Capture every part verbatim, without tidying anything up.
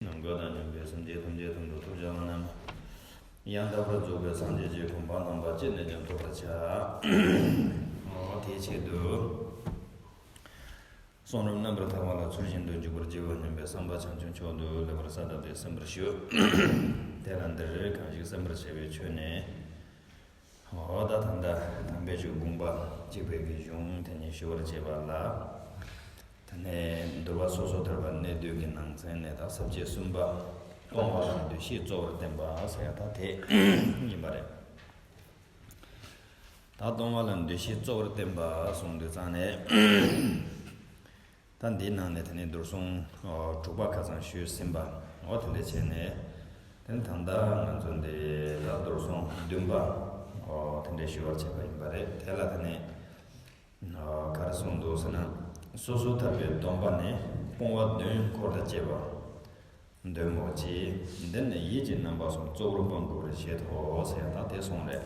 ནམ་མཁའ་དང་མཉམ་པའི་སེམས་ཅན་ཐམས་ཅད་དོན་དུ་ཐུགས་རྗེ་བླ་ན་མེད། ཡང་དག་པར་རྫོགས་པའི་སངས་རྒྱས་ཀྱི་གོ་འཕང་དམ་པ་ཅི་ནས་ཀྱང་ཐོབ་པར་བྱ། འོ་དེའི་ཆེད་དུ། གསུང་རབ་རྣམ་པར་ཐར་པ་ལ་ཚུལ་བཞིན་དུ་འཇུག་པར་བགྱིའོ་སྙམ་པའི་བསམ་པ་བྱང་ཆུབ་མཆོག་ཏུ་སླེབས་པར་གསལ་བཏབ་སྟེ་གསན་པར་ཞུ། དེ་ལ་འདིར་གང་ཞིག་གསན་པར་བྱ་བའི་ཆོས་ནི། འོ་ད་ད་ལྟ་དམ་པའི་ཆོས་དགོངས་པ་གཅིག་པའི་གི་གཞུང་དེ་ཉིད་ཞུ་བར་བྱེད་པ་ལ། དེ་ནས་འདུལ་བ་སོ་སོར་ཐར་པ་གནད་བསྡུས་ཀྱི་ནང་ཚན་ནས་ད་ས་བཅད་གསུམ་པ། གཏོང་བ་ལ་འདུ་ཤེས་གཙོ་བོར་བསྟན་པ་ཟེར་ཡ་ད་དེ་ཡིན་པ་རེད། ད་གཏོང་བ་ལ་འདུ་ཤེས་གཙོ་བོར་བསྟན་པ་གསུངས་དུས་ཙང་ནས། ད་འདིའི་ནང་ནས་དེ་ནས་མདོར་སོང་དྲུག་པ་ཁ་སང་ཞུས་ཟིན་པ། འོ་དེ་འདྲ་བྱས་ནས། དེ་ནས་ད་ལྟ་ང་ཚོ་འདི་ད་མདོར་སོང་བདུན་པ། འོ་དེ་འདྲ་ཞུ་བར་བྱེད་པ་ཡིན་པ་རེད། དེ་ལ་དེ་ནས། ག་རེ་གསུངས་འདུག་ཟེར་ན། སོ་སོར་ཐར་པའི་སྡོམ་པ་ནི་སྤོང་བ་བདུན་འཁོར་དང་བཅས་པ། འདོན་མོ་ཆེ། འདི་ནི་ཡིད་ཀྱི་རྣམ་པ་གསུམ་གཙོ་བོར་སྤང་དགོས་པར་བཞེད་དོ་ཟེར་ཡང་ད་དེ་གསུངས་རེད།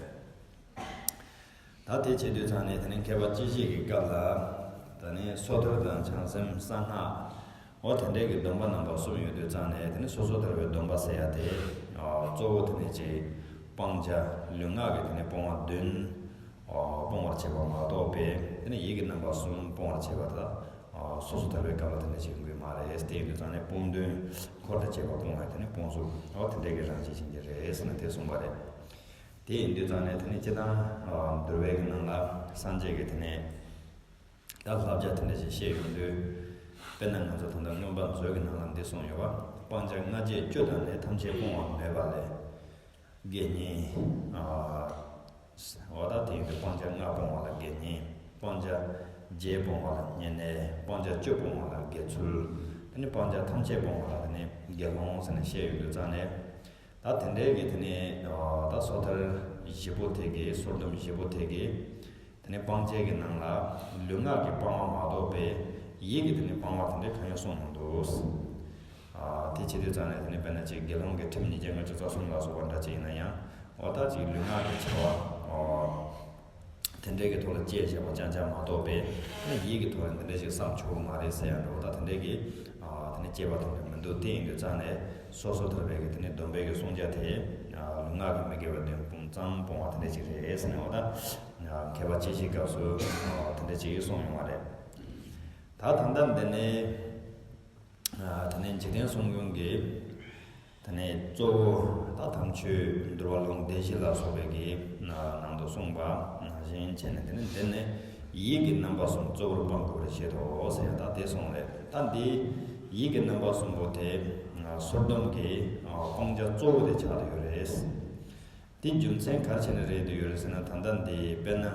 ད་དེ་བྱེད་དུས་ཙང་ནས་དེ་ནི་མཁས་པ་སྤྱི་བཤད་ཀྱི་སྐབས་ལ། ད་ནི་སོ་ཐར་དང་བྱང་སེམས་གསང་སྔགས། འོ་དེ་འདྲའི་གི་སྡོམ་པ་རྣམ་པ་གསུམ་ཡོད་དུས་ཙང་ནས་དེ་ནི་སོ་སོར་ཐར་པའི་སྡོམ་པ་ཟེར་ཡ་དེ། གཙོ་བོ་དེ་ནི་ཅིག་སྤང་བྱ་ལུས་ངག་གི་དེ་ནི་སྤོང་བ་བདུན། སྤོང་བར་བྱེད་པ་མ་གཏོགས་པའི་དེ་ནི་ཡིད་ཀྱི་རྣམ་པ་གསུམ་སྤོང་བར་བྱེད་པ་དག་སོ་སོར་ཐར་པའི་སྐབས་ལ་དེ་འདྲ་ཞིག་ཡོང་གི་མ་རེད། དེ་ཡིན་དུས་ཙང་ནས་སྤོང་བདུན་འཁོར་དང་བཅས་པ་སྤོང་བ་དེ་ནི་སྤོང་གཟུགས་འོ་དེ་འདྲའི་གི་རང་བཞིན་ཅན་གྱི་རེད་ཟེར་ནས་དེ་གསུངས་པ་རེད། དེ་ཡིན་དུས་ཙང་ནས་དེ་ནི་སྤྱིར་བཏང་འདུལ་བའི་གི་ནང་ལ་སངས་རྒྱས་ཀྱི་དེ་ནས་ད་བསླབ་བྱ་དེ་འདྲ་ཞིག་བཤད་ཡོང་དུས། དཔེར་ན་ང་ཚོ་ད་ལྟ་མངོན་པ་མཛོད་ཀྱི་ནང་ལ་འདི་གསུངས་ཡོད་པ། སྤང་བྱ་ལྔ་བརྒྱད་བཅུ་དང་ནི་ཐམས་ཅད་སྤོང་བ་མེད་པ་ལས། དགེ་བསྙེན། འོ་ད་དེ་ཡིན་དུས་སྤང་བྱ་ལྔ་སྤོང་བ་ལ་དགེ་བསྙེན། སྤང་བྱ་བརྒྱད་སྤོང་བ་ལ་བསྙེན་གནས། སྤང་བྱ་བཅུ་སྤོང་བ་ལ་དགེ་ཚུལ། དེ་ནས་སྤང་བྱ་ཐམས་ཅད་སྤོང་བ་ལ་དེ་ནས་དགེ་སློང་ཟེར་ནས་བཤད་ཡོང་དུས་ཙང་ནས། ད་དེ་འདྲའི་གི་དེ་ནས་ད་སོ་ཐར་བཞི་པོ་དེ་གི་སོར་སྡོམ་བཞི་པོ་དེ་གི། དེ་ནས་སྤང་བྱའི་གི་ནང་ལ་ལུས་ངག་གི་སྤང་བ་མ་གཏོགས་པའི་ཡིད་ཀྱི་དེ་ནས་སྤང་བ་དེ་འདྲ་གང་ཡང་གསུངས་མི་འདུག། དེ་བྱེད་དུས་ཙང་ནས་དེ་ནས་དཔེར་ན་ཅིག་དགེ་སློང་གི་ཁྲིམས་ཉིས་བརྒྱ་ལྔ་བཅུ་རྩ་གསུམ་ལ་སོགས་པ་འདྲ་ཅིག་ཡིན་ན་ཡང་འོ་ད་ཅིག་ལུས་ངག་གི་བྱ་བ་དེ་འདྲའི་གི་ཐོག་ལ་དཔྱད་བཞག་པ་རྐྱང་རྐྱང་མ་གཏོགས་པའི་དེ་ནས་ཡིད་ཀྱི་ཐོག་ལ་འདི་འདྲ་ཞིག་བསམ་ཆོག་གི་མ་རེད་ཟེར་ཡང་འགྲོ་ད་དེ་འདྲའི་གི་དེ་ནས་དཔྱད་པ་དེ་འདྲ་མི་འདུག། དེ་ཡིན་དུས་ཙང་ནས་སོ་སོར་ཐར་པའི་གི་དེ་ནས་སྡོམ་པའི་གི་སྲུང་བྱ་དེ་ལུས་ངག་གི་མི་དགེ་བ་བདུན་སྤོང་ཙམ་སྤོང་བ་དེ་འདྲ་ཅིག་རེད་ཟེར་ནས་འོ་ད། མཁས་པ་སྤྱི་བཤད་སྐབས་སུ་དེ་འདྲ་ཅིག་གསུངས་ཡོང་བ་རེད། ད་ད་ལྟ་འདི་ནས་དེ་ནས་འཇིག་རྟེན་གསུམ་མགོན་གྱི་དེ་ནས་གཙོ་བོ་ད་དམ་ཆོས་འདུལ་བ་ལུང་སྡེ་བཞི་ལ་སོགས་པའི་གི་ནང་དུ་གསུངས་པ་ནང་བཞིན་བྱས་ནས་དེ་ནས་འདི་ནས་ཡིད་ཀྱི་རྣམ་པ་གསུམ་གཙོ་བོར་སྤང་དགོས་པར་བཞེད་དོ་ཟེར་ཡང་ད་དེ་གསུངས་རེད། ད་འདི་ཡིད་ཀྱི་རྣམ་པ་གསུམ་པོ་དེ་སོར་སྡོམ་གྱི་སྤང་བྱ་གཙོ་བོ་དེ་ཆགས་བསྡད་ཡོད་རེད། དེ་རྒྱུ་མཚན་ག་རེ་བྱས་ནས་རེད་བསྡད་ཡོད་རེད་ཟེར་ན་ད་ལྟ་འདི་དཔེར་ན།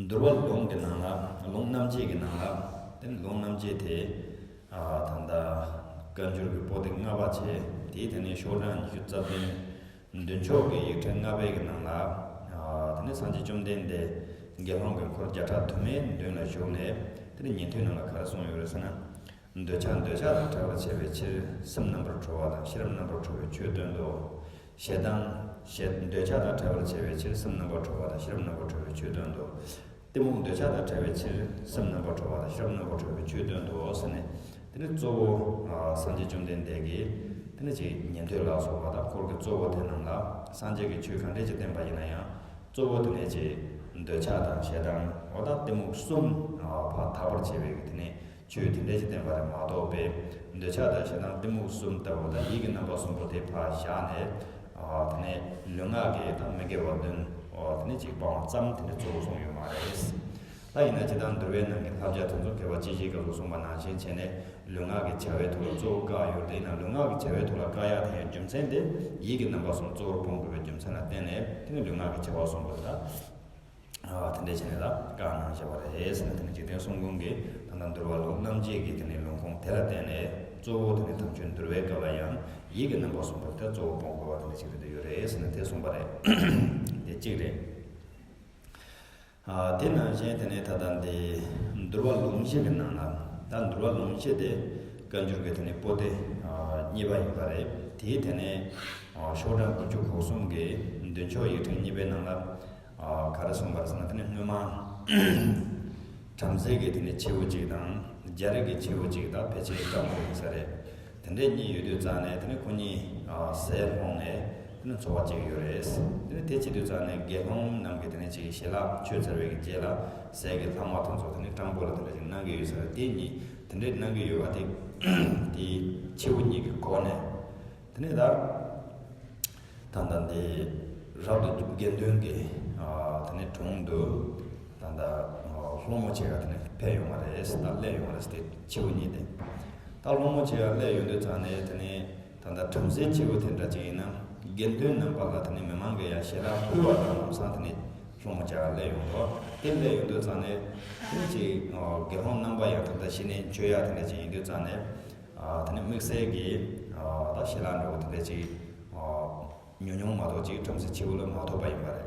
འདུལ་བ་ལུང་གི་ནང་ལ་ལུང་རྣམ་འབྱེད་ཀྱི་ནང་ལ་དེ་ནི་ལུང་རྣམ་འབྱེད་དེ་ད་ལྟ་བཀའ་འགྱུར་གྱི་པོ་ཏི་ལྔ་པ་བྱས་དེའི་དེ་ནས་ཤོག་གྲངས་ཉི་ཤུ་རྩ་བདུན། མདུན་ཕྱོགས་ཀྱི་ཡིག་ཕྲེང་ལྔ་པའི་གི་ནང་ལ་དེ་ནས་སངས་རྒྱས་བཅོམ་ལྡན་འདས་དགེ་སློང་གི་འཁོར་བརྒྱ་ཕྲག་དུ་མའི་མདུན་ལ་བཞུགས་ནས་དེ་ནས་ཉན་ཐོས་རྣམས་ལ་ག་རེ་གསུངས་ཡོད་རེད་ཟེར་ན། འདོད་ཆགས་འདོད་ཆགས་དང་བྲལ་བར་བྱ་བའི་ཕྱིར་སེམས་རྣམ་པར་གྲོལ་བ་དང་ཤེས་རབ་རྣམ་པར་གྲོལ་བའི་ཆོས་སྟོན་ཏོ། ཞེ་སྡང་། ཞེ་འདོད་ཆགས་དང་བྲལ་བར་བྱ་བའི་ཕྱིར་སེམས་རྣམ་པར་གྲོལ་བ་དང་ཤེས་རབ་རྣམ་པར་གྲོལ་བའི་ཆོས་སྟོན་ཏོ། གཏི་མུག་འདོད་ཆགས་དང་བྲལ་བའི་ཕྱིར་སེམས་རྣམ་པར་གྲོལ་བ་དང་ཤེས་རབ་རྣམ་པར་གྲོལ་བའི་ཆོས་སྟོན་ཏོ་ཟེར་ནས། དེ་ནི་གཙོ་བོ་སངས་རྒྱས་བཅོམ་ལྡན་འདས་ཀྱིས་དེ་ནི་ཅིག་ཉན་ཐོས་ལ་སོགས་པ་དང་འཁོར་གྱི་གཙོ་བོ་དེ་རྣམས་ལ་སངས་རྒྱས་ཀྱིས་ཆོས་ག་འདྲས་ཅིག་བསྟན་པ་ཡིན་ན་ཡང་གཙོ་བོ་དེ་ནི་ཅིག་འདོད་ཆགས་དང་ཞེ་སྡང་འོ་ད་གཏི་མུག་གསུམ་ཕར་དག་པར་བྱེད་པའི་དེ་ནི། ཆོས་དེ་འདྲ་ཞིག་བསྟན་པ་རེད་མ་གཏོགས་པའི་འདོད་ཆགས་དང་ཞེ་སྡང་གཏི་མུག་གསུམ་ལྟ་བུ་དང་ཡིད་ཀྱི་རྣམ་པ་གསུམ་པོ་དེ་ཕར་བཞག་ནས། དེ་ནས་ལུས་ངག་གི་དང་མི་དགེ་བ་བདུན། དེ་ནས་ཅིག་སྤང་བ་ཙམ་དེ་འདྲ་གཙོ་བོ་གསུངས་ཡོད་མ་རེད། ད་ཡིན་ན་ཇི་ལྟར་འདུལ་བའི་ནང་གི་བསླབ་བྱ་དེ་ཚོ་མཁས་པ་སྤྱི་བཤད་སྐབས་སུ་གསུངས་པ་ནང་བཞིན་བྱས་ནས་ལུས་ངག་གི་བྱ་བའི་ཐོག་ལ་གཙོ་བོ་བཀག་ཡོད་དེ་ཡིན་ན་ལུས་ངག་གི་བྱ་བའི་ཐོག་ལ་བཀག་ཡག་དེ་ཡང་རྒྱུ་མཚན་དེ་ཡིད་ཀྱི་རྣམ་པ་གསུམ་གཙོ་བོར་སྤོང་དགོས་པའི་རྒྱུ་མཚན་ལ་བརྟེན་ནས་དེ་ནས་ལུས་ངག་གི་བྱ་བ་གསུམ་པོ་དེ་ལ། དེ་འདྲས་བྱས་ནས་ལ་བཀའ་གནང་བཞག་པ་རེད་ཟེར་ན་དེ་ནི་འཇིག་རྟེན་གསུམ་མགོན་གྱི་ད་ལྟ་འདུལ་བ་ལུང་རྣམ་འབྱེད་ཀྱི་དེ་ནི་ལུང་ཁུངས་དེ་ལ་བརྟེན་ནས་གཙོ་བོ་དེ་ནི་དམ་ཆོས་འདུལ་བའི་སྐབས་ལ་ཡང་ཡིད་ཀྱི་རྣམ་པ་གསུམ་པོ་དེ་གཙོ་བོ་སྤོང་དགོས་པ་དེ་འདྲ་ཞིག་རེད་འདུག་ཡོད་རེད་ཟེར་ན་དེ་གསུངས་པ་རེད། དེ་གཅིག་རེད། དེ་ནང་བཞིན་དེ་ནི་ད་ལྟ་འདི་འདུལ་བ་ལུང་གཞི་གི་ནང་ལ་ད་འདུལ་བ་ལུང་གཞི་དེ་བཀའ་འགྱུར་གྱི་དེ་ནི་པོ་ཏི་གཉིས་པ་ཡིན་པ་རེད། དེའི་དེ་ནི་ཤོག་གྲངས་དགུ་བཅུ་གོ་གསུམ་གྱི་མདུན་ཕྱོགས་ཡིག་ཕྲེང་གཉིས་པའི་ནང་ལ། ག་རེ་གསུངས་པ་རེད་ཟེར་ན་དེ་ནི་སྔོན་མ་བྲམ་ཟེ་གི་དེ་ནི་ཕྱེའུ་གཅིག་དང་རྒྱ་རིགས་ཀྱི་ཕྱེའུ་གཅིག་དང་ཕལ་ཆེར་སྐམ་པོ་ཡིན་ས་རེད། དེ་འདྲས་གཉིས་ཡོད་དུས་ཙང་ནས་དེ་ནས་ཁོ་གཉིས་ཟས་སློང་ནས་དེ་ནས་འཚོ་བ་སྐྱེལ་གྱི་ཡོད་རེད། དེ་ནས་དེ་བྱེད་དུས་ཙང་ནས་དགེ་སློང་རྣམས་ཀྱིས་དེ་ནས་ཅིག་ཞལ་ལག་མཆོད་ཚར་བའི་རྗེས་ལ་ཟས་ཀྱི་ལྷག་མ་དེ་ཚོ་དེ་ནས་སྤྲང་པོ་ལ་དེ་འདྲས་ཅིག་གནང་གི་ཡོད་ས་རེད། དེ་གཉིས་དེ་འདྲས་གནང་གི་ཡོད་པ་དེ་དེ་ཕྱི་བོ་གཉིས་ཀྱིས་གོ་ནས། དེ་ནས་ད། ད་ལྟ་འདི་རབ་ཏུ་དགེ་འདུན་གྱི་ཨ་དེ་ནས་དྲུང་དུ་ད་ལྟ་ཨ་སློང་མོ་བྱེད་ཡ་དེ་ནས་ཕེབས་ཡོང་བ་རེད། ད་སླེབས་ཡོང་བ་རེད། དེ་ཕྱི་བོ་གཉིས་དེ་ད་སློང་མོ་བྱེད་ཡ་སླེབས་ཡོང་དུས་ཙང་ནས་དེ་ནས་ད་ལྟ་བྲམ་ཟེ་ཕྱི་བོ་དེ་འདྲ་ཅིག་ཡིན་ན་དགེ་འདུན་རྣམ་པ་ལ་དེ་ནས་མི་མང་གིས་ཡང་ཞལ་ལག་ཕུལ་བ་དང་ལམ་སང་དེ་ནས་སློང་མོ་བྱེད་ཡ་སླེབས་ཡོང་འདུག་དེ་སླེབས་ཡོང་དུས་ཙང་ནས་དེ་ནས་ཅིག་ཨ་དགེ་སློང་རྣམ་པ་ཡང་ད་ལྟ་གཞི་ནས་མཆོད་ཡ་དེ་འདྲ་ཅིག་ཡིན་དུས་ཙང་ནས། ཨ་དེ་ནས་དམིགས་བསལ་གྱི་ཨ་ད་ཞལ་ལག་འདྲ་བོ་དེ་འདྲ་ཅིག་ཨ་ཉུང་ཉུང་མ་གཏོགས་ཅིག་བྲམ་ཟེ་ཕྱི་བོ་ལ་མ་ཐོབ་པ་ཡིན་པ་རེད།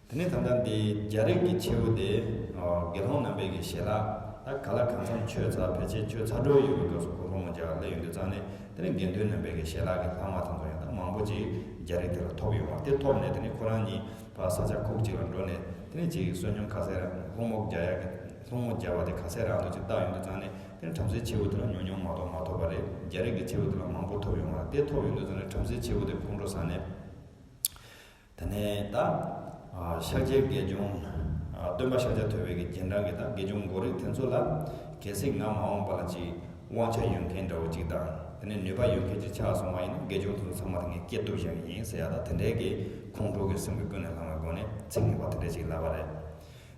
དེ་ནས་ད་ལྟ་འདི་རྒྱ་རིགས་ཀྱི་ཕྱི་བོ་དེ་ཨ་དགེ་སློང་རྣམ་པས་ཀྱི་ཞལ་ལག་ད་ག་ལ་གང་འཚམ་མཆོད་ཚར་ཕལ་ཆེར་མཆོད་ཚར་འགྲོ་ཡོད་པའི་སྐབས་སུ་ཁོ་སློང་མོ་བྱ་བ་སླེབས་ཡོང་དུས་ཙང་ནས་དེ་ནས་དགེ་འདུན་རྣམ་པས་ཀྱི་ཞལ་ལག་གི་ལྷག་མ་དེ་ཚོ་ཡང་ད་མང་པོ་ཅིག་རྒྱ་རིགས་དེ་ལ་ཐོབ་ཡོང་བ་དེ་ཐོབ་ནས་དེ་ནས་ཁོ་རང་གཉིས། ཕར་ས་ཆ་ཁུག་ཅིག་ལ་འགྲོ་ནས་དེ་ནས་ཅིག་བསོད་སྙོམས་ག་ཚད་རག་སློང་མོ་རྒྱག་ཡག་གི་སློང་མོ་རྒྱག་པ་དེ་ག་ཚད་རག་འདུག་ཅིག་བལྟ་ཡོང་དུས་ཙང་ནས་དེ་ནས་བྲམ་ཟེ་ཕྱི་བོ་དེ་ལ་ཉུང་ཉུང་མ་གཏོགས་མ་ཐོབ་པ་རེད། རྒྱ་རིགས་ཀྱི་ཕྱི་བོ་དེ་ལ་མང་པོ་ཐོབ་ཡོང་བ་རེད། དེ་ཐོབ་ཡོང་དུས་ཙང་ནས་བྲམ་ཟེ་ཕྱི་བོ་དེ་ཁོང་ཁྲོ་ཟ་ནས་དེ་ནས་ད་ཨ་ཤཱཀྱའི་དགེ་སྦྱོང་ཨ་སྟོན་པ་ཤཱཀྱ་ཐུབ་པའི་གི་རྗེས་འབྲང་གི་ད་དགེ་སྦྱོང་མགོ་རིག་དེ་ཚོ་ལ་གལ་སྲིད་ང་མ་འོངས་པ་ལ་ཅིག་དབང་ཆ་ཡོད་མཁན་འདྲ་བོ་ཅིག་དང་དེ་ནས་ནུས་པ་ཡོད་མཁན་ཅིག་ཆགས་སོང་བ་ཡིན་ན་དགེ་སྦྱོང་དེ་ཚོ་ཚང་མ་དེ་ངས་སྐྱེལ་ཐུབ་བཞག་གི་ཡིན་ཟེར་ཡ་ད་དེ་འདྲའི་གི་ཁོང་ཁྲོ་གི་སེམས་ཀྱི་ཀུན་ནས་བསླངས་པའི་སྒོ་ནས་ཚིག་ངེས་པ་དེ་འདྲ་ཅིག་ལབ་པ་རེད།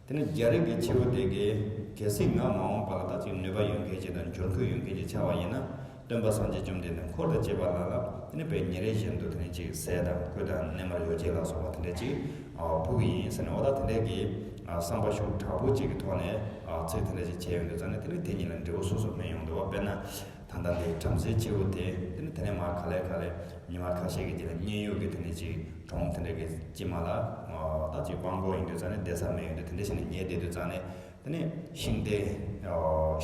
དེ་ནས་རྒྱ་རིགས་ཀྱི་ཕྱི་བོ་དེ་གིས་གལ་སྲིད་ང་མ་འོངས་པ་ལ་ད་ཅིག་ནུས་པ་ཡོད་མཁན་ཅིག་དང་འབྱོར་འཁོས་ཡོད་མཁན་ཅིག་ཆགས་པ་ཡིན་ན་སྟོན་པ་སངས་རྒྱས་བཅོམ་ལྡན་འདས་འཁོར་དང་བཅས་པ་ལ་ལ་དེ་ནས་དཔེ་ཉིན་རེ་བཞིན་དུ་དེ་ནས་ཅིག་ཟས་དང་གོས་དང་གནས་མལ་ཡོ་བྱད་ལ་སོགས་པ་དེ་འདྲ་ཅིག་ཨ་ཕུལ་གྱི་ཡིན་ཟེར་ནས་འོ་ད་དེ་འདྲའི་གི་ཨ་བསམ་པ་ཤུགས་དྲག་པོ་ཅིག་གི་ཐོག་ནས་ཨ་ཚིག་དེ་འདྲ་ཅིག་བྱས་ཡོང་དུས་ཙང་ནས་དེ་ནས་དེ་གཉིས་ལ་འབྲས་བུ་སོ་སོར་སྨིན་ཡོང་འདུག་བ། དཔེར་ན། ད་ལྟ་འདི་བྲམ་ཟེ་ཕྱི་བོ་དེ་དེ་ནི་དེ་ནས་མར་ག་ལེ་ག་ལེ་ཉི་མ་ཁ་ཤས་ཀྱི་རྗེས་ལ་མཉན་ཡོད་ཀྱི་དེ་ནས་ཅིག་གྲོང་དེ་འདྲ་གི་དཀྱིལ་མ་ལ་ད་ཅིག་དབང་པོ་ཡིན་དུས་ཙང་ནས་བསྡད་ས་མེད་ཡོང་དུས་དེ་འདྲ་ཞིག་ནས་ཉལ་བསྡད་དུས་ཙང་ནས་དེ་ནས་ཤིང་རྟའི་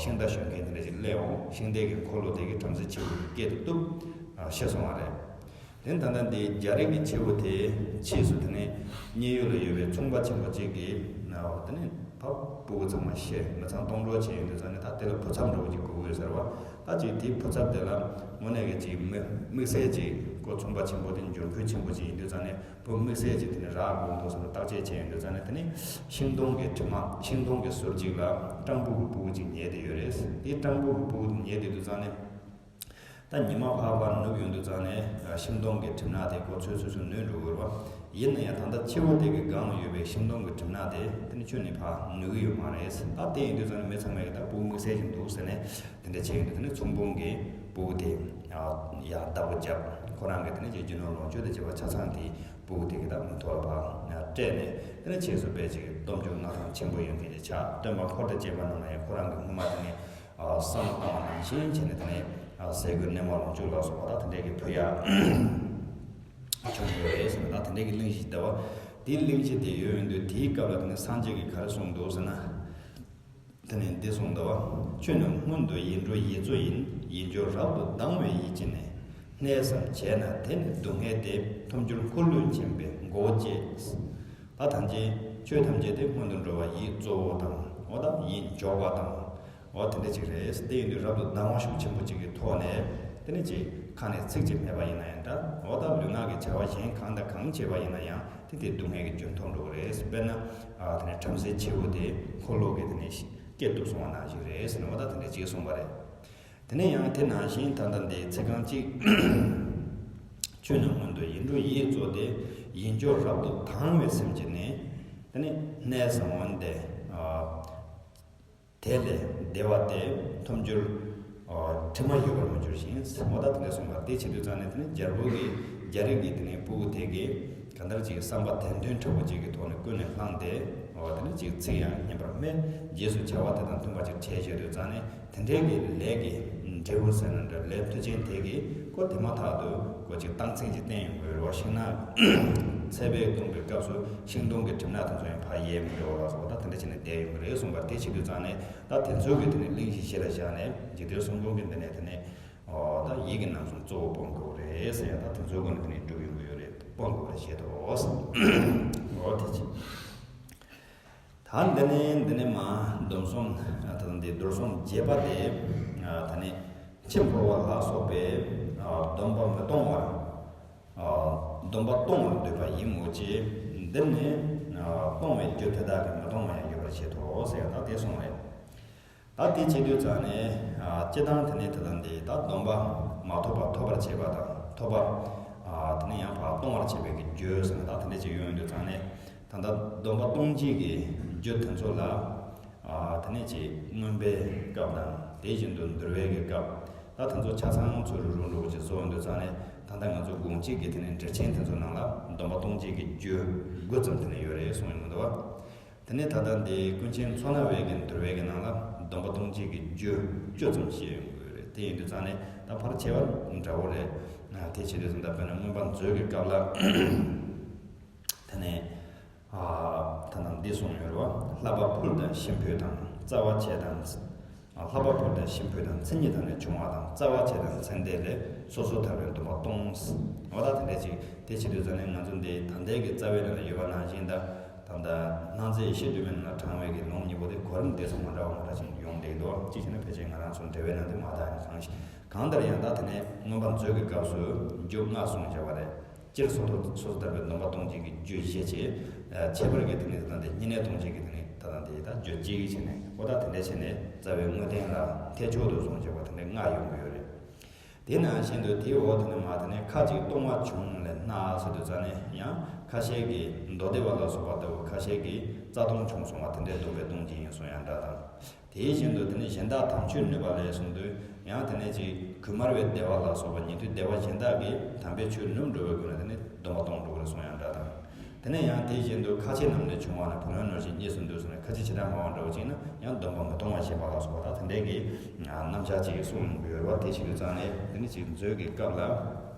ཤིང་རྟ་ཞོན་མཁན་དེ་འདྲ་ཞིག་སླེབས་འོང་། ཤིང་རྟའི་གི་འཁོར་ལོ་དེ་གི་བྲམ་ཟེ་ཕྱི་བོ་གི་སྐད་དུ་གཏུབ་ཤི་སོང་བ་རེད། དེ་ད་ལྟ་འདི་རྒྱ་རིགས་ཀྱི་ཕྱི་བོ་དེ་ཕྱིས་སུ་དེ་ནས་མཉན་ཡོད་ལ་ཡོད་པའི་ཚོང་པ་ཆེན་པོ་གཅིག་གིས་དེ་ནས་ཕ་སྤུ་གུ་ཚང་མ་ཤི་མི་ཚང་སྟོང་གྲོགས་བྱས་ཡོང་དུས་ཙང་ནས་ད་དེ་ལ་བུ་ཚབ་འདྲ་བོ་ཅིག་དགོས་ཀྱི་ཡོད་ཟེར་བ། ད་ཅིག་དེའི་བུ་ཚབ་དེ་ལ་དངོས་གནས་ཀྱི་ཅིག་དམིགས་དམིགས་བསལ་ཅིག་ཁོ་ཚོང་པ་ཆེན་པོ་དེ་འབྱོར་འཁོས་ཆེན་པོ་ཅིག་ཡིན་དུས་ཙང་ནས་བུ་དམིགས་བསལ་ཅིག་དེ་ནས་རག་དགོས་འདུག་ཟེར་ནས་བརྟག་དཔྱད་བྱས་ཡོང་དུས་ཙང་ནས་དེ་ནས་ཤིང་སྡོང་གི་གྲིབ་མ་ཤིང་སྡོང་གི་ཟུར་གཅིག་ལ་སྤྲང་པོ་གི་སྤུ་གུ་ཅིག་ཉལ་བསྡད་ཡོད་རེད། དེ་སྤྲང་པོ་གི་སྤུ་གུ་དེ་ཉལ་བསྡད་དུས་ཙང་ནས། ད་ཉི་མ་ཕར་ཕར་ནུབ་ཡོང་དུས་ཙང་ནས་ཤིང་སྡོང་གི་གྲིབ་ནག་དེ་ཁོ་ཚོས་ཚོས་ཚོས་ནུབ་འགྲོ་གི་རེད་བ། ཡིན་ན་ཡང་ད་ལྟ་ཕྱི་བོ་དེ་གི་སྒང་ལ་ཡོད་པའི་ཤིང་སྡོང་གི་གྲིབ་ནག་དེ་དེ་ནི་ཁྱོན་ནས་ཕར་ནུབ་ཀྱི་ཡོད་མ་རེད། ད་དེ་ཡིན་དུས་ཙང་ནས་མི་ཚང་མས་ཀྱི་ད་སྤུ་གུ་དམིགས་བསལ་ཞིག་འདུག་ཟེར་ནས་དེ་འདྲ་བྱས་ཡོང་དུས་དེ་ནི་ཚོང་དཔོན་གྱི་སྤུ་གུ་དེ་ཡར་བདག་པོ་བརྒྱབ། ཁོ་རང་གི་དེ་ནི་རྗེ་རྒྱུ་ནོར་ལོངས་སྤྱོད་དང་བཅས་པ་ཆ་ཚང་དེ་སྤུ་གུ་དེ་གི་ད་མིང་ཐོག་ལ་ཕར་སྤྲད་ནས་དེ་ནི་ཕྱིས་སུ་དཔེ་ཅིག་སྟོབས་འབྱོར་མངའ་ཐང་ཆེན་པོ་ཡོད་མཁན་ཅིག་ཆགས། སྟོན་པ་འཁོར་དང་བཅས་པ་རྣམས་ལ་ཡང་ཁོ་རང་གི་སྔོན་མ་དེ་ནས། བསམ་བློ་བཏང་བ་ནང་བཞིན་བྱས་ནས་དེ་ནས་ཟས་གོས་གནས་མལ་ལོངས་སྤྱོད་ལ་སོགས་པ་ད་དེ་འདྲས་ཀྱི་ཕུལ་ཡག་བྱུང་ཡོད་རེད་ཟེར་ནས་ད་དེ་འདྲས་ཀྱི་གླེང་གཞི་འདི་བ། དེའི་གླེང་གཞི་དེ་ཡོད་ཡོད་དུས་དེའི་སྐབས་ལ་དེ་ནས་སངས་རྒྱས་ཀྱིས་ག་རེ་གསུངས་འདུག་ཟེར་ན། དེ་ནས་འདི་གསུངས་འདུག་བ། ཁྱོད་ནི་སྔོན་དུ་ཡིད་འགྲོ་ཡིད་གཙོ་ཡིན། ཡིད་འབྱོར་རབ་ཏུ་སྡང་བའི་ཡིད་ཀྱིས་ནི། གནས་སམ་བྱས་ན་དེ་ནི་སྡུག་བསྔལ་ཏེ། ཐོབ་འགྱུར་འཁོར་ལོས་འཆིང་བའི་མགོ་བོ་བཅད། ད་ཐམས་ཅད་ཆོས་ཐམས་ཅད་དེ་སྔོན་དུ་འགྲོ་བ་ཡིད་གཙོ་བོ་དང་འོ་ད་ཡིད་འཇོག་པ་དང་། འོ་དེ་འདྲ་ཅིག་རེད། དེ་ཡིན་དུས་རབ་ཏུ་སྡང་བ་ཤུགས་ཆེན་པོ་ཅིག་གི་ཐོག་ནས་དེ་ནི་ཅིག་ཁ་ནས་ཚིག་ཅིག་སྨྲས་པ་ཡིན་ན་ཡང་འདྲ། འོ་ད་ལུས་ངག་གི་བྱ་བ་གཞན་གང་དང་གང་བྱས་པ་ཡིན་ན་ཡང་དེ་དེ་སྡུག་བསྔལ་གྱི་རྒྱུར་མཐོང་འགྲོ་གི་རེད། དཔེར་ན་དེ་ནི་བྲམ་ཟེ་ཆེ་བོ་དེ་འཁོར་ལོ་གི་དེ་ནི་སྐེ་གཏུབ་སོང་བ་ནང་བཞིན་རེད་ཟེར་ནས་འོ་ད་དེ་འདྲ་ཅིག་གསུངས་པ་རེད། དེ་ནས་ཡང་དེ་ནང་བཞིན་ད་ལྟ་འདི་ཚིག་རྐང་གཅིག་ཁྱོད་ནི་སྔོན་དུ་ཡིད་འགྲོ་ཡིད་གཙོ་སྟེ། ཡིད་འབྱོར་རབ་ཏུ་སྡང་བའི་སེམས་ཀྱིས་ནི། དེ་ནི་གནས་སམ་འོན་ཏེ། དེ་ལས་བདེ་བ་སྟེ་ཐོབ་འགྱུར། དྲི་མ་ཡོད་པར་མི་འགྱུར་ཞིང་། འོ་ད་དེ་འདྲ་གསུངས་པ་དེ་བྱེད་དུས་ཙང་ནས་དེ་ནི་རྒྱལ་པོ་གི་རྒྱ་རིགས་ཀྱི་དེ་ནི་སྤུ་གུ་དེ་གིས་གང་ལྟར་ཅིག་བསམ་པ་དད་འདུན་དྲག་པོ་ཅིག་གི་ཐོག་ནས་ཀུན་ནས་བསླངས་ཏེ། འོ་དེ་ནི་ཅིག་ཚིག་ཡང་སྙན་པར་སྨྲས། རྗེས་སུ་བྱ་བ་དེ་དང་མཐུན་པ་ཅིག་བྱས་བཞག་དུས་ཙང་ནས། དེ་འདྲའི་གི་ལས་ཀྱི་འབྲས་བུ་ཟེར་ན་འདྲ། ལས་མཐུ་ཆེན་དེ་གིས་ཁོ་དེ་མ་ཐག་ཏུ་ཁོ་ཅིག་རྟགས་མཚན་ཅིག་བསྟན་ཡོང་གི་རེད་བ། ཤིང་ནགས་ཚད་པས་བརྡུངས་པའི་སྐབས་སུ་ཤིང་སྡོང་གི་གྲིབ་ནག་དེ་ཚོ་ཡང་ཕར་ཡལ་མི་འགྲོ་བ་ལ་སོགས་པ་ད་དེ་འདྲ་བྱས་ནས་བསྡད་ཡོང་གི་རེད་གསུངས་པ་དེ་བྱེད་དུས་ཙང་ནས་ད་དེ་ཚོའི་གི་དེ་ནས་གླེང་གཞི་གཞི་ལ་བཞག་ནས་འཇིག་རྟེན་གསུམ་མགོན་གྱི་འདི་ནས་དེ་ནས་ཨོ་ད་ཡིད་ཀྱི་རྣམ་གཞག་གཙོ་བོ་སྤོང་དགོས་རེད་ཟེར་ཡང་ད་དེ་ཚོའི་སྒོ་ནས་དེ་ནས་སྒྲུབ་ཡོང་གི་ཡོད་རེད། སྤོང་དགོས་རེད་བཤད་དོ། ཨོ་དེ་བྱེད། ད་འདི་ནས་འདི་ནས་མ་སྡོམ་གསུམ་ད་ལྟ་འདི་རྡོར་གསུམ་རྒྱས་པ་དེ་ད་ནི་ འཆི་འཕོ་བ་ལ་སོགས་པའི་སྡོམ་པ་མི་གཏོང་བར། སྡོམ་པ་གཏོང་བར་འདོད་པ་ཡིན་མོད་ཀྱི། འདིར་ནི་གཏོང་བའི་རྒྱུ་དེ་དག་གིས་མི་གཏོང་བ་ཡང་ཡོད་པར་བྱེད་དོ་ཟེར་ཡང་ད་དེ་གསུངས་རེད། ད་དེ་བྱེད་དུས་ཙང་ནས་སྤྱི་བཏང་དེ་ནས་དེ་དང་དེ་ད་སྡོམ་པ་མ་ཐོབ་པ་ཐོབ་པར་བྱེད་པ་དང་ཐོབ་པ། དེ་ནས་ཡང་ཕར་གཏོང་བར་བྱེད་པའི་གི་རྒྱུ་ཟེར་ན་ད་དེ་འདྲ་ཅིག་ཡོང་དུས་ཙང་ནས། ད་ལྟ་སྡོམ་པ་གཏོང་བྱེད་ཀྱི་རྒྱུ་དེ་ཚོ་ལ། དེ་ནས་ཅིག་རྔོན་པའི་སྐབས་དང་དེ་བཞིན་དུ་འདུལ་བའི་གི་སྐབས། ད་དེ་ཚོ་ཆ་ཚང་ཚུར་རུ་རུ་འགྲོ་ཅིག་བཟོ་ཡོང་དུས་ཙང་ནས་ད་ལྟ་ང་ཚོ་དགོངས་གཅིག་གི་དེ་ནས་འགྲེལ་ཆེན་དེ་ཚོ་ནང་ལ་སྡོམ་པ་གཏོང་བྱེད་ཀྱི་རྒྱུ་དགུ་ཙམ་དེ་ནས་ཡོད་རེད་གསུངས་ཡོང་གི་འདུག་བ། དེ་ནས་ད་ལྟ་འདི་ཀུན་མཁྱེན་མཚོ་སྣ་བའི་གི་འདུལ་བའི་གི་ནང་ལ་སྡོམ་པ་གཏོང་བྱེད་ཀྱི་རྒྱུ་བཅུ་ཙམ་བཤད་ཡོང་གི་ཡོད་རེད། དེ་ཡིན་དུས་ཙང་ནས་ད་ཕར་ཕྱེ་བ་འདྲ་བོ་རེད། དེ་བྱེད་དུས་ཙང་ད་དཔེར་ན་མངོན་པ་མཛོད་ཀྱི་སྐབས་ལ། དེ་ནས་ད་ནང་འདི་གསུངས་ཡོད་རེད་བ། བསླབ་པ་ཕུལ་དང་གཤིན་ཕུལ་དང་རྩ་བ་བྱེད་དང་། བསླབ་པ་ཕུལ་དང་གཤིན་ཕུལ་དང་མཚན་ཉིད་དང་ནི་བྱུང་བ་དང་རྩ་བ་བྱེད་དང་མཚན་དེ་ལས་སོ་སོ་ཐར་པའི་སྡོམ་པ་གཏོང་། འོ་ད་དེ་འདྲ་ཅིག་དེ་བྱེད་དུས་ཙང་ནས་ང་ཚོ་འདི་ད་ལྟའི་གི་རྩ་བའི་ནང་ལ་ཡོད་པ་ནང་བཞིན་ད། ད་ལྟ་སྣང་མཛད་ཡེ་ཤེས་སྒྲོན་མའི་ནང་ལ་དྲངས་པའི་གི་ལུང་གཉིས་པོ་དེ་གོ་རིམ་དེ་ཚོ་མ་འདྲ་བ་མ་འདྲ་ཅིག་ཡོང་བསྡད་འདུག་གཅིག་བྱས་ན་ཕལ་ཆེར་ང་རང་ཚོ་འགྲེལ་པའི་ནང་དེ་མ་དག་ཡང་གང་ཞིག་གང་ལྟར་ཡང་ད་དེ་ནས་མངོན་པ་མཛོད་ཀྱི་སྐབས་སུ་རྒྱུ་ལྔ་གསུངས་བཞག་པ་རེད། སྤྱིར་སོ་ཐོ་སོ་སོ་ཐར་པའི་སྡོམ་པ་གཏོང་བྱེད་ཀྱི་རྒྱུ་བཞི་བྱས། ཁྱད་པར་གྱི་དེ་ནས་ད་ལྟ་དེ་བསྙེན་གནས་གཏོང་བྱེད་ཀྱི་དེ་ནས་ད་ལྟ་དེ་ད་རྒྱུ་གཅིག་བྱས་ནས་འོ་ད་དེ་འདྲ་བྱས་ནས་རྩ་བའི་དངོས་བསྟན་ལ་ཐེག་མཆོག་ཏུ་གསུངས་བཞག་པ་དེ་འདྲ་ལྔ་ཡོང་གི་ཡོད་རེད། དེ་ནང་བཞིན་དུ་དེའི་འོག་དེ་ནས་མ་དེ་ནས་ཁ་ཅིག་ལྟུང་བ་བྱུང་ལས་སྣ་ཟེར་དུས་ཙང་ནས་ཡང་ཁ་ཤས་ཀྱིས་མདོ་སྡེ་པ་ལ་སོགས་པ་ལྟ་བུ་ཁ་ཤས་ཀྱིས་རྩ་ལྟུང་བྱུང་སོང་བ་དེ་འདྲའི་སྡོམ་པས་གཏོང་བྱེད་ཡིན་གསུང་ཡང་འདྲ་དང་། དེ་བཞིན་དུ་དེ་ནས་གཞན་དག་དམ་ཆོས་ནུས་པ་ལས་གསུངས་དུས་ཡང་དེ་ནས་ཅིག་གུས་མར་བའི་སྡེ་པ་ལ་སོགས་པ་ཉན་ཐོས་སྡེ་པ་གཞན་དག་གིས་དམ་པའི་ཆོས་ནུབ་འགྲོ་བའི་སྒོ་ནས་དེ་ནས་སྡོམ་པ་གཏོང་འགྲོ་གི་རེད་གསུང་ཡང་འདྲ་དང་། དེ་ནས་ཡང་དེ་བཞིན་དུ་ཁ་ཆེ་རྣམས་ལས་བྱུང་བ་ནི་བུ་ལོན་ནོར་བཞིན་གཉིས་སུ་འདུས་སོ་ནས་ཁ་ཆེ་བྱེ་བྲག་སྨྲ་བ་འདྲ་བོ་ཅིག་ན་ཡང་སྡོམ་པ་མི་གཏོང་བར་བཞེད་པ་ལ་སོགས་པ་དང་དེ་འདྲའི་གི་རྣམ་གཞག་ཅིག་གསུངས་ཡོང་གི་ཡོད་རེད་བ། དེ་བྱེད་དུས་ཙང་ནས་དེ་ནི་ཅིག་མཛོད་ཀྱི་སྐབས་ལ་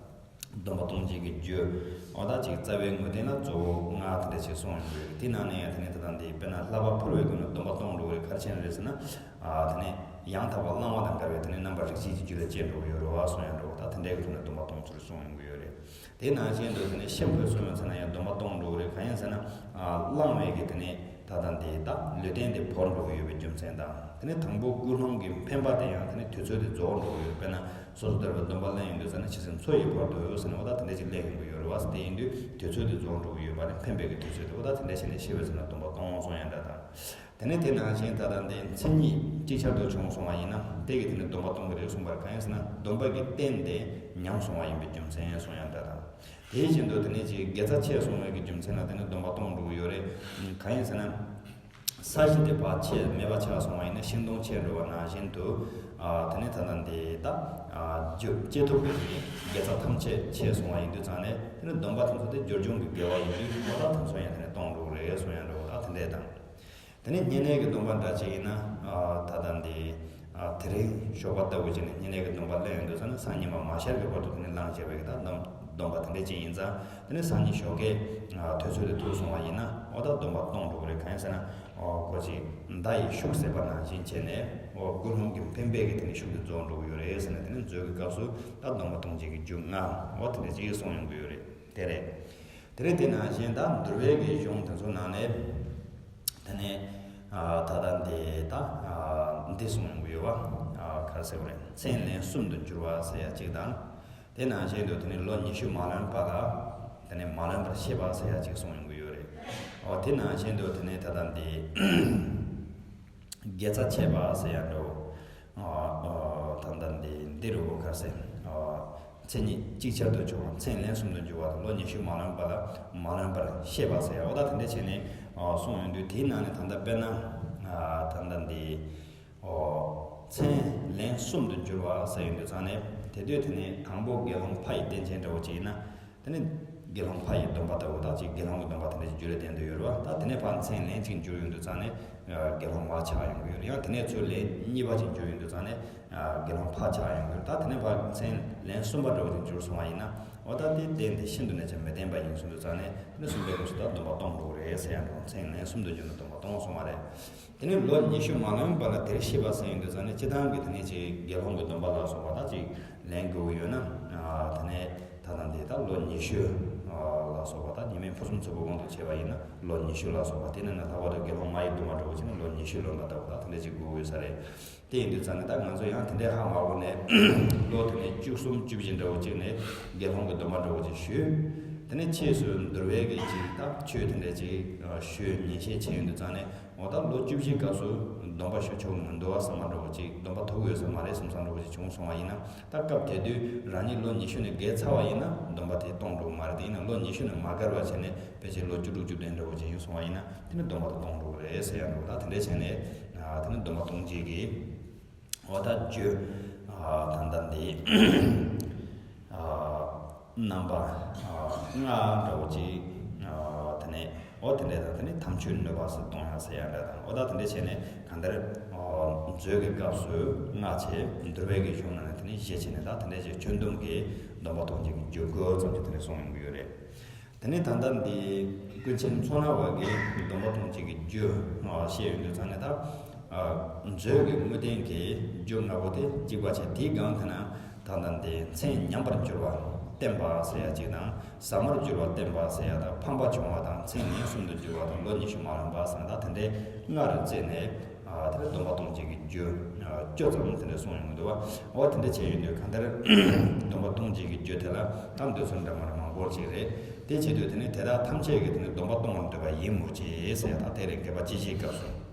སྡོམ་པ་གཏོང་བྱེད་ཀྱི་རྒྱུ་འོ་ད་ཅིག་རྩ་བའི་དངོས་བསྟན་ལ་གཙོ་བོ་ལྔ་དེ་འདྲ་ཅིག་གསུངས་ཡོང་གི་ཡོད་རེད། དེ་ནང་ནས་ཡང་དེ་ནི་ད་ལྟ་འདི་དཔེར་ན་བསླབ་པ་ཕུལ་བའི་སྒོ་ནས་སྡོམ་པ་གཏོང་འགྲོ་གི་རེད། ག་རེ་བྱས་ནས་རེད་ཟེར་ན། དེ་ནས་ཡང་དག་པར་བླང་བ་དང་འགལ་བའི་དེ་ནས་རྣམ་པར་རིག་བྱེད་ཀྱི་རྒྱུ་ལ་སྐྱེ་འགྲོ་གི་ཡོད་རེད་བ་གསུངས་ཡང་འགྲོ་ད་དེ་འདྲའི་གི་ཐོག་ནས་སྡོམ་པ་གཏོང་ཚུལ་གསུངས་ཡོང་གི་ཡོད་རེད། དེ་ནང་བཞིན་དུ་དེ་ནས་གཤིན་པོའི་གསུང་ཡང་ཚེ་ན་ཡང་སྡོམ་པ་གཏོང་འགྲོ་གི་རེད། གང་ཡིན་ཟེར་ན། བླང་བའི་གི་དེ་ནས་ད་ལྟ་འདི་དག་ལུས་རྟེན་དེ་བོར་འགྲོ་གི་ཡོད་པའི་རྒྱུ་མཚན་དང་དེ་ནས་དང་པོ་ཀུན་སློང་གི་འཕེན་པ་དེ་ཡང་དེ་ནས་དུས་ཚོད་དེ་རྫོགས་འགྲོ་གི་ཡོད། དཔེར་ན་སོ་སོ་ཐར་པའི་སྡོམ་པ་ལེན་ཡོང་དུས་ཟེར་ན་ཇི་སྲིད་འཚོ་ཡི་བར་དུ་ཟེར་ན་འོ་ད་དེ་འདྲ་ཅིག་ལེན་ཡོང་གི་ཡོད་རེད་བ། དེ་ཡིན་དུས་དུས་ཚོད་དེ་རྫོགས་འགྲོ་གི་ཡོད་པ་ནས་འཕེན་པའི་གི་དུས་ཚོད་དེ་འོ་ད་དེ་འདྲ་བྱས་ནས་གཤིན་པོའི་ཚེ་ན་སྡོམ་པ་གཏོང་གསུང་ཡང་འདྲ་དང་། དེ་ནས་དེ་ནང་བཞིན་ད་ལྟ་འདི་མཚན་ཉིད་ཅིག་ཆར་དུ་བྱུང་སོང་བ་ཡིན་ན་དེ་གི་དེ་ནི་སྡོམ་པ་གཏོང་གི་རེད་གསུངས་པར་གང་ཡིན་ཟེར་ན་སྡོམ་པ་གི་རྟེན་དེ་ཉམས་སོང་བ་ཡིན་པའི་རྒྱུ་མཚན་གསུང་ཡང་འདྲ་དང་། དེ་བཞིན་དུ་དེ་ནས་ཅིག་དགེ་རྩ་ཆད་སོང་བའི་གི་རྒྱུ་མཚན་ལ་དེ་ནི་སྡོམ་པ་གཏོང་འགྲོ་གི་ཡོད་རེད། གང་ཡིན་ཟེར་ན། ས་གཞི་དེ་ཕར་ཆད་མེད་པ་ཆགས་སོང་བ་ཡིན་ན་ཤིང་སྡོང་ཆད་འགྲོ་བ་ནང་བཞིན་དུ། དེ་ནས་ད་ལྟ་འདི་ད། རྒྱུ་སྐྱེས་ཐོབ་ཀྱི་དེ་ནི་དགེ་རྩ་ཐམས་ཅད་ཆད་སོང་བ་ཡིན་དུས་ཙང་ནས་དེ་ནི་སྡོམ་པ་དེ་ཚོ་དེ་སྦྱོར་བྱུང་གི་དགེ་བ་ཡིན་དུས་འོ་ད་དེ་ཚོ་ཡང་དེ་ནི་གཏོང་འགྲོ་གི་རེད་གསུང་ཡང་འགྲོ་ད་དེ་འདྲས་དང་། དེ་ནས་བསྙེན་གནས་ཀྱི་སྡོམ་པ་འདྲ་ཅིག་ཡིན་ན། ད་ལྟ་འདི། དེ་རིང་ཞོགས་པ་ལྟ་བུ་ཅིག་ནས་བསྙེན་གནས་ཀྱི་སྡོམ་པ་ལེན་ཡོང་དུས་ཙང་ནས་སང་ཉིན་མ་མ་ཤར་གྱི་བར་དུ་དེ་ནས་བླངས་བྱས་པའི་གི་ད་སྡོམ་སྡོམ་པ་དེ་འདྲ་ཅིག་ཡིན་ཙང་དེ་ནས་སང་ཉིན་ཞོགས་ཀས་དུས་ཚོད་དེ་ཐུག་སོང་བ་ཡིན་ན་འོ་ད་སྡོམ་པ་གཏོང་འགྲོ་གི་རེད། གང་ཡིན་ཟེར་ན། ཁོ་ཅིག་མདའ་ཡིས་ཤུགས་ཟད་པ་ནང་བཞིན་བྱས་ནས་འོ་ཀུན་སློང་གི་འཕེན་པའི་གི་དེ་ནས་ཤུགས་དེ་རྫོགས་འགྲོ་གི་ཡོད་རེད་ཟེར་ནས་དེ་ནས་མཛོད་ཀྱི་སྐབས་སུ་ད་སྡོམ་པ་གཏོང་བྱེད་ཀྱི་རྒྱུ་ལྔ་འོ་དེ་འདྲ་ཅིག་གསུངས་ཡོང་གི་ཡོད་རེད། དེ་རེད། དེ་རིང་དེ་ནང་བཞིན་ད་འདུལ་བའི་གི་གཞུང་དེ་ཚོ་ནང་ནས། དེ་ནས་ད་ལྟ་འདི་ད་འདི་གསུངས་ཡོང་གི་ཡོད་བ། ག་རེ་ཟེར་བ་རེད། མཚན་ལན་གསུམ་དུ་འགྱུར་བ་ཟེར་ཡ་གཅིག་དང་། དེ་ནང་བཞིན་དུ་དེ་ནས་ལོ་ཉི་ཤུ་མ་ལོན་པ་ལ་དེ་ནས་མ་ལོན་པར་ཤེས་པ་ཟེར་ཡ་གཅིག་གསུངས་ཡོང་གི་ཡོད་རེད། འོ་དེ་ནང་བཞིན་དུ་དེ་ནས་ད་ལྟ་འདི། དགེ་རྩ་ཆད་པ་ཟེར་ཡ་འདྲ་བོ། ད་ལྟ་འདི་འདི་རུ་ག་ཟེར། མཚན་ཉིད་ཅིག་ཆར་དུ་བྱུང་བ་མཚན་ལན་གསུམ་དུ་འགྱུར་བ་དང་ལོ་ཉི་ཤུ་མ་ལོན་པ་ལ་མ་ལོན་པར་ཤེས་པ་ཟེར་ཡ་འོ་ད་དེ་འདྲ་བྱས་ནས་གསུངས་ཡོང་དུས་དེའི་ནང་ནས་ད་ལྟ་དཔེར་ན། ད་ལྟ་འདི། མཚན་ལན་གསུམ་དུ་འགྱུར་བ་ཟེར་ཡོང་དུས་ཙང་ནས་དེ་དུས་དེ་ནས་དང་པོ་དགེ་སློང་ཕ་ཡི་རྟེན་ཅན་འདྲ་བོ་ཅིག་ཡིན་ན། དེ་ནི་དགེ་སློང་ཕ་ཡི་སྡོམ་པ་ལྟ་བུ་དག་ཅིག་དགེ་སློང་གི་སྡོམ་པ་དེ་འདྲ་ཅིག་འཇུ་རེ་ལྡན་དུ་ཡོད་རེད་བ། ད་དེ་ནས་ཕར་མཚན་ལན་གཅིག་འཇུ་ཡོང་དུས་ཙང་ནས་དགེ་སློང་མ་ཆགས་ཡོང་གི་ཡོད་རེད། ཡང་དེ་ནས་ཚུར་ལན་གཉིས་པ་ཅིག་འཇུ་ཡོང་དུས་ཙང་ནས་དགེ་སློང་ཕ་ཆགས་ཡོང་གི་ཡོད་རེད། ད་དེ་ནས་ཕར་མཚན་ལན་གསུམ་པ་འདྲ་བོ་ཅིག་འཇུར་སོང་བ་ཡིན་ན་འོ་ད་དེ་རྟེན་དེ་ཤིན་ཏུ་ནས་ཀྱང་མི་བརྟན་པ་ཡིན་གསུངས་དུས་ཙང་ནས་དེ་ནས་གསུམ་པའི་སྐབས་སུ་ད་སྡོམ་པ་གཏོང་དགོས་རེད་ཟེར་ཡང་འགྲོ། མཚན་ལན་གསུམ་དུ་འཇུ་ན་སྡོམ་པ་གཏོང་སོང་བ་རེད། དེ་ནས་ལོ་ཉི་ཤུ་མ་ལོན་པ་ལ་དེར་ཤེས་པ་ཟེར་ཡོང་དུས་ཙང་ནས་སྤྱི་བཏང་གི་དེ་ནས་ཅིག་དགེ་སློང་གི་སྡོམ་པ་ལ་སོགས་པ་ད་ཅིག་ལེན་དགོས་ཀྱི་ཡོད་ན། དེ་ནས་ད་ལྟ་འདི་ད་ལོ་ཉི་ཤུ་ ལ་སོགས་པ་དང་ཉི་མའི་ཕུན་སུམ་ཚོགས་པའི་དབང་དུ་བྱས་པ་ཡིན་ན་ལོ་ཉི་ཤུ་ལ་སོགས་པ། དེ་ནས་ནི་ལྷག་པར་དུ་དགེ་སློང་མ་ཡི་སྡོམ་པ་འདྲ་བོ་བྱས་ན་ལོ་ཉི་ཤུ་ལོན་པ་ལྟ་བུ་དང་དེ་འདྲ་ཅིག་དགོས་ཀྱི་ཡོད་ས་རེད། དེ་ཡིན་དུས་ཙང་ནི་ད་ང་ཚོ་ཡང་དེ་འདྲའི་ཧ་མ་གོ་ནས་ལོ་དེ་ནས་བཅུ་གསུམ་བཅུ་བཞི་འདྲ་བོ་ཅིག་ནས་དགེ་སློང་གི་སྡོམ་པ་འདྲ་བོ་ཅིག་ཞུས། དེ་ནས་ཕྱིས་སུ་འདུལ་བའི་གི་ཅིག་ད་ཆོས་དེ་འདྲ་ཅིག་ཞུས་ཉན་བཤད་བྱས་ཡོང་དུས་ཙང་ནས། འོ་ད་ལོ་བཅུ་བཞིའི་སྐབས་སུ་སྡོམ་པ་ཞུ་ཆོག་གི་མི་འདུག་བསམ་པ་འདྲ་བོ་ཅིག་སྡོམ་པ་ཐོབ་ཡོད་ས་མ་རེད་བསམ་བསམ་འདྲ་བོ་ཅིག་བྱུང་སོང་བ་ཡིན་ན། ད་སྐབས་དེ་དུས་རང་ཉིད་ལོ་ཉི་ཤུ་ནས་བརྒལ་ཚར་བ་ཡིན་ན་སྡོམ་པ་དེ་གཏོང་འགྲོ་གི་མ་རེད། དེ་ཡིན་ན་ལོ་ཉི་ཤུ་ནས་མ་བརྒལ་བ་བྱས་ནས་ཕལ་ཆེར་ལོ་བཅུ་དྲུག་བཅུ་བདུན་འདྲ་བོ་ཅིག་ཡིན་སོང་བ་ཡིན་ན་དེ་ནི་སྡོམ་པ་དེ་གཏོང་འགྲོ་གི་རེད་ཟེར་ཡ་འདྲ་བོ། ད་དེ་འདྲ་བྱས་ནས་དེ་ནི་སྡོམ་པ་གཏོང་བྱེད་ཀྱི་འོ་ད་རྒྱུ་ད་ལྟ་འདི། རྣམ་པ་ལྔ་འདྲ་བོ་ཅིག་དེ་ནས་འོ་དེ་འདྲ་དང་དེ་ནས་དམ་ཆོས་ནུས་པ་སུ་གཏོང་ཡག་ཟེར་ཡག་འདྲ་དང་། འོ་ད་དེ་འདྲ་བྱས་ནས་གང་ལྟར་མཛོད་ཀྱི་སྐབས་སུ་ལྔ་བྱས། འདུལ་བའི་གི་གཞུང་ནང་ནས་དེ་ནས་བཞི་བྱས་ནས་ད་དེ་འདྲ་ཅིག་ཁྱོན་བསྡོམས་ཀྱི་སྡོམ་པ་གཏོང་བྱེད་ཀྱི་རྒྱུ་དགུ་ཙམ་ཅིག་དེ་འདྲ་གསུངས་ཡོང་གི་ཡོད་རེད། དེ་ནས་ད་ལྟ་འདི་ཀུན་མཁྱེན་མཚོ་སྣ་བ་གིས་སྡོམ་པ་གཏོང་བྱེད་ཀྱི་རྒྱུ་བཤད་ཡོང་དུས་ཙང་ནས་ད། མཛོད་ཀྱི་དངོས་བསྟན་གྱི་རྒྱུ་ལྔ་པོ་དེ་གཅིག་པ་བྱས། དེའི་སྒང་དེ་ན་ད་ལྟ་འདི་མཚན་ཉམས་པར་འགྱུར་བ་བསྟན་པ་ཟེར་ཡ་གཅིག་དང་། ཟ་མར་འགྱུར་བ་བསྟན་པ་ཟེར་ཡ་དང་། ཕམ་པ་བྱུང་བ་དང་མཚན་ལན་གསུམ་དུ་འགྱུར་བ་དང་ལོ་ཉི་ཤུ་མ་ལོན་པ་ཟེར་ན་ད་དེ་འདྲའི་ལྔ་རུ་བརྩིས་ནས་དེ་ལ་སྡོམ་པ་གཏོང་བྱེད་ཀྱི་རྒྱུ་བཅུ་ཙམ་དེ་འདྲ་གསུངས་ཡོང་གི་འདུག་བ། འོ་དེ་འདྲ་བྱས་ཡོང་དུས་གང་ལྟར་སྡོམ་པ་གཏོང་བྱེད་ཀྱི་རྒྱུ་དེ་ལ་ད་འདོད་ཚུལ་འདྲ་མ་འདྲ་མང་པོ་ཅིག་རེད། དེ་བྱེད་དུས་དེ་ནི་དེ་དག་ཐམས་ཅད་ཀྱིས་དེ་ནི་སྡོམ་པ་གཏོང་བར་འདོད་པ་ཡིན་མོད་ཀྱི་ཟེར་ཡ་དང་། དེ་རེད། དགེ་བ་ཅི་བྱེད་སྐབས་སུ།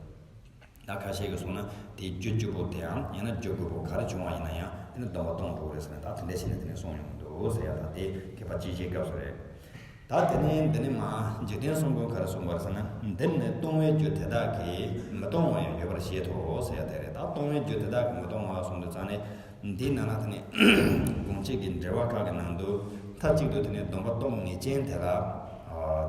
ད་ཁ་ཤས་ཀྱིས་གསུངས་ན་དེའི་རྒྱུ་བཅུ་པོ་དེའམ་ཡང་ན་རྒྱུ་དགུ་པོ་ག་རེ་བྱུང་བ་ཡིན་ན་ཡང་དེ་ནི་སྡོམ་པ་གཏོང་འགྲོ་གི་རེད་ཟེར་ནས། ད་དེ་འདྲ་བྱས་ནས་དེ་ནི་གསུངས་ཡོང་གི་འདུག་ཟེར་ཡ་དང་། དེ་དགེ་བ་ཅི་བྱེད་སྐབས་སུ་རེད། ད་དེ་ནི་འདི་ནི་མ་འཇིག་རྟེན་གསུམ་པོ་ག་རེ་གསུངས་པ་རེད་ཟེར་ན། འདིར་ནི་གཏོང་བའི་རྒྱུ་དེ་དག་གིས་མི་གཏོང་བ་ཡང་ཡོད་པར་བཞེད་དོ་ཟེར་ཡ་དེ་རེད། ད་གཏོང་བའི་རྒྱུ་དེ་དག་གིས་མི་གཏོང་བ་གསུངས་དུས་ཙང་ནས། འདིའི་ནང་ན་དེ་ནི་དགོངས་གཅིག་གི་འགྲེལ་པ་ཁག་གི་ནང་དུ་མཐའ་གཅིག་ཏུ་དེ་ནི་སྡོམ་པ་གཏོང་ངེས་ཅན་དེ་ལ་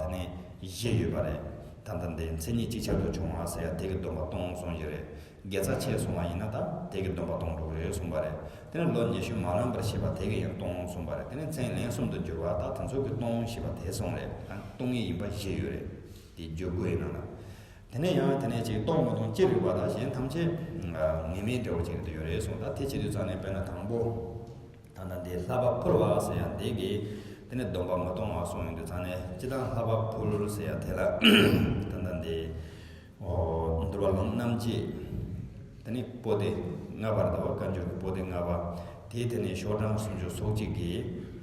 དེ་ནི་བཞི་ཡོད་པ་རེད། ད་ལྟ་འདི་མཚན་ཉིད་ཅིག་ཆར་དུ་བྱུང་བ་ཟེར་ཡ་དེ་གི་སྡོམ་པ་གཏོང་གསུངས་ཀྱི་རེད། དགེ་རྩ་ཆེ་སོང་བ་ཡིན་ན་ད་དེ་གི་སྡོམ་པ་གཏོང་འགྲོ་གི་རེད་གསུངས་པ་རེད། དེ་ནི་ལོ་ཉི་ཤུ་མ་ལོན་པར་ཤེས་པ་དེ་གི་ཡང་གཏོང་གསུངས་པ་རེད། དེ་ནི་མཚན་ལན་གསུམ་དུ་འགྱུར་བ་ད་དེ་ཚོ་གི་གཏོང་ཞེས་པ་དེ་གསུངས་རེད། ད་གཏོང་ངེས་ཡིན་པ་བཞི་ཡོད་རེད། དེ་རྒྱུ་དགུ་ཡི་ནང་ལ། དེ་ནས་ཡང་དེ་ནས་ཅིག་གཏོང་མི་གཏོང་ཅི་རིགས་པ་དང་གཞན་ཐམས་ཅད་ངེས་མེད་འདྲ་བོ་ཅིག་ཏུ་ཡོད་རེད་གསུངས། ད་དེ་བྱེད་དུས་ཙང་ནས་དཔེར་ན་དང་པོ། ད་ལྟ་འདི་བསླབ་པ་ཕུལ་བ་ཟེར་ཡ་འདི་གིས་དེ་ནས་སྡོམ་པ་མི་གཏོང་བ་གསུངས་ཡོང་དུས་ཙང་ནས་སྤྱི་བཏང་བསླབ་པ་ཕུལ་ཟེར་ཡ་དེ་ལ་ད་ལྟ་འདི་འདུལ་བ་ལུང་རྣམ་འབྱེད། དེ་ནས་པོ་ཏི་ལྔ་པར་ལྟ་བ། བཀའ་འགྱུར་གྱི་པོ་ཏི་ལྔ་པ་དེའི་དེ་ནས་ཤོག་གྲངས་སུམ་ཅུ་སོ་གཅིག་གི་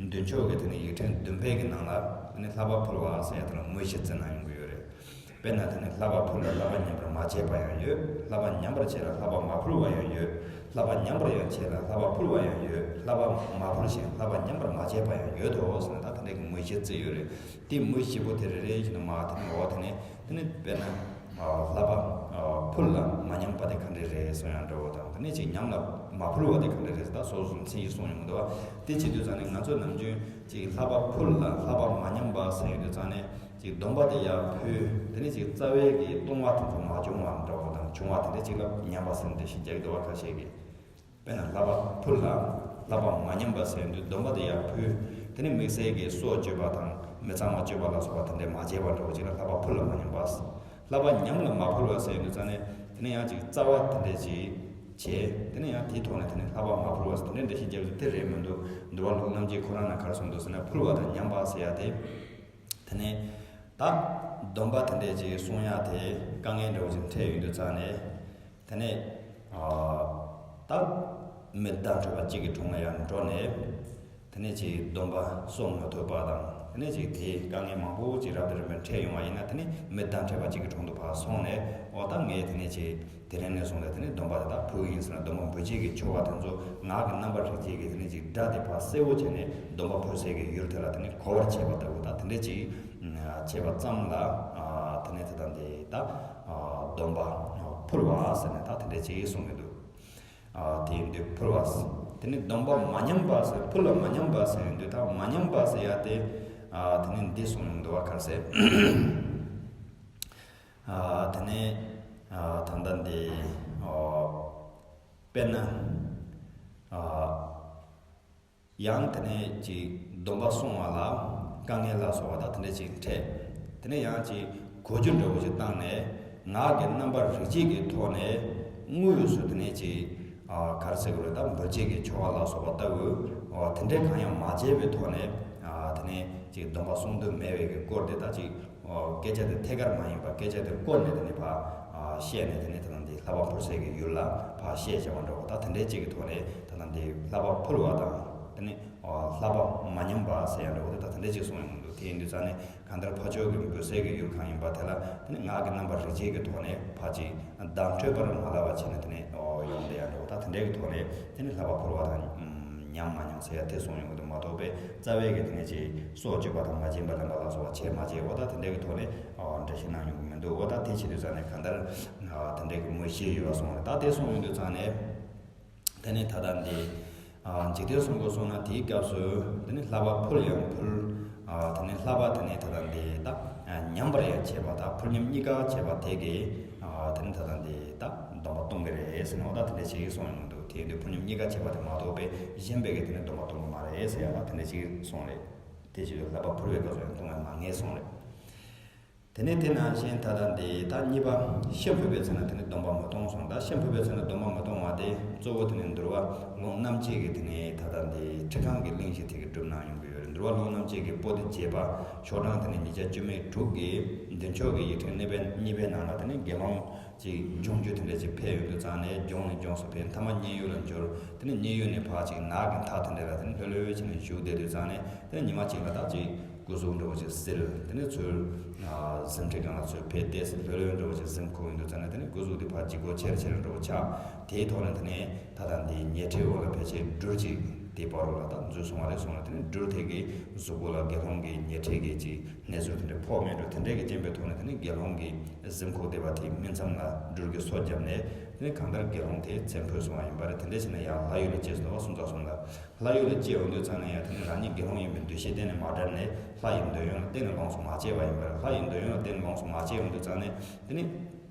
མདུན་ཕྱོགས་ཀྱི་དེ་ནས་ཡིག་ཕྲེང་བདུན་པའི་གི་ནང་ལ་དེ་ནས་བསླབ་པ་ཕུལ་བ་ཟེར་ཡ་དེ་ལ་དངོས་གཞི་བརྩི་ན་ཡོང་གི་ཡོད་རེད། དཔེར་ན་དེ་ནི་བསླབ་པ་ཕུལ་ལ་བསླབ་པ་ཉམས་པར་མ་བྱས་པ་ཡང་ཡོད། བསླབ་པ་ཉམས་པར་བྱས་ལ་བསླབ་པ་མ་ཕུལ་བ་ཡང་ཡོད། བསླབ་པ་ཉམས་པར་ཡང་བྱས་ལ་བསླབ་པ་ཕུལ་བ་ཡང་ཡོད། བསླབ་པ་མ་ཕུལ་ཞིང་བསླབ་པ་ཉམས་པར་མ་བྱས་པ་ཡང་ཡོད་དོ་ཟེར་ན། ད་དེ་འདྲའི་གི་དངོས་གཞི་བརྩི་ཡོད་རེད། དེ་དངོས་གཞི་པོ་དེ་རེ་རེ་བཞིན་དུ་མ་དེ་ནི་འོ་དེ་ནི་དེ་ནི་དཔེར་ན་བསླབ་པ་ཕུལ་ལ་མ་ཉམས་པ་དེ་ག་འདྲ་རེད་གསུང་ཡང་འདྲ་བོ་དང་། དེ་ནི་ཅིག་ཉམས་ལ་མ་ཕུལ་བ་དེ་ག་འདྲ་རེད་ཟེར། ད་སོ་སོ་མཚན་གཞི་གསུང་ཡོང་གི་འདུག་བ། དེ་བྱེད་དུས་ཙང་ནས་ང་ཚོ་ནམ་རྒྱུན་ཅིག་བསླབ་པ་ཕུལ་ལ་བསླབ་པ་མ་ཉམས་པ་ཟེར་ཡོང་དུས་ཙང་ནས། ཅིག་སྡོམ་པ་དེ་ཡར་ཕུལ། དེ་ནས་ཅིག་རྩ་བའི་གི་ལྟུང་བ་དེ་ཚོ་མ་བྱུང་བ་འདྲ་བོ་དང་། བྱུང་བ་དེ་འདྲ་ཅིག་ལ་ཉམས་པ་ཟེར་འདི་ཞིག་རྒྱག་གི་འདུག་བ། ཁ་ཤས་ཀྱིས། དཔེར་ན་བསླབ་པ་ཕུལ་ལ་བསླབ་པ་མ་ཉམས་པ་ཟེར་དུས་སྡོམ་པ་དེ་ཡར་ཕུལ། དེ་ནས་དམིགས་བསལ་གྱི་སྲོག་གཅོད་པ་དང་མི་གཙང་བ་སྤྱོད་པ་ལ་སོགས་པ་དེ་འདྲ་མ་བྱས་པ་འདྲ་བོ་ཅིག་ལ་བསླབ་པ་ཕུལ་ལ་མ་ཉམས་པ། བསླབ་པ་ཉམས་ལ་མ་ཕུལ་བ་ཟེར་དུས་ཙང་ནས་དེ་ནས་ཡང་ཅིག་རྩ་བ་དེ་འདྲ་ཅིག་བྱས། དེ་ནས་ཡང་དེའི་ཐོག་ནས་དེ་ནས་བསླབ་པ་མ་ཕུལ་བ་ཟེར་དེ་འདྲ་ཞིག་རྒྱག་རྒྱུ་དེ་རེད་མི་འདུག་འདུལ་བ་ལུང་རྣམ་འབྱེད་ཁོ་རང་ན་ག་རེ་གསུངས་འདུག་ཟེར་ན། ཕུལ་བ་དང་ཉམས་པ་ཟེར་ཡ་དེ། དེ་ནས་ད་སྡོམ་པ་དེ་འདྲས་ཅིག་གསུང་ཡ་དེ་དཀའ་ངལ་འདྲ་བོ་ཅིག་འཕྲད་ཡོང་དུས་ཙང་ནས། དེ་ནས་ཨ་ད་མི་བརྡ་འཕྲོད་པ་གཅིག་གི་དྲུང་ལ་ཡང་འགྲོ་ནས། དེ་ནས་ཅིག་སྡོམ་པ་སྲུང་མི་ཐུབ་པ་དང་། དེ་ནས་ཅིག་དེའི་དཀའ་ངལ་མང་པོ་ཅིག་རབ་དང་རིམ་པས་འཕྲད་ཡོང་བ་ཡིན་ན། དེ་ནས་མི་བརྡ་འཕྲོད་པ་གཅིག་གི་དྲུང་དུ་ཕར་སོང་ནས། འོ་ད་ངས་དེ་ནས་ཅིག་དེ་རིང་ནས་བཟུང་སྟེ་དེ་ནས་སྡོམ་པ་དེ་དག་ཕུལ་གྱི་ཡིན་ཟེར་ན། སྡོམ་པ་འབུལ་བྱེད་ཀྱི་ཆོ་ག་དེ་ཚོ་ངག་གི་རྣམ་པར་རིག་བྱེད་ཀྱི་དེ་ནས་ཅིག་སྒྲ་དེ་ཕར་གསལ་བོ་བྱས་ནས་སྡོམ་པ་ཕུལ་སའི་གི་ཡུལ་དེ་ལ་དེ་ནས་གོ་བར་བྱེད་པ་ལྟ་བུ་དང་། དེ་འདྲས་ཅིག་བྱེད་པ་ཙམ་ལ་དེ་ནས་དེ་དང་དེ་ད་སྡོམ་པ་ཕུལ་བ་ཟེར་ནས་ད་དེ་འདྲས་ཅིག་གསུང་གི་འདུག་དེ་ཡིན་དུས་ཕུལ་བ་ཟེར། དེ་ནས་སྡོམ་པ་མ་ཉམས་པ་ཟེར། ཕུལ་ལ་མ་ཉམས་པ་ཟེར་ཡོང་དུས། ད་མ་ཉམས་པ་ཟེར་ཡ་དེ་དེ་ནས་འདི་གསུང་གི་འདུག་བ། ག་རེ་ཟེར། དེ་ནས་ད་ལྟ་འདི་དཔེར་ན། ཡང་དེ་ནས་ཅིག་སྡོམ་པ་སྲུང་བ་ལ་དཀའ་ངལ་ལ་སོགས་པ་དང་དེ་འདྲ་ཅིག་འཕྲད། དེ་ནས་ཡང་ཅིག་གོ་རྒྱུ་འདྲ་བོ་ཞིག་བཏང་ནས། ངག་གི་རྣམ་པར་རིག་བྱེད་ཀྱི་ཐོག་ནས་དངོས་སུ་དེ་ནས་ཅིག་ག་རེ་ཟེར་དགོས་རེད། ད་འབུལ་བྱེད་ཀྱི་ཆོ་ག་ལ་སོགས་པ་ལྟ་བུ་དེ་འདྲ་གང་ཡང་མ་བྱས་པའི་ཐོག་ནས་ དེ་ནས་ཅིག་སྡོམ་པ་སྲུང་འདོད་མེད་པའི་གི་སྐོར་དེ་ད་ཅིག་ཨོ་སྐད་ཆ་དེ་ཐད་ཀར་མ་ཡིན་པ་སྐད་ཆ་དེ་བསྐོར་ནས་དེ་ནས་ཕར་ཨ་བཤད་ནས་དེ་ནས་ད་ལྟ་འདི་བསླབ་པ་ཕུལ་སའི་གི་ཡུལ་ལ་ཕར་བཤད་བྱ་བ་འདྲ་བོ་ད་དེ་འདྲའི་ཅིག་གི་ཐོག་ནས་ད་ལྟ་འདི་བསླབ་པ་ཕུལ་བ་དང་དེ་ནས་ཨོ་བསླབ་པ་མ་ཉམས་པ་ཟེར་ཡ་འདྲ་བོ་དེ་ད་དེ་འདྲའི་ཅིག་གསུངས་ཡོང་གི་འདུག་དེ་ཡིན་དུས་ཙང་ནས་གང་ལྟར་ཕར་ཕྱོགས་ཀྱི་འབོད་སའི་གི་ཡུལ་གང་ཡིན་པ་དེ་ལ་དེ་ནས་ངག་གི་རྣམ་པར་རིག་བྱེད་ཀྱི་ཐོག་ནས་ཕར་ཅིག་བདག་འཕྲོད་པར་མ་བསླབ་པ་བྱས་ནས་དེ་ནས་ཨོ་ཡོང་བསྡད་ཡ་འདྲ་བོ་ད་དེ་འདྲའི་གི་ཐོག་ནས་དེ་ནས་བསླབ་པ་ཕུལ་བ་དང་ཉམས་མ་ཉམས་ཟེར་ཡ་དེ་གསུངས་ཡོང་གི་འདུག་མ་གཏོགས་པའི་རྩ་བའི་གི་དེ་ནས་ཅིག་སྲོག་གཅོད་པ་དང་མ་བྱིན་པ་ལེན་པ་ལ་སོགས་པ་བྱས་མ་བྱས་འོ་ད་དེ་འདྲའི་གི་ཐོག་ནས་ཨོ་འགྲེལ་བཤད་གནང་ཡོང་གི་མི་འདུག་འོ་ད་དེ་བྱེད་དུས་ཙང་ནས་གང་ལྟར་ཨོ་དེ་འདྲའི་གི་མུ་བཞི་ཡོད་པ་སོང་རེད། ད་དེ་གསུངས་ཡོང་དུས་ཙང་ནས། དེ་ནས་ད་ལྟ་འདི། ཨ་འཇིག་རྟེན་གསུམ་མགོ་སོང་ན་དེའི་སྐབས་སུ། དེ་ནས་བསླབ་པ་ཕུལ་ཡང་ཕུལ། ཨ་དེ་ནས་བསླབ་པ་དེ་ནས་ད་ལྟ་འདི་ད། ཨ་ཉམས་པར་ཡང་བྱེད་པ་དང་ཕུལ་ཉམས་གཉིས་ཀ་བྱེད་པ་དེ་གིས། ཨ་དེ་ནས་ད་ལྟ་འདི་ད་སྡོམ་པ་གཏོང་གི་རེད་ཟེར་ནས་འོ་ད་དེ་འདྲ་བྱེད་ཀྱི་གསུངས་ཡོང་འདུག་དེ་ཡིན་དུས་ཕུལ་ཉམས་གཉིས་ཀ་བྱེད་པ་དེ་མ་གཏོགས་པའི་གཞན་པའི་གི་དེ་ནས་སྡོམ་པ་གཏོང་གི་མ་རེད་ཟེར་ཡ་ད་དེ་འདྲ་བྱེད་ཀྱི་གསུངས་རེད། དེ་བྱེད་དུས་བསླབ་པ་ཕུལ་བའི་སྐབས་སུ་ཡང་གཏོང་བ་མ་ངེས་གསུངས་རེད། དེ་ནས་དེ་ནང་བཞིན་ད་ལྟ་འདི་ད་གཉིས་པ་ཤི་འཕོས་པའི་ཚེ་ན་དེ་ནི་སྡོམ་པ་མི་གཏོང་གསུངས། ད་ཤི་འཕོས་པའི་ཚེ་ན་སྡོམ་པ་མི་གཏོང་བ་དེ་གཙོ་བོ་དེ་ནི་འདུལ་བ་ཀློང་རྣམ་འབྱེད་ཀྱི་དེ་ནི་ད་ལྟ་འདི་ཁྲི་ཁང་གི་གླེང་གཞི་དེ་གི་སྒྲུབ་གནང་ཡོང་གི་ཡོད་རེད། འདུལ་བ་ཀློང་རྣམ་འབྱེད་ཀྱི་པོ་ཏི་རྒྱས་པ་ཤོག་གྲངས་དེ་ནི་ཉིས་བརྒྱ་བཅུ་མེད་དྲུག་གི་མདུན་ཕྱོགས་ཀྱི་ཡིག་ཕྲེང་གཉིས་པའི་གཉིས་པའི་ནང་ལ་དེ་ནི་དགེ་སློང་ཅིག་འབྱུང་རྒྱུ་དེ་འདྲ་ཅིག་ཕེབས་ཡོང་དུས་ཙང་ནས་གྱོང་ནས་གྱོང་སུ་ཕེབས། མཐའ་མ་མཉན་ཡོད་ལ་འབྱོར། དེ་ནས་མཉན་ཡོད་ནས་ཕར་ཅིག་ནགས་ཀྱི་མཐའ་དེ་འདྲ་ལ་དེ་ནས་ལྷོད་ལྷོད་བྱས་ནས་བཞུགས་བསྡད་དུས་ཙང་ནས་དེ་ནས་ཉི་མ་གཅིག་ལ་ད་ཅིག་སྐུ་གཟུགས་འདྲ་བོ་ཅིག་བསིལ། དེ་ནས་ཚུར་གཟིམ་ཁྲི་སྒང་ལ་ཚུར་ཕེབས་ཏེ་ལྷོད་ལྷོད་འདྲ་བོ་ཅིག་གཟིམ་ཁུག་ཡོང་དུས་ཙང་ནས་དེ་ནས་སྐུ་གཟུགས་དེ་ཕར་ལྗིད་ཁོག་ཆེར་ཆེར་འདྲ་བོ་ཆགས། དེའི་ཐོག་ནས་དེ་ནས་ད་ལྟ་འདིའི་ཉལ་ཁྲིའི་འོག་ལ་ཕལ་ཆེར་སྦྲུལ་ཅིག་དེའི་བར་རོ་ལ་ད་འཛུལ་སོང་བ་རེད་གསུངས་ལ། དེ་ནས་སྦྲུལ་དེ་གི་གཟུགས་པོ་ལ་དགེ་སློང་གི་ཉལ་ཁྲི་གི་ཅིག་གནས་ཚུལ་དེ་འདྲ་ཕོག་མེད་འགྲོ། དེ་འདྲའི་གི་རྐྱེན་པའི་ཐོག་ནས་དེ་ནི་དགེ་སློང་གིས་གཟིམ་ཁུག་བསྡད་པ་དེའི་སྨིན་མཚམས་ལ་སྦྲུལ་གྱིས་སོ་བརྒྱབ་ནས་དེ་ནི་གང་ལྟར་དགེ་སློང་དེ་ཚེ་འཕོས་སོང་བ་ཡིན་པ་རེད། དེ་འདྲ་བྱས་ན་ཡང་ལྷ་ཡུལ་ལ་སྐྱེས་སོང་བ་སུམ་རྩ་གསུམ་ལ། ལྷ་ཡུལ་ལ་སྐྱེས་ཡོང་དུས་ཙང་ནས་ཡང་དེ་ནི་རང་ཉིད་དགེ་སློང་ཡིན་པའི་འདུ་ཤེས་གཏན་ནས་མ་བྲལ་ནས་ལྷ་ཡི་འདོད་ཡོན་ལ་གཏན་ནས་ལོངས་སུ་མ་སྤྱད་པ་ཡིན་པ་རེད། ལྷ་ཡི་འདོད་ཡོན་ལ་གཏན་ནས་ལོངས་སུ་མ་སྤྱད་ཡོང་དུས་ཙང་ནས་དེ་ནི།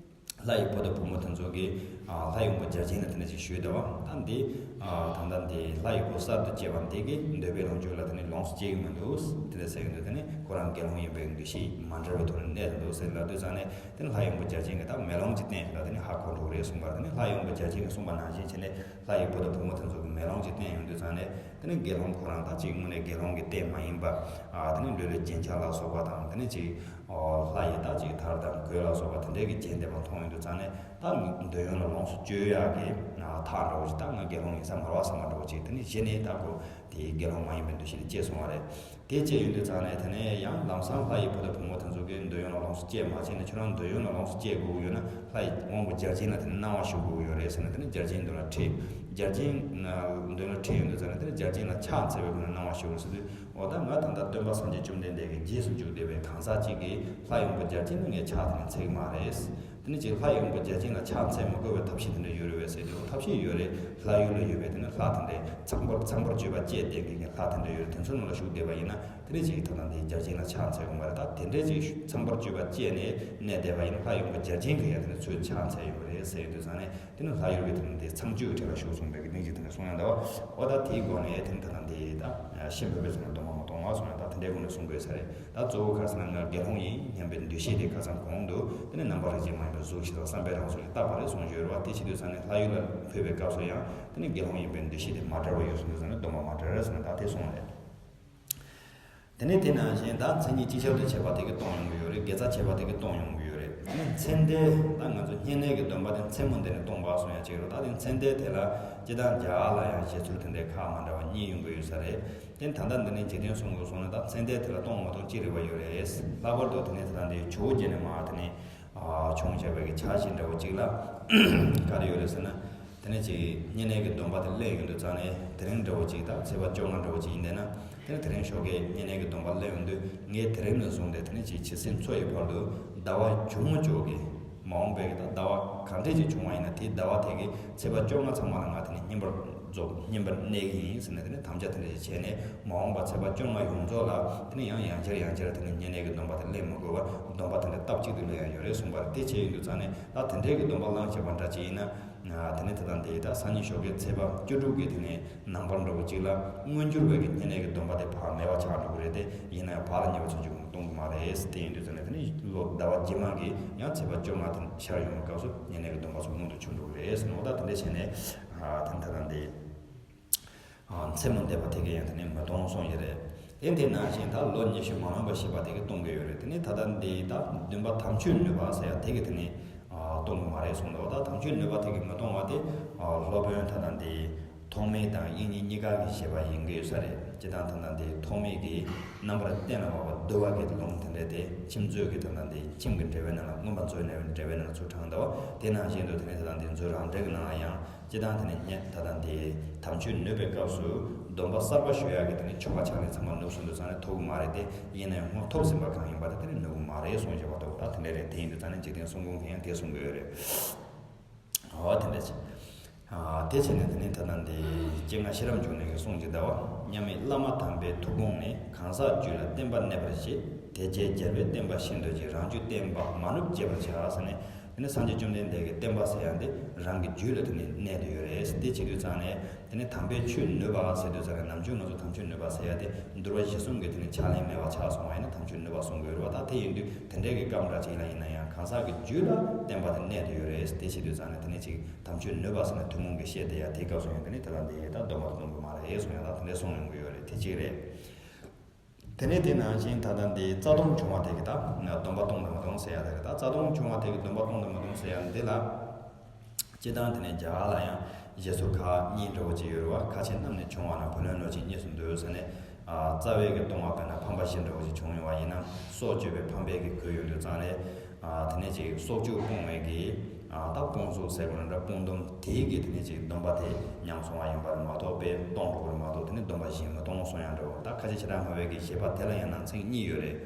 ལྷ་ཡི་བུ་དང་བུ་མོ་དེ་ཚོ་གིས་ཨ་ལྷ་ཡི་དབང་པོ་བརྒྱ་བྱིན་ལ་དེ་འདྲ་ཅིག་ཞུས་བསྡད་པ། ད་འདི་ཨ་ད་ལྟ་འདི་ལྷ་ཡི་བུ་གསར་དུ་སྐྱེས་པ་འདི་གིས་འདོད་པའི་ལོངས་སྤྱོད་ལ་དེ་ནི་ལོངས་སུ་སྤྱད་ཀྱི་མི་འདུག་དེ་འདྲ་ཟེར་གྱི་འདུག་དེ་ནི་ཁོ་རང་དགེ་སློང་ཡིན་པའི་འདུ་ཤེས་མ་འདྲ་བའི་ཐོག་ནས་གནས་འདུག་ཟེར་ལབ་དུས་ཙང་ནས་དེ་ནི་ལྷ་ཡི་དབང་པོ་བརྒྱ་བྱིན་གྱིས་ད་མེ་ལོང་ཅིག་བསྟན་ལ་དེ་ནི་ཧ་གོ་འགྲོ་གི་རེད་གསུངས་པ་རེད། དེ་ནི་ལྷ་ཡི་དབང་པོ་བརྒྱ་བྱིན་གྱིས་གསུངས་པ་ནང་བཞིན་བྱས་ནས་ལྷ་ཡི་བུ་དང་བུ་མོ་དེ་ཚོ་གིས་མེ་ལོང་ཅིག་བསྟན་ཡོང་དུས་ཙང་ནས། དེ་ནི་དགེ་སློང་ཁོ་རང་ད་ཅིག་དངོས་གནས་དགེ་སློང་གི་རྟེན་མ་ཡིན་པ། ཨ་དེ་ནི་ལྷོད་ལྷོད་རྒྱན་ཆ་ལ་སོགས་པ་དང་དེ་ནི་ཅིག་ཨོ་ལྷ་ཡི་ད་ཅིག་དར་དང་གོས་ལ་སོགས་པ་དེ་འདྲའི་གི་རྒྱན་བསྡད་པ་མཐོང་ཡོང་དུས་ཙང་ནས་ད་འདོད་ཡོན་ལ་ལོངས་སུ་སྤྱོད་ཡག་གི་ཨ་ཐག་འདྲ་བོ་ཞིག་ད་ང་དགེ་སློང་ཡིན་ས་མ་རེད་བསམ་པ་འདྲ་བོ་ཅིག་དེ་ནི་གཞི་ནས་ད་ཁོ་དེའི་དགེ་སློང་མ་ཡིན་པའི་འདུ་ཤེས་དེ་སྐྱེས་སོང་བ་རེད། དེ་སྐྱེས་ཡོང་དུས་ཙང་ནས་དེ་ནས་ཡང་ལམ་སང་ལྷ་ཡི་བུ་དང་བུ་མོ་དེ་ཚོ་གིས་འདོད་ཡོན་ལ་ལོངས་སུ་སྤྱད་མ་བྱས་ནས་ཁྱོད་རང་འདོད་ཡོན་ལ་ལོངས་སུ་སྤྱད་དགོས་ཀྱི་ཡོད་ན་ལྷ་ཡི་དབང་པོ་བརྒྱ་བྱིན་ལ་དེ་ནས་གནང་བ་ཞུ་དགོས་ཀྱི་ཡོད་རེད་ཟེར་ནས་དེ་ནས་བརྒྱ་བྱིན་མདུན་ལ་ཁྲིད། བརྒྱ་བྱིན་མདུན་ལ་ཁྲིད་ཡོང་དུས་ཙང་ནས་དེ་ནས་བརྒྱ་བྱིན་ལ་ཕྱག་འཚལ་བའི་སྒོ་ནས་གནང་བ་ཞུ་དགོས་ཟེར་དུས་འོ་ད་ང་ད་ལྟ་སྟོན་པ་སངས་རྒྱས་བཅོམ་ལྡན་འདས་ཀྱི་རྗེས་སུ་འཇུག་བསྡད་པའི་གང་ཟག་ཅིག་གིས་ལྷ་ཡི་དབང་པོ་བརྒྱ་བྱིན་ལ་ངས་ཕྱག་དེ་ནས་འཚལ་གྱི་མ་རེད། དེ་ནས་ཅིག་ལྷ་ཡི་དབང་པོ་བརྒྱ་བྱིན་ལ་ཕྱག་འཚལ་མི་དགོས་པའི་ཐབས་ཤེས་དེ་འདྲ་ཡོད་རེད་བས་ཟེར་དུས་ཐབས་ཤེས་ཡོད་རེད། ལྷ་ཡུལ་ལ་ཡོད་པའི་དེ་ནས་ལྷ་དེ་འདྲའི་ཚངས་པར་ཚངས་པར་སྤྱོད་པ་སྤྱད་བསྡད་མཁན་གྱི་ལྷ་དེ་འདྲ་ཡོད་རེད། དེ་ཚོའི་ནང་ལ་བཞུགས་བསྡད་པ་ཡིན་ན་དེ་འདྲས་ཅིག་ད་ལྟ་འདི་བརྒྱ་བྱིན་ལ་ཕྱག་འཚལ་དགོས་མ་རེད། ད་དེ་འདྲས་ཅིག་ཚངས་པར་སྤྱོད་པ་སྤྱད་ནས་གནས་བསྡད་པ་ཡིན་ན་ལྷ་ཡི་དབང་པོ་བརྒྱ་བྱིན་གྱིས་ཡང་དེ་ནས་ཚུར་ཕྱག་འཚལ་ཡོང་གི་རེད་ཟེར་ཡོང་དུས་ཙང་ནས་དེ་ནི་ལྷ་ཡུལ་གྱི་དེ་ནས་འདི་ཚངས་སྤྱོད་ཀྱི་གྲས་ལ་ཞུགས་སོང་བའི་གི་གནས་ཀྱི་དེ་ནས་གསུང་ཡང་འདྲ་བ། ཨོ་ད་དེའི་སྒོ་ནས་དེ་ནི་ད་ལྟ་འདི་ད་ཤི་འཕོས་པའི་ཚེ་ན་སྡོམ་པ་མ་གཏོང་བ་གསུང་ཡང་ད་དེ་འདྲའི་སྒོ་ནས་གསུང་དགོས་ས་རེད། ད་གཙོ་བོ་ཁ་སང་ང་དགེ་སློང་ཡིན་སྙམ་པའི་འདུ་ཤེས་དེ་ཁ་སང་གོང་དུ་དེ་ནི་རྣམ་པ་རིགས་ཅན་མ་ཡིན་པའི་གཟུགས་ཤིག་དང་བསམ་པའི་རང་གཟུགས་ཤིག་བཏགས་པ་རེད་གསུངས་ཡོད་རེད་བ། དེ་བྱེད་དུས་ཙང་ནས་ལྷ་ཡུལ་ལ་འཕོས་པའི་སྐབས་སུ་ཡང་དེ་ནི་དགེ་སློང་ཡིན་པའི་འདུ་ཤེས་དེ་མ་བྲལ་བ་ཡོད་གསུངས་དུས་ཙང་ནས་སྡོམ་པ་མ་བྲལ་རེད་ཟེར་ནས་ད་དེ་གསུངས་རེད། དེ་ནས་དེ་ནང་བཞིན་ད་མཚན་ཉིད་ཅིག་ཆར་དུ་བྱས་པ་དེ་གིས་གཏོང་ཡོང་གི་ཡོད་རེད། དགེ་རྩ་བྱས་པ་དེ་གིས་གཏོང་ཡོང་གི་ཡོད་རེད། དེ་ནས་མཚན་ལྡན་ད་ང་ཚོ་བསྙེན་གནས་ཀྱི་སྡོམ་པ་དེ་མཚན་མོ་འདི་ནས་གཏོང་བ་གསུངས་ཡ་ཅིག་རེད། ད་དེ་མཚན་ལྡན་དེ་ལ་སྤྱིར་བཏང་རྒྱ་གར་ལ་ཡང་བཞེད་ཚུལ་དེ་འདྲའི་ཁག་མ་འདྲ་བ་གཉིས་ཡོང་གི་ཡོད་ས་རེད། དེ་ནས་ད་ལྟ་འདི་ནས་འཇིག་རྟེན་གསུམ་མགོ་སོང་ན་ད་མཚན་ལྡན་དེ་ལ་གཏོང་མ་གཏོང་ཅི་རིགས་པ་ཡོད་རེད། ལྷག་པར་དུ་དེ་ནས་ད་ལྟ་འདི་ཇོ་བོ་རྗེ་ནས་མར་དེ་ནས་ཨ་བྱུང་བཞག་པའི་གི་ཕྱག་བཞེས་འདྲ་བོ་ཅིག་ལ་ག་རེ་ཡོད་རེད་ཟེར་ན། དེ་ནས་ཅིག་བསྙེན་གནས་ཀྱི་སྡོམ་པ་དེ་ལེན་ཡོང་དུས་ཙང་ནས་དེ་རིང་འདྲ་བོ་ཅིག་དང་ཚེས་པ་བཅོ་ལྔ་འདྲ་བོ་ཅིག་ཡིན་བསྡད་ན་དེ་ནས་དེ་རིང་ཞོགས་ཀས་བསྙེན་གནས་ཀྱི་སྡོམ་པ་ལེན་ཡོང་དུས་ངས་དེ་རིང་ནས་བཟུང་སྟེ་དེ་ནས་ཅིག་ཕྱི་སེམས་འཚོ་ཡི་བར་དུ་ཟླ་བ་མཇུག་མ་ཅོག་གི་མ་འོངས་པའི་གི་ད་ཟླ་བ་ག་འདྲས་ཅིག་བྱུང་བ་ཡིན་ན་དེའི་ཟླ་བ་དེ་གི་ཚེས་པ་བཅོ་ལྔ་ཚང་མ་ལ་ང་དེ་ནས་བསྙེན་པར་རྫོགས་བསྙེན་པར་གནས་ཀྱི་ཡིན་ཟེར་ནས་དེ་ནས་དམ་བཅའ་དེ་འདྲ་ཞིག་བྱས་ནས་མ་འོངས་པ་ཚེས་པ་བཅོ་ལྔ་ཡོངས་རྫོགས་ལ་དེ་ནས་ཡང་ཡང་བསྐྱར་ཡང་བསྐྱར་དེ་ནས་བསྙེན་གནས་ཀྱི་སྡོམ་པ་དེ་ལེན་མི་དགོས་པར་སྡོམ་པ་དེ་འདྲ་སྟབས་གཅིག་ཏུ་ལེན་ཡང་ཡོད་རེད་གསུངས་པ་རེད། དེ་བྱས་ཡོང་དུས་ཙང་ནས་ད་དེ་འདྲའི་གི་སྡོམ་པ་བླངས་བྱས་པ་འདྲ་ཅིག་ཡིན་ན། དེ་ནས་དེ་དང་དེའི་ད་སང་ཉིན་ཞོགས་ཀའི་ཚེས་པ་བཅུ་དྲུག་གི་དེ་ནས་ནངས་པར་འདྲ་བོ་ཅིག་ལ་མངོན་གྱུར་བའི་གི་བསྙེན་གནས་ཀྱི་སྡོམ་པ་དེ་ཕར་མེད་པ་ཆགས་འགྲོ་གི་རེད་དེ་ཡིན་ན་ཡང་བག་ལ་ཉལ་བ་ཚུན་ཆད་གཏོང་གི་མ་རེད། དེ་ཡིན་དུས་ཙང་ནས་དེ་ནས་ལོ་ཟླ་བ་རྗེས་མ་གི་ཡང་ཚེས་པ་བཅོ་ལྔ་དེ་ཤར་ཡོང་བའི་སྐབས་སུ་བསྙེན་གནས་ཀྱི་སྡོམ་པ་ཚོ་མངོན་དུ་གྱུར་འགྲོ་གི་རེད་ཟེར་ནོ། ད་དེ་འདྲ་བྱས་ནས་ཨ་དེ་ནས་ད་ལྟ་འདི་ཨ་མཚན་མོ་འདེབས་པ་དེ་གས་ཡང་དེ་ནས་མི་གཏོང་གསུངས་ཡོད་རེད། དེ་དེ་ནང་བཞིན་ད་ལོ་ཉི་ཤུ་མ་ལོན་པ་ཞེས་པ་དེ་གིས་སྟོང་གི་ཡོད་རེད། དེ་ནས་ད་ལྟ་འདི་ད་བདུན་པ་དམ་ཆོས་ནུས་པ་ཟེར་ཡ་དེ་གིས་དེ་ནས་ཨ་སྟོང་གི་མ་རེད་གསུངས་འདུག་ད་དམ་ཆོས་ནུས་པ་དེ་གིས་མི་སྟོང་བ་དེ་ཨ་སློབ་དཔོན་ད་ལྟ་འདི་ཐོགས་མེད་དང་དབྱིག་གཉེན་གཉིས་ཀ་གི་བཞེད་པ་ཡིན་གྱི་ཡོད་ས་རེད། སྤྱིར་བཏང་ད་ལྟ་འདི་ཐོགས་མེད་ཀྱིས་རྣམ་པར་གཏན་ལ་དབབ་པ་འདུལ་བ་གི་ལུང་དེ་འདྲ་དེ་ཁྱིམ་མཛོད་ཀྱི་ད་ལྟ་འདི་ཁྱིམ་གྱི་འགྲེལ་པའི་ནང་ལ་མངོན་པ་མཛོད་ཀྱི་འགྲེལ་པའི་ནང་ལ་ཚུར་དྲངས་འདུག་དེ་ནང་བཞིན་དུ་དེ་ནས་ད་ལྟ་འདི་མཛོད་རང་འགྲེལ་གྱི་ནང་ལ་ཡང་། སྤྱིར་བཏང་དེ་ནས་ཉེ་ད་ལྟ་འདི་དམ་ཆོས་ནུས་པའི་སྐབས་སུ་སྡོམ་པ་གསར་པ་ཞུ་ཡག་གི་དེ་ནས་ཆོ་ག་ཕྱག་ལེན་ཚང་མ་ནུབ་སོང་དུས་ཙང་ནས་ཐོབ་ཀྱི་མ་རེད་དེ། ཡིན་ན་ཡང་སྔོན་ཐོབ་ཟིན་པ་གང་ཡིན་པ་དེ་དེ་ནས་ནུབ་ཀྱི་མ་རེད་གསུངས་བཞག་པ་འདུག་ད་དེ་འདྲ་རེད། དེ་ཡིན་དུས་ཙང་ནས་འཇིག་རྟེན་གསུམ་མགོན་གྱིས་ཡང་དེ་གསུང་གི་ཡོད་རེད། འོ་དེ་འདྲ་ཅིག་ཨ་དེ་བྱས་ནས་དེ་ནས་ད་ལྟ་འདི་སྤྱན་སྔ་ཤེས་རབ་འབྱུང་གནས་ཀྱི་གསུང་ཅིག་གདའ་བ། མཉམ་མེད་བླ་མ་དམ་པའི་ཐུགས་དགོངས་ནི། གང་ཟག་རྒྱུད་ལ་བརྟན་པ་གནས་པར་བྱེད། དེ་རྗེས་རྒྱལ་བའི་བསྟན་པ་ཤིན་ཏུ་རྒྱས། རང་རྒྱུད་བརྟན་པ་མ་ནུབ་བྱེད་པར་བྱ་ཟེར་ནས། དེ་ནས་སངས་རྒྱས་བཅོམ་ལྡན་འདས་ཀྱི་བསྟན་པ་ཟེར་ཡ་འདི་རང་གི་རྒྱུད་ལ་དེ་ནས་གནས་བསྡད་ཡོད་རེད། དེ་བྱེད་དུས་ཙང་ནས་དེ་ནས་དམ་པའི་ཆོས་ནུས་པ་ཟེར་དུས་ཙང་ནས་ནམ་རྒྱུན་ང་ཚོ་དམ་ཆོས་ནུས་པ་ཟེར་ཡ་དེ་འདུལ་བ་གཞི་གསུམ་གྱི་དེ་ནས་ཕྱག་ལེན་མེད་པ་ཆགས་སོང་བ་ཡིན་ན་དམ་ཆོས་ནུས་པ་གསུང་གི་ཡོད་རེད་བ། ད་དེ་ཡིན་དུས་དེ་འདྲའི་གི་སྐབས་འདྲ་ཅིག་ལ་ཡིན་ན་ཡང་གང་ཟག་གི་རྒྱུད་ལ་བསྟན་པ་དེ་གནས་བསྡད་ཡོད་རེད། དེ་བྱེད་དུས་ཙང་ནས་དེ་ནས་ཅིག་དམ་ཆོས་ནུས་པ་ཟེར་ན་ཐུན་མོང་གི་བཤད་བསྡད་ཡ་དེའི་སྐབས་སུ་ཡང་དེ་ནས་དེ་ལ་འདི་ད་སྡོམ་པ་གཏོང་གི་མ་རེད་གསུང་ཡ་ད་དེ་འདྲའི་གསུང་ཡོང་གི་ཡོད་རེད། དེ་གཅིག་རེད། དེ་ནས་དེ་ནང་བཞིན་ད་ལྟ་འདི་རྩ་ལྟུང་བྱུང་བ་དེ་གི་ད་སྡོམ་པ་གཏོང་དང་མི་གཏོང་ཟེར་ཡ་དེ་གི་ད་རྩ་ལྟུང་བྱུང་བ་དེ་གི་སྡོམ་པ་གཏོང་དང་མི་གཏོང་ཟེར་ཡ་འདི་ལ། སྤྱིར་བཏང་དེ་ནས་རྒྱ་གར་ལ་ཡང་བཞེད་སྲོལ་ཁག་གཉིས་འདྲ་བོ་ཅིག་ཡོད་རེད་བ། ཁ་ཆེ་རྣམས་ནི་བྱུང་བ་ན་བུ་ལོན་ནོར་ཅན་གཉིས་སུ་འདུ་ཟེར་ནས། ཨ་རྩ་བའི་གི་ལྟུང་བ་དཔེར་ན་ཕམ་པ་བཞི་འདྲ་བོ་ཞིག་བྱུང་ཡོང་བ་ཡིན་ན། སྲོག་གཅོད་པའི་ཕམ་པའི་གི་གོས་ཡོང་དུས་ཙང་ནས། ཨ་དེ་ནས་ཅིག་སྲོག་གཅོད་སྤོང་བའི་གི་ཨ་ད་སྤོང་གཟུགས་ཟེར་དགོས་ན་འདྲ། སྤོང་སྡོམ་དེའི་གི་དེ་ནས་ཅིག་སྡོམ་པ་དེ་ཉམས་སོང་བ་ཡིན་པ་རེད་མ་གཏོགས་དཔེ་གཏོང་འགྲོ་གི་རེད་མ་གཏོགས་དེ་ནས་སྡོམ་པ་གཞན་མི་གཏོང་གསུང་ཡ་འདྲ་བོ། ད་ཁ་ཆེ་ཆེ་ཕྲ་སྨྲ་བའི་གི་བཞེད་པ་དེ་ལ་ཡང་ནང་ཚན་གཉིས་ཡོད་རེད།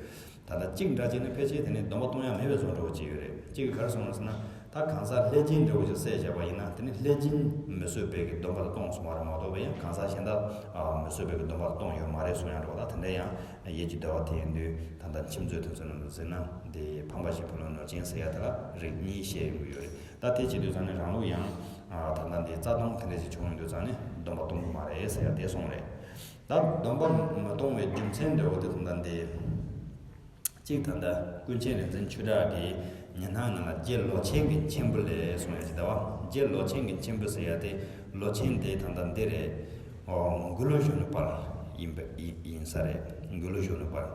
ད་ལྟ་གཅིག་འདྲ་བྱས་ན་ཕལ་ཆེར་དེ་ནས་སྡོམ་པ་གཏོང་ཡ་མེད་པའི་བཟོ་འདྲ་བོ་ཅིག་ཡོད་རེད། གཅིག་གིས་ག་རེ་གསུངས་རེད་ཟེར་ན། ད་གང་ཟག་ལྷས་སྦྱིན་འདྲ་བོ་ཅིག་བསད་བཞག་པ་ཡིན་ན་དེ་ནི་ལྷས་སྦྱིན་མི་གསོད་པའི་གི་སྡོམ་པ་ལ་གཏོང་གསུང་བ་རེད་མ་གཏོགས་པ་ཡང་གང་ཟག་གཞན་དག་ཨ་མི་གསོད་པའི་གི་སྡོམ་པ་ལ་གཏོང་ཡོད་མ་རེད་གསུང་ཡ་འདྲ་བོ། ད་དེ་འདྲ་ཡང་ཡིད་ཀྱི་བདེ་བ་དེ་ཡིན་དུས་ད་ལྟ་ཁྱིམ་མཛོད་དེ་ཚོ་ནང་དུ་ཟེར་ན་འདི་ཕམ་པ་བཞི་བུ་ལོན་ནོར་ཅན་ཟེར་ཡ་དེ་ལ་རིགས་གཉིས་བཤད་ཡོང་གི་ཡོད་རེད། ད་དེ་བྱེད་དུས་ཙང་ནས་རང་ལུགས་ཡང་ཨ་ད་ལྟ་འདི་རྩ་ལྟུང་དེ་འདྲ་ཞིག་བྱུང་ཡོང་དུས་ཙང་ནས་སྡོམ་པ་གཏོང་གི་མ་རེད་ཟེར་ཡ་དེ་གསུངས་རེད། ད་སྡོམ་པ་མི་གཏོང་བའི་རྒྱུ་མཚན་འདྲ་བོ་དེ་ད་ལྟ་འདི། གཅིག་ད་ལྟ་ཀུན་མཁྱེན་རིག་འཛིན་ཆོས་གྲགས་ཀྱིས་ཉི་སྣང་ནང་ལ་རྗེ་ལོ་ཆེན་གྱི་མཆན་བུ་ལས་གསུངས་ཡ་ཅིག་གདའ་བ། རྗེ་ལོ་ཆེན་གྱི་མཆན་བུ་ཟེར་ཡ་དེ་ལོ་ཆེན་དེ་ད་ལྟ་འདི་རེད། ཨོ་མགུར་གླུ་གཞོན་ནུ་དཔལ་ཡིན་པ་ཡིན་ཡིན་ས་རེད། མགུར་གླུ་གཞོན་ནུ་དཔལ།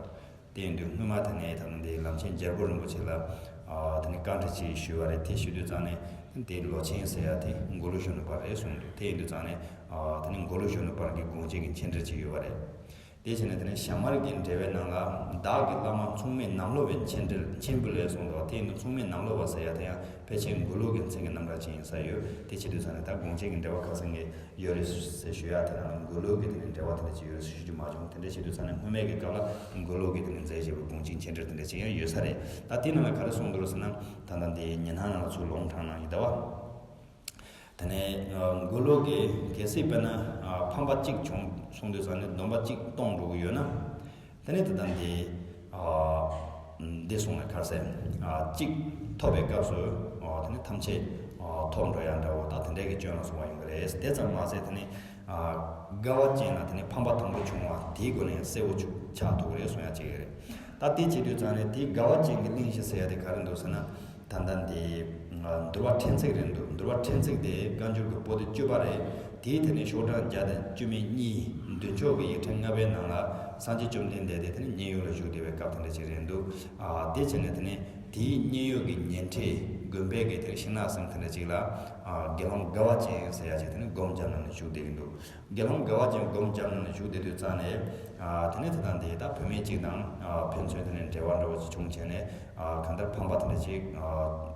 དེ་ཡིན་དུས་སྔོན་མ་དེ་ནས་ད་ལྟ་འདི་ལམ་ཆེན་རྒྱལ་པོ་རིན་པོ་ཆེ་ལ་ཨ་དེ་ནས་བཀའ་འདྲི་ཅིག་ཞུས་པ་རེད། དེ་ཞུ་དུས་ཙང་ནས་དེ་ལོ་ཆེན་ཟེར་ཡ་དེ་མགུར་གླུ་གཞོན་ནུ་དཔལ་རེད་གསུངས་འདུག་དེ་ཡིན་དུས་ཙང་ནས་ཨ་དེ་ནས་མགུར་གླུ་གཞོན་ནུ་དཔལ་གྱི་དགོངས་གཅིག་གི་མཆན་འགྲེལ་ཅིག་ཡོད་པ་རེད། དེ་བྱས་ནས་དེ་ནས་ཞྭ་དམར་གྱི་འགྲེལ་པའི་ནང་ལ་བདག་གི་བླ་མ་མཚུངས་མེད་ནམ་ལོ་བའི་མཆན་འགྲེལ་མཆན་བུ་ལས་གསུངས་འདུག་དེ་ཡིན་དུས་མཚུངས་མེད་ནམ་ལོ་བ་ཟེར་ཡ་དེ་ཡང་ཕལ་ཆེར་མགུར་གླུ་གི་མཚན་གྱི་རྣམ་གྲངས་ཅིག་ཡིན་ས་ཡོད། དེ་བྱེད་དུས་ཙང་ནས་ད་དགོངས་གཅིག་གི་འགྲེལ་པ་ཁ་སང་གི་ཡོད་རེད་ཟེར་ཞུ་ཡ་དེ་ནང་ལ་མགུར་གླུ་གི་དེ་ནས་འགྲེལ་པ་དེ་འདྲ་ཅིག་ཡོད་རེད་ཟེར་ཞུ་རྒྱུ་མ་བྱུང་། དེ་འདྲ་བྱེད་དུས་ཙང་ནས་སྔོན་མའི་གི་སྐབས་ལ་མགུར་གླུ་གི་དེ་ནས་མཛད་བཞག་པའི་དགོངས་གཅིག་མཆན་འགྲེལ་དེ་འདྲ་ཅིག་ཡང་ཡོད་ས་རེད། ད་དེ་ནང་ལ་ག་རེ་གསུངས་འདུག་ཟེར་ན། ད་ལྟ་འདི་ཉི་སྣང་ནང་ལ་ཚུར་ལུང་དྲངས་གནང་ཡིན་གདའ་བ། དེ་ནས་ཨ་མགུར་གླུ་གིས་གལ་སྲིད་དཔེར་ན་ཨ་ཕམ་པ་གཅིག་བྱུང་སོང་དུས་ཙང་ནས་སྡོམ་པ་གཅིག་གཏོང་འགྲོ་གི་ཡོད་ན། དེ་ནས་དེ་ལྟར་འདི་ཨ་འདི་གསུངས་ནས་ག་རེ་ཟེར། ཨ་གཅིག་ཐོབ་པའི་སྐབས་སུ་ཨ་དེ་ནས་ཐམས་ཅད་ཨ་ཐོབ་འགྲོ་ཡ་འདྲ་བོ་ད་དེ་འདྲའི་གི་སྐྱོན་ལ་སོགས་པ་ཡོང་གི་རེད། དེ་ཙམ་མ་ཟད་དེ་ནས་ཨ་དགའ་བ་ཅན་ལ་དེ་ནས་ཕམ་པ་དང་པོ་བྱུང་བ་དེའི་སྒོ་ནས་གསལ་པོ་ཆུ་ཆགས་ཐུབ་ཀྱི་རེད་གསུང་ཡ་བྱེད་ཀྱི་རེད། ད་དེ་བྱེད་དུས་ཙང་ནས་དེའི་དགའ་བ་ཅན་གྱི་གླེང་གཞི་ཟེར་ཡ་དེ་ག་རེ་འདུག་ཟེར་ན། ད་ལྟ་འདི་འདུལ་བ་ཕྲན་ཚེགས་རེད་འདུག་འདུལ་བ་ཕྲན་ཚེགས་དེ་བཀའ་འགྱུར་གྱི་པོ་ཏི་བཅུ་པ་རེད། དེའི་དེ་ནས་ཤོག་གྲངས་བརྒྱ་དང་བཅུ་མེད་གཉིས་མདུན་ཕྱོགས་ཀྱི་ཡིག་ཕྲེང་ལྔ་པའི་ནང་ལ་སངས་རྒྱས་བཅོམ་ལྡན་འདས་དེ་དེ་ནས་མཉན་ཡོད་ལ་བཞུགས་བསྡད་པའི་སྐབས་དེ་འདྲ་ཅིག་རེད་འདུག་ཨ་དེ་བྱས་ནས་དེ་ནས་དེའི་མཉན་ཡོད་ཀྱི་ཉེ་འཁྲིས་དགོན་པའི་གི་དེ་ཤིང་ནགས་གསེང་དེ་འདྲ་ཅིག་ལ་ཨ་དགེ་སློང་དགའ་བ་ཅན་ཟེར་ཡ་ཅིག་དེ་ནས་སྒོམ་བརྒྱབ་གནང་ནས་བཞུགས་བསྡད་ཀྱི་འདུག་དགེ་སློང་དགའ་བ་ཅན་སྒོམ་བརྒྱབ་གནང་ནས་བཞུགས་བསྡད་དུས་ཙང་ནས། ཨ་དེ་ནས་དེ་དང་དེ་ད་བུད་མེད་ཅིག་དང་ཨ་ཕན་ཚུན་དེ་ནས་འབྲེལ་བ་འདྲ་བོ་ཅིག་བྱུང་བྱས་ནས། ཨ་གང་ལྟར་ཕམ་པ་དེ་འདྲ་ཅིག་ཨ་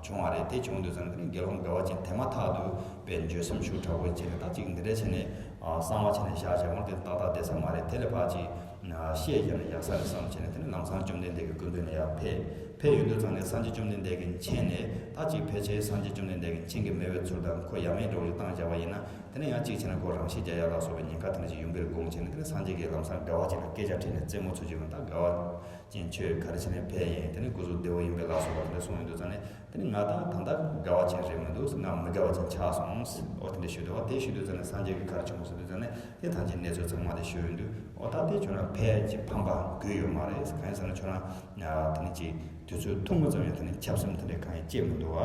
བྱུང་བ་རེད། དེ་བྱུང་དུས་ཙང་ནས་དེ་ནས་དགེ་སློང་དགའ་བ་ཅན་དེ་མ་ཐག་ཏུ་དཔེ་འགྱོད་སེམས་ཤུགས་དྲག་པོ་བྱས་ནས་ད་ཅིག་འདི་འདྲ་བྱས་ནས་ཨ་གསང་བ་བྱས་ནས་བཞག་བྱས་འོང་དེ་ཏག་ཏག་བསྡད་ས་མ་རེད། དེ་ལས་ཕར་ཅིག་ཨ་བཤད་བྱས་ན་ཡག་ས་རེད་བསམ་བྱས་ནས་དེ་ནས་ལམ་སང་བཅོམ་ལྡན་འདས་ཀྱི་སྐུ་མདུན་ལ་ཡར་ཕེབས། ཕེབས་ཡོང་དུས་ཙང་ནས་སངས་རྒྱས་བཅོམ་ལྡན་འདས་ཀྱི་མཆན་ནས་ད་ཅིག་ཕལ་ཆེར་སངས་རྒྱས་བཅོམ་ལྡན་འདས་ཀྱི་མཆན་གྱི་མེད་པའི་ཚུལ་དང་ཁོ་ཡ་མེད་འདྲ་བོ་ཞིག་བཏང་བཞག་པ་ཡིན་ན། དེ་ནས་ཡང་གཅིག་བྱས་ན་ཁོ་རང་ཤི་རྒྱག་ཡ་ལ་སོགས་པའི་ཉེན་ཁ་དེ་འདྲ་ཞིག་ཡོང་གི་རེད་དགོངས་བྱས་ནས། དེ་ནས་སངས་རྒྱས་ཀྱིས་ལམ་སང་དགའ་བ་ཅན་ལ་སྐད་ཆ་དྲིས་ནས་རྩེད་མོ་ཚོ་བྱས་ན། ད་དགའ་བ་ཅན་ཁྱོད་ག་རེ་བྱས་ནས་ཕེབས་ཡིན། དེ་ནས་སྐུ་གཟུགས་བདེ་བོ་ཡིན་པས་ལ་སོགས་པ་དེ་འདྲ་གསུངས་ཡོང་དུས་ཙང་ནས། དེ་ནས་ང་ད་ད་ལྟ་དགའ་བ་ཅན་རེད་མི་འདུག་ང་མི་དགའ་བ་ཅན་ཆགས་སོང་། འོ་དེ་འདྲ་ཞུས་འདུག་བ། དེ་ཞུས་དུས་ཙང་ནས་སངས་རྒྱས་ཀྱིས་ག་རེ་བྱུང་ཟེར་དུས་ཙང་ནས། དེ་ཐམས་ཅད་གནས་ཚུལ་ཚང་མ་དེ་ཞུས་ཡོང་དུས། འོ་ད་དེ་ཁྱོད་རང་ཕལ་ཆེར་ཕམ་པ་དགོས་ཡོད་མ་རེད། གང་ཡིན་ཟེར་ན་ཁྱོད་རང་དེ་ནས་ཅིག་དུས་ཚོད་ཐུང་ངུ་ཙམ་ཡང་དེ་ནས་ཆབ་སྲིད་དེ་འདྲའི་གང་ཡང་སྐྱེས་མི་འདུག་བ།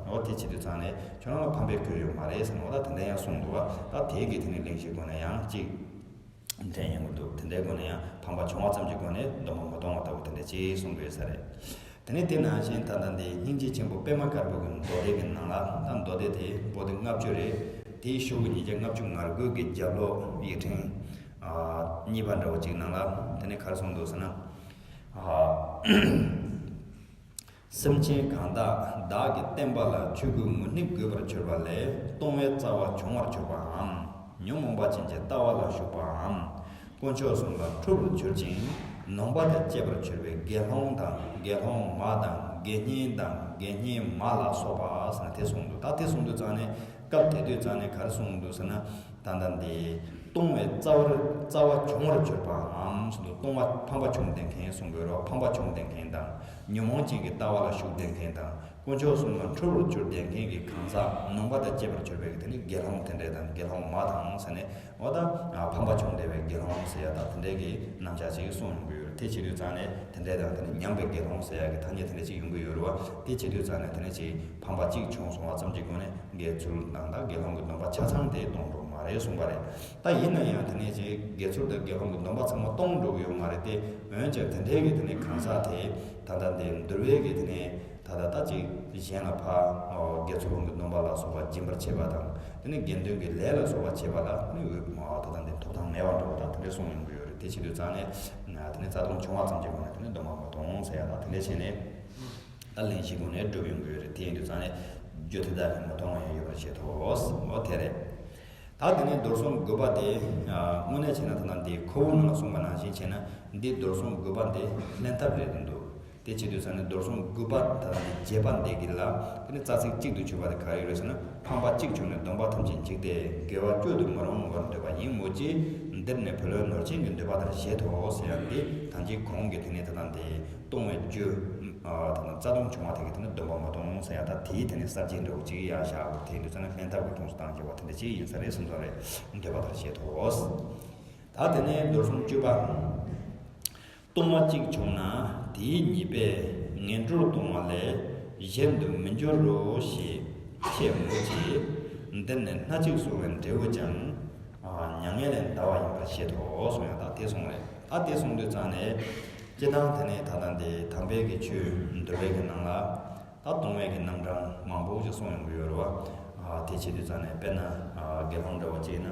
འོ་དེ་བྱེད་དུས་ཙང་ནས་ཁྱོད་རང་ལ་ཕམ་པའི་དགོས་ཡོད་མ་རེད་ཟེར་ནས། འོ་ད་དེ་འདྲ་ཡང་གསུངས་འདུག་བ། ད་དེ་གི་དེ་ནས་གླེང་གཞིའི་སྒོ་ནས་ཡང་ཅིག་ དྲན་ཡོང་གི་འདུག་དེ་འདྲའི་སྒོ་ནས་ཡང་ཕངས་པ་བྱུང་བ་ཙམ་གྱི་སྒོ་ནས་སྡོམ་པ་མ་གཏོང་བ་ལྟ་བུ་དེ་འདྲ་ཅིག་གསུང་གི་ཡོད་ས་རེད། དེ་ནས་དེ་ནང་བཞིན་ད་ལྟ་འདི་སྙིང་རྗེ་ཆེན་པོ་པད་མ་དཀར་པོ་གི་མདོ་སྡེ་གི་ནང་ལ། ད་མདོ་སྡེ་དེ་པོ་ཏི་ལྔ་བཅུ་རེད། དེའི་ཤོག་གུ་ཉིས་བརྒྱ་ལྔ་བཅུ་ང་དགུ་གི་རྒྱབ་ལོགས་ཡིག་ཕྲེང་ཨ་གཉིས་པ་འདྲ་བོ་ཅིག་ནང་ལ་དེ་ནས་ག་རེ་གསུངས་འདུག་ཟེར་ན། ཨ། སེམས་ཅན་གང་དག་བདག་གིས་བསྟན་པ་ལ་ཆོས་གོས་མུ་སྣེ་གོས་པར་གྱུར་པ་ལས་གཏོང་བའི་རྩ་བ་བྱུང་བར་གྱུར་པའམ། ཉོན་མོངས་པ་ཅན་གྱི་ལྟ་བ་ལ་ཞུགས་པའམ། དཀོན་མཆོག་གསུམ་ལ་འཁྲུལ་པར་གྱུར་ཅིང་ནོངས་པ་དང་བཅས་པར་གྱུར་པའི་དགེ་སློང་དང་དགེ་སློང་མ་དང་དགེ་བསྙེན་དང་དགེ་བསྙེན་མ་ལ་སོགས་པ་ཟེར་ནས་དེ་གསུངས་འདུག་ད་དེ་གསུངས་དུས་ཙང་ནས་སྐབས་དེ་དུས་ཙང་ནས་ག་རེ་གསུངས་འདུག་ཟེར་ན། ད་ལྟ་འདི་གཏོང་བའི་རྩ་བར་རྩ་བ་བྱུང་བར་གྱུར་པའམ་གསུངས་འདུག་གཏོང་བ་ཕངས་པ་བྱུང་བསྡད་མཁན་གསུང་དགོས་རེད་བ། ཕངས་པ་བྱུང་བསྡད་མཁན་དང་ཉོན་མོངས་ཅན་གྱི་ལྟ་བ་ལ་ཞུགས་བསྡད་མཁན་དང་། དཀོན་མཆོག་གསུམ་ལ་འཁྲུལ་པར་གྱུར་བསྡད་མཁན་གྱི་གང་ཟག་ནོངས་པ་དང་བཅས་པར་གྱུར་པའི་དེ་ནི་དགེ་སློང་དེ་འདྲས་དང་དགེ་སློང་མ་དང་ཟེར་ནས་འོ་ད་ཕངས་པ་བྱུང་བསྡད་པའི་དགེ་སློང་ཟེར་ཡ་དང་དེ་འདྲས་ཀྱི་རྣམ་གཞག་ཅིག་གསུངས་ཡོང་གི་ཡོད་རེད། དེ་བྱེད་དུས་ཙང་ནས་དེ་འདྲས་དང་དེ་ནི་ཉམས་པའི་དགེ་སློང་ཟེར་ཡ་གི་ཐ་སྙད་དེ་འདྲས་ཅིག་ཡོང་གི་ཡོད་རེད་བ། དེ་བྱེད་དུས་ཙང་ནས་དེ་ནི་ཅིག་ཕངས་པ་གཅིག་བྱུང་སོང་བ་ཙམ་གྱི་སྒོ་ནས་དགེ་ཚུལ་དང་ད་དགེ་སློང་གི་སྡོམ་པ་ཆ་ཚང་དེ་གཏོང་འགྲོ་མ་རེད་གསུངས་པ་རེད། ད་ཡིན་ན་ཡང་དེ་ནས་ཅིག་དགེ་ཚུལ་དང་དགེ་སློང་གི་སྡོམ་པ་ཚང་མ་གཏོང་འགྲོ་གི་ཡོད་མ་རེད་དེ། འོན་ཀྱང་དེ་འདྲས་ཀྱི་དེ་ནས་གང་ཟག་དེ་ད་ལྟ་འདི་འདུལ་བའི་གི་དེ་ནས། ད་ལྟ་ད་ཅིག་གཞན་ལ་ཕར་དགེ་ཚུལ་སློང་གི་སྡོམ་པ་ལ་སོགས་པ་སྦྱིན་པར་བྱེད་པ་དང་དེ་ནས་དགེ་འདུན་གྱི་ལས་ལ་སོགས་པ་བྱེད་པ་ལ་ནི་འོས་ད་ལྟ་འདི་ཐོབ་ཐང་མེད་པ་འདྲ་བོ་དང་དེ་འདྲས་གསུངས་ཡོང་གི་ཡོད་རེད། དེ་བྱེད་དུས་ཙང་ནས་དེ་ནས་རྩ་ལྟུང་བྱུང་བ་ཙམ་གྱི་སྒོ་ནས་དེ་ནས་སྡོམ་པ་མ་གཏོང་ཟེར་ཡ་དང་དེ་འདྲས་བྱས་ནས་ད་གླེང་གཞིའི་སྒོ་ནས་སྒྲུབ་ཡོང་གི་ཡོད་རེད། དེ་ཡིན་དུས་ཙང་ནས་རྒྱུ་དེ་དག་གིས་མི་གཏོང་བ་ཡང་ཡོད་པར་བྱེད་དོ། འོ་དེ་རེད། ད་དེ་ནས་མདོར་གསུམ་དགུ་པ་དེ་དངོས་གནས་བྱས་ན་ད་ལྟ་འདི་ཁོ་བོ་ནང་ལ་གསུངས་པ་ནང་བཞིན་བྱས་ན་འདི་མདོར་གསུམ་དགུ་པ་འདི་ལྷན་ཐབས་རེད་འདུག་དེ་བྱེད་དུས་ཙང་ནས་མདོར་གསུམ་དགུ་པ་ད་ལྟ་འདི་རྒྱས་པ་འདི་གི་ལ་དེ་ནས་རྩ་ཚིག་གཅིག་ཏུ་གྱུར་པ་དེ་ག་རེ་ཡོད་རེད་ཟེར་ན། ཕངས་པ་གཅིག་བྱུང་ནས་སྡོམ་པ་ཐམས་ཅད་འཇིག་སྟེ་དགེ་བ་བཅུད་དུ་མི་རུང་བར་འདོད་པ་ཡིན་མོད་ཀྱི། འདིར་ནི་བུ་ལོན་ནོར་ཅན་གྱི་འདོད་པ་ལྟར་བཞེད་དོ་ཟེར་ཡ་འདི་ད་ཅི་གོང་གི་དེ་ནས་ད་ལྟ་འདི། གཏོང་བའི་རྒྱུ། ཨ་ད་ནི་རྩ་ལྟུང་བྱུང་བ་དེ་གི་དེ་ནི་སྡོམ་པ་མ་གཏོང་ཟེར་ཡ་ད་དེའི་དེ་ནི་གསར་བརྗེ་འདྲ་བོ་ཅིག་ཡར་བཞག་པ་དེ་ཡིན་དུས་ཙང་ནི་ལྷན་ཐབས་ཀྱི་ཁོངས་སུ་བཏང་རྒྱུ་བ་དེ་འདྲ་ཅིག་ཡིན་ས་རེད་གསུངས་ས་རེད། འདོད་པ་ལྟར་བྱེད་དོ། ད་དེ་ནས་མདོར་གསུམ་བཅུ་པ། གཏོང་བ་གཅིག་བྱུང་ན་དེའི་ཉེས་པས་ངན་འགྲོར་ལྟུང་བ་ལས་གཞན་དུ་མི་འགྱུར་རོ་ཞེས་འཆད་མོད་ཀྱི། འདིར་ནི་སྣ་གཅིག་གསོ་བའི་འབྲས་བུ་ཀྱང་། ཨ་མྱ་ངན་ལས་འདའ་བ་ཡིན་པར་བཞེད་དོ་གསུངས་ཡ་ད་དེ་གསུངས་རེད། ད་དེ་གསུངས་དུས་ཙང་ནས། སྤྱིར་བཏང་དེ་ནས་ད་ལྟ་འདི་དམ་པའི་གི་ཆོས་འདུལ་བའི་གི་ནང་ལ་ད་གཏོང་བའི་གི་རྣམ་གྲངས་མང་པོ་ཞིག་གསུངས་ཡོང་གི་ཡོད་རེད་བ། ཨ་དེ་བྱེད་དུས་ཙང་ནས་དཔེར་ན་ཨ་དགེ་སློང་འདྲ་བོ་བྱས་ན་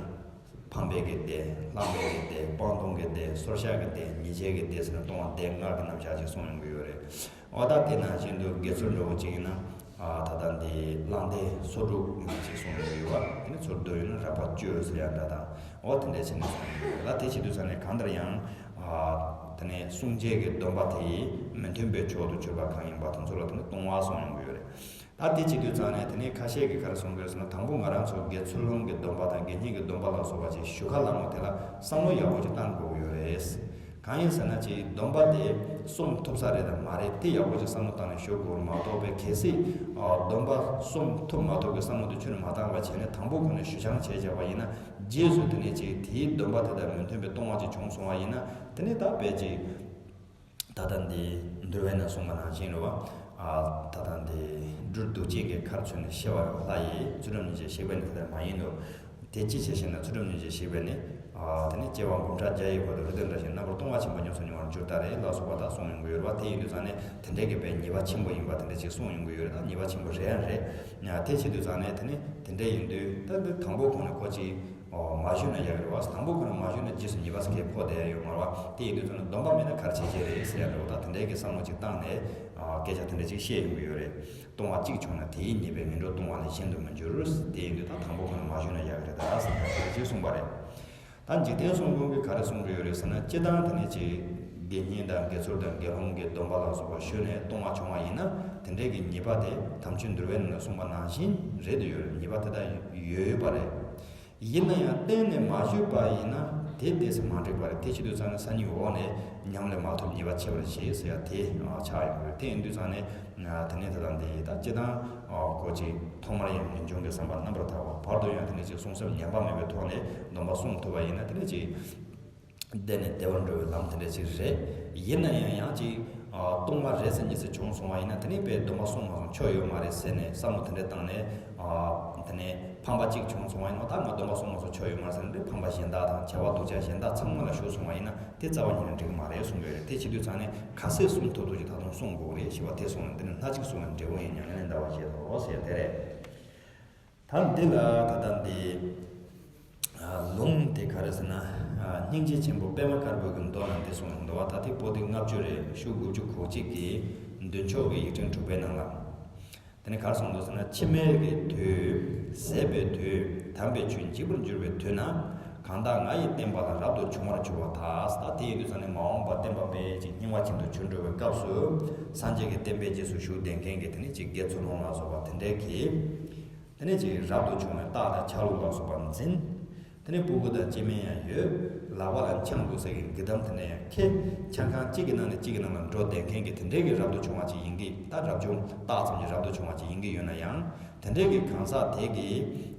ཕམ་པའི་གི་སྡེ། བླངས་པའི་གི་སྡེ། སྤང་ལྟུང་གི་སྡེ། སོར་བཤགས་གི་སྡེ། ཉེས་བྱས་གི་སྡེ་ཟེར་ནས་གཏོང་བ་སྡེ་ལྔ་གི་རྣམ་གཞག་ཅིག་གསུངས་ཡོང་གི་ཡོད་རེད། འོ་ད་དེ་ནང་བཞིན་དུ་དགེ་ཚུལ་འདྲ་བོ་བྱས་ན་ཨ་ད་ལྟ་འདི་བླངས་ཏེ་སོར་དྲུག་ཅིག་གསུངས་ཡོང་གི་ཡོད་བ། དེ་ནས་ཚུར་བསྡུ་ཡོང་ན་རགས་པ་བཅུ་ཟེར་ཡ་འདྲ་དང་། འོ་དེ་འདྲ་བྱས་ནས་གསུངས་ཡོང་གི་ཡོད་ལ། དེ་བྱེད་དུས་ཙང་ནས་གང་ལྟར་ཡང་། ཨ་དེ་ནས་བསྲུང་བྱའི་གི་སྡོམ་པ་དེ་མི་མཐུན་པའི་ཕྱོགས་སུ་གྱུར་པ་གང་ཡིན་པ་དེ་ཚོ་ལ་དེ་ནས་གཏོང་བ་གསུངས་ཡོང་གི་ཡོད་རེད། ད་དེ་བྱེད་དུས་ཙང་ནས་དེ་ནས་ཁ་ཤས་ཀྱིས་ག་རེ་གསུང་གི་ཡོད་ཟེར་ན། དང་པོ་ང་རང་ཚོ་དགེ་ཚུལ་སློང་གི་སྡོམ་པ་དང་དགེ་བསྙེན་གྱི་སྡོམ་པ་ལ་སོགས་པ་ཅིག་ཞུ་ཁ་ལ་མོ་དེ་ལ་བསམ་བློ་ཡག་པོ་ཅིག་བཏང་དགོས་ཀྱི་ཡོད་རེད། གང་ཡིན་ཟེར་ན་ཅིག་སྡོམ་པ་དེ་སྲུང་ཐུབ་ས་རེད་དང་མ་རེད་དེ་ཡག་པོ་ཅིག་བསམ་བློ་བཏང་ནས་ཞུ་དགོས་མ་གཏོགས་པའི་གལ་སྲིད་སྡོམ་པ་སྲུང་ཐུབ་མ་ཐུབ་ཀྱི་བསམ་བློ་དེ་ཁྱོན་ནས་མ་བཏང་བ་བྱས་ནས་དང་པོ་ཁོ་ནས་ཞུ་སྦྱང་བྱས་བཞག་པ་ཡིན་ན། རྗེས་སུ་དེ་ནས་ཅིག་དེའི་སྡོམ་པ་དེ་དང་མི་མཐུན་པའི་ལྟུང་བ་ཅིག་བྱུང་སོང་བ་ཡིན་ན་དེ་ནས་ད་དཔེ་ཅིག་ད་ལྟ་འདི་འདུལ་བའི་ནང་གསུངས་པ་ནང་བཞིན་རེད་བ། ཨ་ད་ལྟ་འདི་སྦྲུལ་གདུག་ཅན་གྱི་ཁར་ཚུད་ནས་ཤི་བ་ལྷ་ཡིས། ཚུལ་ཁྲིམས་ཉེས་བྱས་ཞིག་པས་ནི་དེ་ལྟར་མ་ཡིན་ནོ། དེ་ཅི་ཕྱིར་ཞེ་ན། ཚུལ་ཁྲིམས་ཉེས་བྱས་ཞིག་པས་ནི། ཨ་དེ་ནི་སྐྱེ་བ་འབུམ་ཕྲག་བརྒྱ་ཡི་བར་དུ་རི་དྭགས་འདྲ་ཞིང་རྣམ་པར་ལྟུང་བ་ཆེན་པོ་ཉམས་སུ་མྱོང་བར་འགྱུར་ད་རེ་ལ་སོགས་པ་དག་གསུངས་ཡོང་གི་ཡོད་རེད་བ། དེ་ཡིན་དུས་ཙང་ནས་དེ་འདྲའི་གི་དཔེ་ཉེས་པ་ཆེན་པོ་ཡིན་པ་དེ་འདྲ་ཅིག་གསུངས་ཡོང་གི་ཡོད་རེད། ད་ཉེས་པ་ཆེན་པོ་རེད་ཡང་རེད། དེ་བྱེད་དུས་ཙང་ནས་དེ་ནི་དེ་འདྲ་ཡིན་དུས་ད་འདི་དང་པོ་ཁོ་ནས་ཁོ་ཅིག་ཨོ་མ་ཞུས་ན་ཡག་གི་རེད་བ། དང་པོ་ཁོ་ན་མ་ཞུས་ན་རྗེས་སུ་ཉེས་པ་ཟེར་མཁན་ཕོག་བསྡད་ཡོད་མ་རེད་བ། དེ་ཡིན་དུས་ཙང་ན་སྡོམ་པ་མེད་ན་ག་རེ་བྱེད་ཀྱི་རེད་ཟེར་ཡ་འདྲ་བོ་དང་དེ་འདྲའི་གི་བསམ་བློ་ཅིག་བཏང་ནས་ཨ་སྐད་ཆ་དེ་འདྲ་ཅིག་བཤད་ཡོང་གི་ཡོད་རེད། ལྟུང་བ་གཅིག་བྱུང་ན་དེའི་ཉེས་པས་ངན་འགྲོར་ལྟུང་བ་ལས་གཞན་དུ་མི་འགྱུར། དེ་ཡིན་དུས་ད་དང་པོ་ཁོ་ན་མ་ཞུས་ན་ཡག་གི་རེད་ད་ཟེར་ཡ་དེ་འདྲ་ཅིག་གསུངས་པ་རེད། ད་འཇིག་རྟེན་གསུམ་མགོན་གྱིས་ག་རེ་གསུངས་ཀྱི་ཡོད་རེད་ཟེར་ན། སྤྱིར་བཏང་དེ་ནས་ཅིག་དགེ་བསྙེན་དང་དགེ་ཚུལ་དང་དགེ་སློང་གི་སྡོམ་པ་ལ་སོགས་པ་ཞུས་ནས་ལྟུང་བ་བྱུང་བ་ཡིན་ན་དེ་འདྲའི་གི་ཉེས་པ་དེ་དམ་ཆོས་འདུལ་བའི་ནང་ལ་གསུངས་པ་ནང་བཞིན་རེད་དུ་ཡོད་རེད། ཉེས་པ་དེ་དག་ཡོད་ཡོད་པ་རེད། ཡིན་ན་ཡང་གཏན་ནས་མ་ཞུས་པ་ཡིན་ན་དེ་དེས་མ་འགྲིག་པ་རེད། དེ་བྱེད་དུས་ཙང་ནས་ས་ཉིད་འོག་ནས་ཉམས་ལེན་མ་ཐུབ་ཉེས་པ་ཆེ་བར་བཞེད་ཟེར་ཡ་དེ་ཆགས་ཡོང་གི་རེད། དེ་ཡིན་དུས་ཙང་ནས་དེ་ནས་དེ་དང་དེ་ད་སྤྱིར་བཏང་ཁོ་ཅིག་ཐོག་མར་ཡང་ངེས་འབྱུང་གི་བསམ་པ་རྣམ་པར་དག་པ། བར་དུ་ཡང་དེ་ནས་ཅིག་བསྲུང་ཟད་ཉམས་པ་མེད་པའི་ཐོག་ནས་སྡོམ་པ་བསྲུང་ཐུབ་པ་ཡིན་ན་དེ་ནས་ཅིག་བསྡད་ནས་བདེ་བར་འགྲོ་བའི་ལམ་དེ་འདྲ་ཅིག་རེད། ཡིན་ན་ཡང་ཡང་ཅིག་ཨ། སྟོང་པ་རེད་ཟེར་མི་ཟེར་བྱུང་སོང་བ་ཡིན་ན། དེ་ནས་དཔེ་སྡོམ་པ་སྲུང་མ་སྲུང་ཆོ་ཡོད་མ་རེད་ཟེར་ནས་བསམ་བློ་དེ་འདྲ་བཏང་ནས། ཨ། དེ་ནས་ཕམ་པ་གཅིག་བྱུང་སོང་བ་ཡིན་ན། ད་ང་སྡོམ་པ་སྲུང་མ་སྲུང་ཆོ་ཡོད་མ་རེད་ཟེར་ནས་ཕམ་པ་གཞན་དག་དང་བྱ་བ་སྡུག་ཅག་གཞན་དག་ཚང་མ་ལ་ཞུགས་སོང་བ་ཡིན་ན། དེ་རྩ་བ་ཉིད་ནས་འགྲིག་གི་མ་རེད་གསུང་གི་ཡོད་རེད། དེ་བྱེད་དུས་ཙང་ནས་ག་ཚད་སྲུང་ཐུབ་ཐུབ་ཅིག་ད་དུང་སྲུང་དགོས་རེད་ཞེས་པ་དེ་གསུངས་ནས། དེ་ནས་སྣ་གཅིག་སྲུང་བའི་འབྲས་བུ་ཡིན་མྱ་ངན་ལས་འདའ་བ་ཞེས་སོ་ཟེར་དེ་རེད། ད་འདི་ལ་ད་ལྟ་འདི་ཨ། ལུང་དེ་ག་རེ་ཟེར་ན། ཨ། སྙིང་རྗེ་ཆེན་པོ་པདྨ་དཀར་པོའི་གི་མདོ་ནང་འདི་གསུངས་ཡོང་འདུག་བ། ད་དེ་པོ་ཏི་ལྔ་བཅུ་རེད། གཞུག་དགུ་བཅུ་གོ་གཅིག་གི་མདུན་ཕྱོགས་ཀྱི་ཡིག་ཕྲེང་དྲུག་པའི་ནང་ལ། དེ་ནས་ག་རེ་གསུངས་འདུག་ཟེར་ན། འཆི་མེད་ཀྱི་དུས། ཟད་པའི་དུས། དམ་པའི་ཆོས་འཇིག་པར་འགྱུར་བའི་དུས་ན། གང་དག་ང་ཡི་བསྟན་པ་ལ་རབ་ཏུ་བྱུང་བར་གྱུར་པ་དག། ད་དེ་ཡིན་དུས་ཙང་ནས་མ་འོངས་པ་བསྟན་པ་དཔེ་ཅིག་རྙིང་བ་ཅན་དུ་གྱུར་འགྲོ་བའི་སྐབས་སུ། སངས་རྒྱས་ཀྱི་བསྟན་པའི་རྗེས་སུ་ཞུགས་བསྡད་མཁན་གྱི་དེ་ནས་ཅིག་དགེ་ཚུལ་སློང་ལ་སོགས་པ་དེ་འདྲའི་གི། དེ་ནས་ཅིག་རབ་ཏུ་བྱུང་བའི་རྟགས་དང་ཆ་ལུགས་ལ་སོགས་པ་འཛིན། དེ་ནས་སྤུ་གུ་དང་སྐྱེ་དམན་ཡང་ཡོད། ལག་པ་ལ་ཆང་འཐུང་ས་གི་འགུལ་གཏམ་དེ་འདྲ་ཡང་ཁེ། ཆང་ཁང་གཅིག་གི་ནང་ནས་གཅིག་གི་ནང་ལ་འགྲོ་བསྡད་མཁན་གྱི་དེ་འདྲའི་གི་རབ་ཏུ་བྱུང་བ་ཅིག་ཡིན་གྱི། ད་རབ་བྱུང་རྟགས་ཙམ་གྱི་རབ་ཏུ་བྱུང་བ་ཅིག་ཡིན་གྱི་ཡོད་ན་ཡང་། དེ་འདྲའི་གི་གང་ཟག་དེ་གི།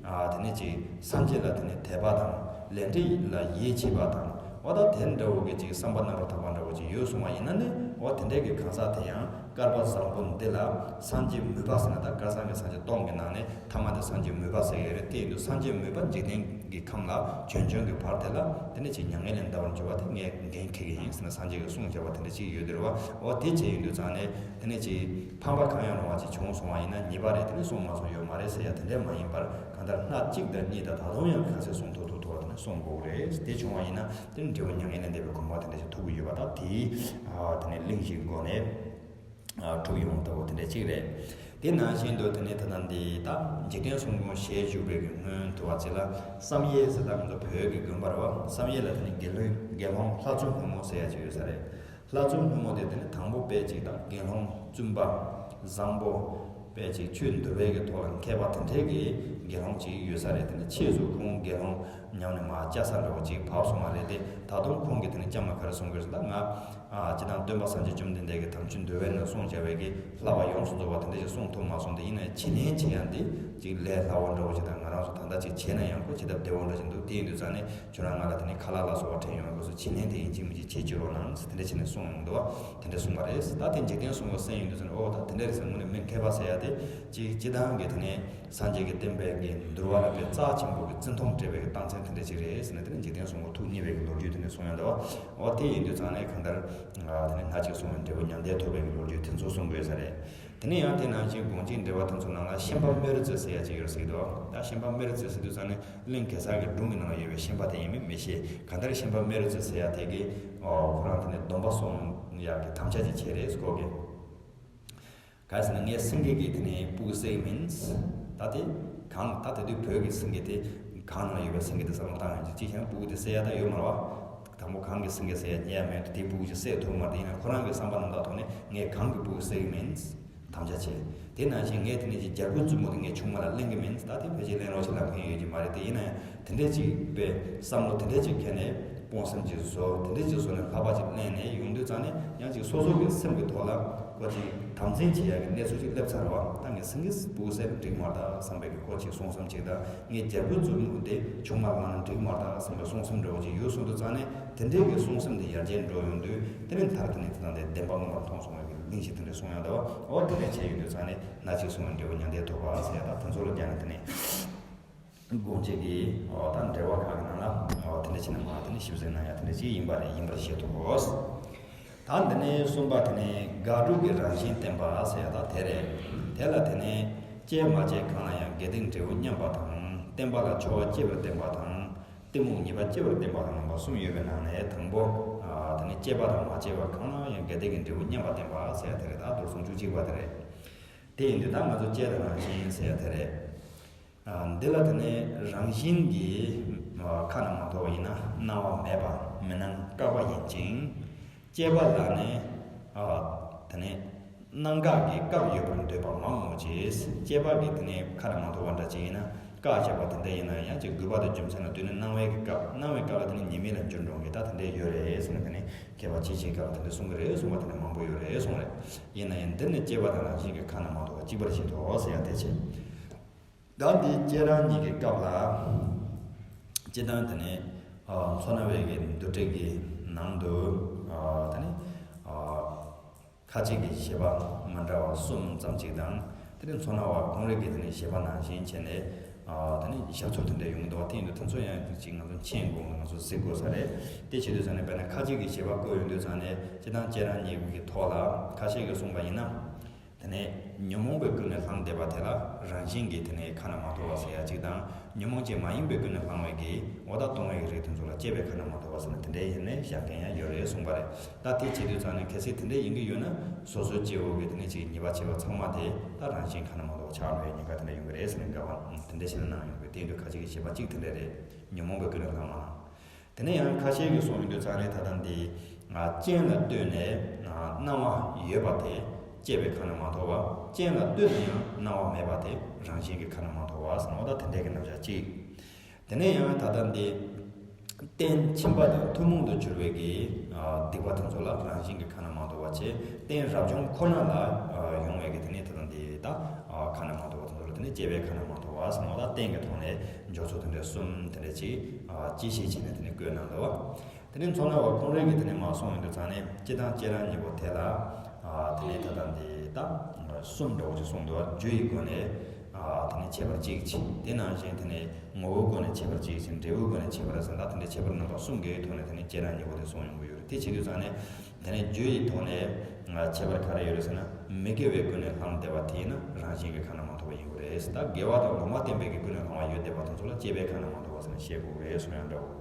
ཨ། དེ་ནས་ཅིག་སངས་རྒྱས་ལ་དེ་ནས་དད་པ་དང་། ལས་འབྲས་ལ་ཡིད་ཆེས་པ་དང་། འོ་ད་དེ་འདྲ་བོ་གི་ཅིག་བསམ་པ་རྣམ་པར་དག་པ་འདྲ་བོ་ཅིག་ཡོད་སོང་བ་ཡིན་ན་ནི། འོ་དེ་འདྲའི་གི་གང་ཟག་དེ་ཡང་སྐལ་པ་བཟང་པོ་འདི་ལ་སངས་རྒྱས་མོས་པ་ཟེར་ན། ད་སྐལ་བཟང་གི་སངས་རྒྱས་སྟོང་གི་ནང་ནས་ཐ་མ་དེ་སངས་རྒྱས་མོས་པ་ཟེར་ཡོད་རེད། དེ་ཡིན་དུས་སངས་རྒྱས་མོས་པ་འཇིག་རྟེན་གྱི་ཁམས་ལ་བྱོན་བྱོན་གྱི་བར་དེ་ལ། དེ་ནས་ཅིག་མྱ་ངན་ལས་འདའ་བར་འགྱུར་བ་དེ་ངས་འགན་འཁྱེར་གྱི་ཡིན་ཟེར་ནས་སངས་རྒྱས་ཀྱིས་གསུངས་བཞག་པ་དེ་འདྲ་ཅིག་ཡོད་དེ་རེད་བ། འོ་དེ་བྱས་ཡིན་དུས་ཙང་ནས་དེ་ནས་ཅིག་ཕམ་པ་གང་ཡང་རུང་བ་ཅིག་བྱུང་སོང་བ་ཡིན་ན། ཉེས་པ་རེད། དེ་ནས་སྲུང་མ་སྲུང་ཡོད་མ་རེད་ཟེར་ཡ་དེ་འདྲ་མ་ཡིན་པར། གང་ལྟར་སྣ་གཅིག་དང་གཉིས་དང་། ད་དུང་ཡང་ག་ཚད་སྲུང་ཐུབ་ཐུབ་ཐུབ་པ་དེ་ནས་སྲུང་དགོས་རེད། དེ་བྱུང་བ་ཡིན་ན་དེ་ནས་འབྲས་བུ་མྱ་ངན་ལས་འདས་པའི་གོ་འཕང་དེ་འདྲ་ཞིག་ཐོབ་ཀྱི་ཡོད་པ། ད་དེའི། ཨ། དེ་ནས་གླེང་གཞིའི་སྒོ་ནས། ཨ། གྲུབ་ཡོང་ལྟ་བུ་དེ་འདྲ་གཅིག་རེད། དེ་ནང་བཞིན་དུ་དེ་ནས་ད་ལྟ་འདི་ད་འཇིག་རྟེན་གསུམ་མགོན་ཞལ་བཞུགས་པའི་གི་སྔོན་དུ་བ་ཅིག་ལ། བསམ་ཡས་ཟེར། ད་ང་ཚོ་བོད་ཀྱི་དགོན་པ་རེད་བ། བསམ་ཡས་ལ་དེ་ནས་དགེ་སློང་དགེ་སློང་ལྷ་བཙུན་ཕོ་མོ་ཟེར་ཡ་ཅིག་ཡོད་ས་རེད། ལྷ་བཙུན་ཕོ་མོ་དེ་དེ་ནས་དང་པོ་དཔེ་ཅིག་ད་དགེ་སློང་བཙུན་པ་བཟང་པོ། དཔེ་ཅིག་ཆོས་འདུལ་བའི་གི་ཐོག་ལ་མཁས་པ་དེ་འདྲའི་གི་དགེ་སློང་ཅིག་ཡོད་ས་རེད། དེ་ནས་ཕྱིས་སུ་ཁོང་དགེ་སློང་ཉམས་ནས་མར་བཅའ་ས་འདྲ་བོ་ཅིག་བབས་སོང་བ་རེད་དེ། ད་དུང་ཁོང་གིས་དེ་ནས་ཅང་མ་ག་རེ་གསུང་གི་རེད་ཟེར་ན། ང་། ཨ། སྤྱིར་བཏང་སྟོན་པ་སངས་རྒྱས་བཅོམ་ལྡན་འདས་ཀྱིས་དམ་ཆོས་འདུལ་བའི་ནང་གསུངས་བཞག་པའི་གི་བསླབ་པ་ཡོངས་སུ་རྫོགས་པ་དེ་འདྲ་ཞིག་གསུང་ཐུབ་མ་སོང་སྟེ། ཡིན་ན་ཡང་ཕྱི་ལན་བྱེད་ཡ་འདི་ཅིག་ལས་སླ་བོ་འདྲ་བོ་ཅིག་དང་། ང་རང་ཚོ་ད་ལྟ་ཅིག་བྱས་ན་ཡང་ཁོ་བྱེད་ཐབས་བདེ་བོ་འདྲ་ཅིག་འདུག་དེ་ཡིན་དུས་ཙང་ནས་ཁྱོད་རང་ང་ལ་དེ་ནས་ཁ་ལག་ལ་སོགས་པ་སྤྲད་ཡོང་བའི་སྐབས་སུ་ཕྱི་ལན་དེ་ཡིན་གཅིག་མིན་གཅིག་བྱེད་བཅུག་རོགས་གནང་ཟེར་དེ་འདྲ་བྱས་ནས་གསུངས་ཡོང་འདུག་བ། དེ་འདྲ་གསུངས་པ་རེད། ད་དེ་འཇིག་རྟེན་གསུམ་མགོན་གསན་ཡོང་དུས་ཙང་ནས། ཨོ་ད་དེ་འདྲ་རེད་ཟེར། དངོས་གནས་མི་མཁས་པ་ཟེར་ཡ་དེ་ཅིག་སྤྱིར་བཏང་གི་དེ་ནས་སངས་རྒྱས་ཀྱི་བསྟན་པའི་གི་འདུལ་བ་ལ་དཔེ་རྩ་ཆེན་པོ་གི་བརྩི་མཐོང་སྤྲད་པའི་གི་རྟགས་མཚན་དེ་འདྲ་ཅིག་རེད་ཟེར་ནས། དེ་ནས་འཇིག་རྟེན་གསུམ་མགོན་ཐུགས་མཉེས་པའི་གི་ལོ་རྒྱུས་དེ་འདྲ་གསུངས་ཡོང་འདུག་བ། ཨོ་དེ་ཡིན་དུས་ཙང་ནས་གང་ལྟར། ཨ། དེ་ནས་སྣ་གཅིག་སྲུང་བའི་འབྲས་བུ་མྱང་འདས་ཐོབ་པའི་གི་ལོ་རྒྱུས་དེ་ཚོ་གསུང་དགོས་ས་རེད། དེ་ནས་ཡང་དེ་ནང་བཞིན་དགོངས་གཅིག་འགྲེལ་པ་དེ་ཚོ་ནང་ལ་ཤན་པ་རྨེ་རུ་རྩེ་ཟེར་ཡ་ཅིག་ཡོད་ཟེར་གྱི་འདུག་ད་ཤན་པ་རྨེ་རུ་རྩེ་ཟེར་དུས་ཙང་ནས་གླིང་གེ་སར་གྱི་སྒྲུང་གི་ནང་ལ་ཡོད་པའི་ཤན་པ་དེ་ཡིན་མིན་མི་ཤེས། གང་ལྟར་ཤན་པ་རྨེ་རུ་རྩེ་ཟེར་ཡ་དེ་གིས། ཨོ། ཁོ་རང་དེ་ནས་སྡོམ་པ་སྲུང་ཡག་གི་དམ་བཅའ་ཅིག་བྱས་རེད་ཁོ་གིས། ག་རེ་ཟེར་ན། ངས་སེང་གེ་གི་དེ་ནས་སྤུ་གུ་བསད་ཀྱི་མིན། ད་དེ་གང་། ད་དེ་དུས་བོད་ཀྱི་སེང་གེ་དེ་གངས་ནང་ཡོད་པའི་སེང་གེ་དེ་བསམ་བློ་བཏང་ཡོང་ཅིག་ཅིག་བྱས་ན་སྤུ་གུ་དེ་བསད་ཡ་ད་ཡོད་མ་རེད་བ། དང་པོ་གངས་ཀྱི་སེང་གེ་བསད་ཡ་རྙེད་ཡ་མེད་དུས། དེའི་སྤུ་གུ་ཅིག་བསད་ཐུབ་མ་རེད། ཡིན་ན་ཁོ་རང་གི་བསམ་པ་རྣམ་དག་ཐོག་ནས་ངས་གངས་ཀྱི་སྤུ་གུ་བསད་ཀྱི་མིན། དམ་བཅའ་བྱས། དེ་ནང་བཞིན་ངས་དེ་ནས་ཅིག་རྒྱལ་པོའི་བཙུན་མོ་དེ་ངས་ཆུང་མ་ལ་ལེན་གྱི་མིན། ད་དེ་ཕལ་ཆེར་ལེན་རོགས་བྱེད་ལབ་མཁན་ཡོད་ཀྱི་མ་རེད་དེ། ཡིན་ན་ཡང་དེ་འདྲས་ཅིག་པའི་བསམ་བློ་དེ་འདྲས་ཅིག་འཁྱེར་ནས་སྤོང་སེམས་ཅིག་བཟོ། དེ་འདྲས་ཅིག་བཟོ་ནས་ལྷག་པ་ཅིག་ལེན་ནས་ཡོང་དུས་ཙང་ནས། ཡང་ཅིག་སོ་སོ་གི་སེམས་ཀྱི་ཐོག་ལ་ཁོ་ཅིག་དམ་འཛིན་བྱེད་ཡག་གི་གནས་ཚུལ་ཅིག་སླེབས་ཚར་བ། ད་ངས་སེང་གེ་སྤུ་གུ་བསད་ན་འགྲིག་མ་རེད་ད་བསམ་པའི་གི་ཁོ་ཅིག་སྲུང་བསམ་ཅིག་དང་། ངས་རྒྱལ་པོའི་བཙུན་མོ་དེ་ཆུང་མ་ལ་བླངས་ན་འགྲིག་མ་རེད་ད་བསམ་པའི་སྲུང་བསམ་འདྲ་བོ་ཅིག་ཡོད་སོང་དུས་ཙང་ནས། དེ་འདྲའི་གི་སྲུང་བསམ་དེ་ཡར་རྒྱས་འགྲོ་ཡོང་དུས། དེ་ནས་མཐར་དེ་ནས་དེ་དང་དེ་བདེན་པ་མངོན་པར་མཐོང་སོང་བའི་གི་གླེང་གཞི་དེ་འདྲ་གསུངས་ཡོང་འདུག་འོ་དེ་འདྲ་བྱས་ཡོང་དུས་ཙང་ནས། སྣ་གཅིག་སྲུང་བའི་འབྲས་བུ་མྱང་འདས་ཐོབ་པ་ཟེར་ཡ་ད་དེ་ཚོ་ལ་སྦྱར་ནས། དེ་ནས་དགོངས་གཅིག་གི། འོ་ད་འགྲེལ་པ་ཁག་གི་ནང་ལ། འོ་དེ་འདྲ་བྱས་ནས་མར་དེ་ནས་ཞིབ་གཟིགས་གནང་ཡ་དེ་འདྲ་ཅིག་ཡིན་པ་རེད། ཡིན་པར་བཞེད་དོ། ད་འདི་ནས་གསུམ་པ་དེ་ནས་དགག་སྒྲུབ་ཀྱི་རང་བཞིན་བསྟན་པ་ཟེར་ཡ་ད་དེ་རེད། དེ་ལ་དེ་ནས་བཅས་མ་བཅས་གང་ལ་ཡང་། དགེ་སྡིག་འབྲས་བུ་མཉམ་པ་དང་། བསྟན་པ་ལ་ཆོ་ག་བཅས་པར་བསྟན་པ་དང་། གཏི་མུག་ཉེས་པ་བསྐྱེད་པར་བསྟན་པ་དང་། རྣམ་པ་གསུམ་ཡོད་པའི་ནང་ནས་དང་པོ། ཨ། དེ་ནི་བསྐྱེད་པ་དང་མ་བསྐྱེད་པ་གང་ལ་ཡང་དགེ་སྡིག་གི་འབྲས་བུ་མཉམ་པར་བསྟན་པ་ཟེར་ཡ་དེ་རེད། ད་མདོར་ཟུང་བཅུ་གཅིག་པ་དེ་རེད། དེ་ཡིན་དུས་ད་ང་ཚོ་བཅས་དང་རང་བཞིན་ཟེར་ཡ་དེ་རེད། ཨ། འདི་ལ་དེ་ནི་རང་བཞིན་གྱིས། ཨ། ཁ་ན་མ་ཐོ་བ་ཡིན་ན་སྣང་བ་མེད་པ། མི་སྣང་བཀག་པ་ཡིན་ཅིང་། བསྐྱེད་པ་ལ་ནི། ཨ། དེ་ནི། སྣང་བཀག་གི་སྐབས་ཡོད་པར་འདོད་པ་མང་ངོ་། ཅེས་བསྐྱེད་པ་གི་དེ་ནས་ཁ་ན་མ་ཐོ་བ་འདྲ་ཅིག་ཡིན་ན། བཀག་བྱས་པ་དེ་འདྲ་ཡིན་ན་ཡང་ཅིག་དགོས་པ་དང་རྒྱུ་མཚན་ལ་ལྟོས་ནས་སྣང་བའི་གི་སྐབས། སྣང་བའི་སྐབས་ལ་དེ་ནས་ཉེས་དམིགས་ལ་འགྱུར་འགྲོ་གི་ད་དེ་འདྲ་ཡོད་རེད་ཟེར་ནས། དེ་ནས་མཁས་པ་ཆེ་ཆེའི་སྐབས་ལ་དེ་འདྲ་གསུང་གི་རེད་གསུང་བ་དེ་འདྲ་མང་པོ་ཡོད་རེད་གསུང་རེད། ཡིན་ན་ཡང་འདི་ནི་བསྐྱེད་པ་དང་རང་བཞིན་གྱི་ཁ་ན་མ་ཐོ་བ་གཅིག་པར་བཞེད་དོ་ཟེར་ཡང་དེ་བྱས། ད་འདི་བསྐྱེད་རང་གཉིས་ཀྱི་སྐབས་ལ། སྤྱིར་བཏང་དེ་ནས། མཚོ་སྣ་བའི་གི་མདོ་སྒྲིག་གི་ནང་དུ་ཨ་ད་ནི་ཨ་ཁ་ཆེ་གི་བཞེད་པ་མི་འདྲ་བ་གསུམ་ཙམ་ཅིག་དང་། དེ་ནས་མཚོ་སྣ་བ་ཁོང་རང་གི་དེ་ནས་བཞེད་པ་ནང་བཞིན་བྱས་ནས་ཨ་ད་ནི་ཞབས་ཚུལ་དེ་འདྲ་ཡོང་གི་འདུག་བ། དེ་ཡིན་དུས་དེ་ཚོ་ཡང་ཅིག་ང་ཚོ་མཁྱེན་དགོས། ང་ཚོ་གཟིགས་དགོས་ས་རེད། དེ་བྱེད་དུས་ཙང་ནས་དཔེར་ན་ཁ་ཆེ་གི་བཞེད་པ་བཀོད་ཡོང་དུས་ཙང་ནས་སྤྱིར་བཏང་ཁྱེད་རང་གཉིས་ཀྱི་ཐོག་ལ་ཁ་ཤས་ཀྱིས་གསུངས་པ་ཡིན་ན། དེ་ནས་ཉོན་མོངས་པའི་ཀུན་ནས་བསླངས་བསྡད་པ་དེ་ལ་རང་བཞིན་གྱིས་དེ་ནས་ཁ་ན་མ་ཐོ་བ་ཟེར་ཡ་གཅིག་དང་། ཉོན་མོངས་ཅན་མ་ཡིན་པའི་ཀུན་ནས་བསླངས་པའི་གི་འོ་ད་སྟོང་པའི་རིགས་དེ་ཚོ་ལ་སྐྱེ་བའི་ཁ་ན་མ་ཐོ་བ་ཟེར་ན་དེ་འདྲའི་ཡིན་ནས་བཞག་མཁན་ཡང་ཡོད་རེད་གསུངས་པ་རེད། ད་དེ་བྱེད་དུས་ཙང་ནས་གལ་སྲིད་དེ་འདྲའི་ཡིན་གྱི་ཡོད་ན་སོ་སོའི་སྐྱེ་བོ་གི་དེ་ནས་ཅིག་ཉེས་པ་བྱས་པ་ཚང་མ་དེ་ད་རང་བཞིན་ཁ་ན་མ་ཐོ་བ་ཆགས་འགྲོ་ཡ་ཉེན་ཁ་དེ་འདྲ་ཡོང་གི་རེད་ཟེར་ནས་དགག་པ་དེ་འདྲ་ཞིག་ལ་གནང་ཡོང་གི། དེ་ཡིན་དུས་ཁ་ཆེ་གི་བཞེད་པ་གཅིག་དེ་འདྲ་རེད། ཉོན་མོངས་པའི་ཀུན་ནས་བསླངས་པ། དེ་ནས་ཡང་ཁ་ཤས་ཀྱིས་གསུངས་ཡོང་དུས་ཙང་ནས་ད་ལྟ་འདི་རྐྱེན་ལ་ལྟོས་ནས་སྣང་བ་ཡོད་པ་དེ་སྐྱེ་བའི་ཁ་ན་མ་ཐོ་བ། རྐྱེན་ལ་ལྟོས་ནས་ཡང་སྣང་བ་མེད་པ་དེ་རང་བཞིན་གྱི་ཁ་ན་མ་ཐོ་བ་ཟེར་ན་འོ་ད་དེ་འདྲའི་གི་རྣམ་གཞག་གཅིག་དེ་ནས་ཡང་ད་ལྟ་འདི་རྟེན་ཁྱིམ་པ་དང་ཐུན་མོང་དུ་གྱུར་པའི་གི་སྡིག་པ་དེ་ཚོ་ལ་རང་བཞིན་གྱི་ཁ་ན་མ་ཐོ་བ་བྱས། རྟེན་རབ་བྱུང་ཁོ་ན་ལ་ཡོང་བའི་གི་དེ་ནས་ད་ལྟ་འདི་ད་ཁ་ན་མ་ཐོ་བ་དེ་ཚོ་ལ་དེ་ནས་སྐྱེ་བའི་ཁ་ན་མ་ཐོ་བ་ཟེར་ན་འོ་ད་རྟེན་གྱི་ཐོག་ནས་འཇོག་ཚུལ་དེ་འདྲ་གསུམ་དེ་འདྲ་ཅིག་ཨ་དཔྱད་ཤེས་བྱས་ནས་དེ་ནས་བཀོད་གནང་འདུག་བ། དེ་ནས་མཚོ་སྣ་བ་ཁོང་རང་གིས་དེ་ནས་མར་གསུངས་ཡོང་དུས་ཙང་ནས་སྤྱིར་བཏང་ཁྱེད་རང་གཉིས་པོ་དེ་ལ་ཨ་དེ་ནས་ད་ལྟ་འདི་ད་གསུམ་འདྲ་བོ་ཅིག་གསུངས་འདུག་བ། རྒྱུ་ཡི་སྒོ་ནས་ཨ་དེ་ནས་ཁྱད་པར་གཅིག་བྱས། དེ་ནང་བཞིན་དེ་ནས་ངོ་བོའི་སྒོ་ནས་ཁྱད་པར་གཅིག་བྱས། འབྲས་བུའི་སྒོ་ནས་ཁྱད་པར་ཟེར་ད་དེ་འདྲའི་ཁྱད་པར་རྣམ་པ་གསུམ་གྱི་ཐོག་ནས་དེ་ནས་ཁྱེད་རང་གཉིས་པོ་དེ་གསུངས་ཡོང་གི་ཡོད་རེད། དེ་བྱེད་དུས་ཙང་ནས། དེ་ནས་རྒྱུ་ཡི་ཐོག་ནས་ང་ཁྱད་པར་ག་རེ་ཡོད་རེད་ཟེར་ན། མི་དགེ་བའི་ཀུན་ནས་བསླངས་བསྡད་པ་དེ་ཡིན་ན་རང་བཞིན་གྱིས་ཁ་ན་མ་ཐོ་བ་ཡིན་དགོས་རེད། ད་དགེ་བ་དང་ལུང་མ་བསྟན་པའི་གི་ཀུན་ནས་བསླངས་པ་ཡོད་བསྡད་པ་དེ་ཚོ་ལ་སྐྱེ་བའི་ཁ་ན་མ་ཐོ་བ་ཟེར་ནས་བཤད་དགོས་རེད་གསུང་ཡང་འདྲ་བོ།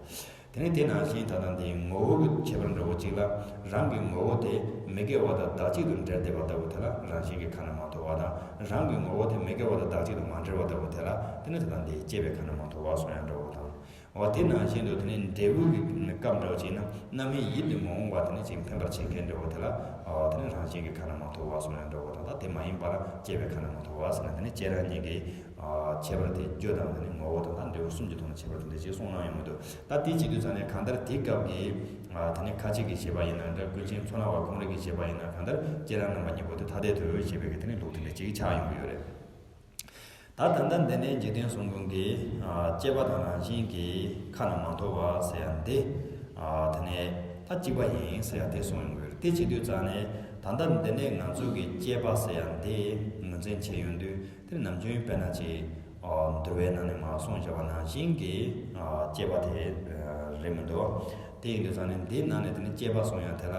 དེ་ནས་དེ་ནང་བཞིན་ད་ལྟ་འདིའི་ངོ་བོ་གི་ཁྱད་པར་འདྲ་བོ་གཅིག་ལ། རང་གི་ངོ་བོ་དེ་མི་དགེ་བ་དང་བདག་གཅིག་ཏུ་འབྲེལ་བསྡད་པ་ལྟ་བུ་དེ་ལ་རང་བཞིན་གྱིས་ཁ་ན་མ་ཐོ་བ་དང་། རང་གི་ངོ་བོ་དེ་མི་དགེ་བ་དང་བདག་གཅིག་ཏུ་མ་འབྲེལ་བ་ལྟ་བུ་དེ་ལ་དེ་ནས་ད་ལྟ་འདིའི་སྐྱེ་བའི་ཁ་ན་མ་ཐོ་བ་གསུང་ཡང་འདྲ་བོ་དང་། འོ་དེ་ནང་བཞིན་དུ་དེ་ནས་འབྲས་བུ་གི་སྐབས་འདྲ་བོ་ཅིག་ན་རྣམ་སྨིན་ཡིད་དུ་མི་འོང་བ་དེ་ནས་ཅིག་འཕེན་པར་བྱེད་མཁན་འདྲ་བོ་དེ་ལ་འོ་དེ་ནས་རང་བཞིན་གྱིས་ཁ་ན་མ་ཐོ་བ་གསུང་ཡང་འདྲ་བོ་དང་། ད་དེ་མ་ཡིན་པ་ལ་སྐྱེ་བའི་ཁ་ན་མ་ཐོ་བ་ཟེར་ན་དེ་ནས་ཁྱེད་རང་གཉིས་ཀྱི་ཁྱད་པར་དེ་རྒྱུ་དང་དེ་ནས་ངོ་བོ་དང་ད་འབྲས་བུ་གསུམ་གྱི་ཐོག་ནས་ཁྱད་པར་དེ་འདྲ་ཅིག་གསུང་གནང་ཡོང་གི་འདུག་ད་དེ་བྱེད་དུས་ཙང་ནས་གང་ལྟར་དེའི་སྐབས་ཀྱི་དེ་ནས་ཁ་ཆེ་གི་བཞེད་པ་ཡིན་ན་འདྲ། ཀུན་མཁྱེན་མཚོ་སྣ་བ་ཁོང་རང་གི་བཞེད་པ་ཡིན་ན་གང་ལྟར་ཁྱེད་རང་རྣམ་པ་གཉིས་པོ་དེ་ཐ་དད་དུ་བཞེད་པའི་གི་དེ་ནས་ལུགས་དེ་འདྲ་ཅིག་ཆགས་ཡོང་གི་ཡོད་རེད། ད་ད་ལྟ་འདི་ནས་འཇིག་རྟེན་གསུམ་མགོན་གྱི་སྐྱེས་པ་དང་རང་བཞིན་གྱི་ཁ་ན་མ་ཐོ་བ་ཟེར་ཡ་འདི་དེ་ནས་ད་གཅིག་པ་ཡིན་ཟེར་ཡ་དེ་གསུངས་ཡོང་གི་ཡོད་རེད། དེ་བྱེད་དུས་ཙང་ནས་ད་ལྟ་འདི་ནས་ང་ཚོ་གི་སྐྱེས་པ་ཟེར་ཡ་འདི་ངོས་འཛིན་བྱེད་ཡོང་དུས་དེ་ནམ་རྒྱུན་དཔེར་ན་ཅིག་འདུལ་བའི་ནང་ནས་མར་གསུངས་བཞག་པ་ནང་བཞིན་གྱི་སྐྱེས་པ་དེ་རེད་མི་འདུག་དེ་ཡིན་དུས་ཙང་ནས་འདིའི་ནང་ནས་དེ་ནས་སྐྱེས་པ་གསུངས་ཡ་དེ་ལ་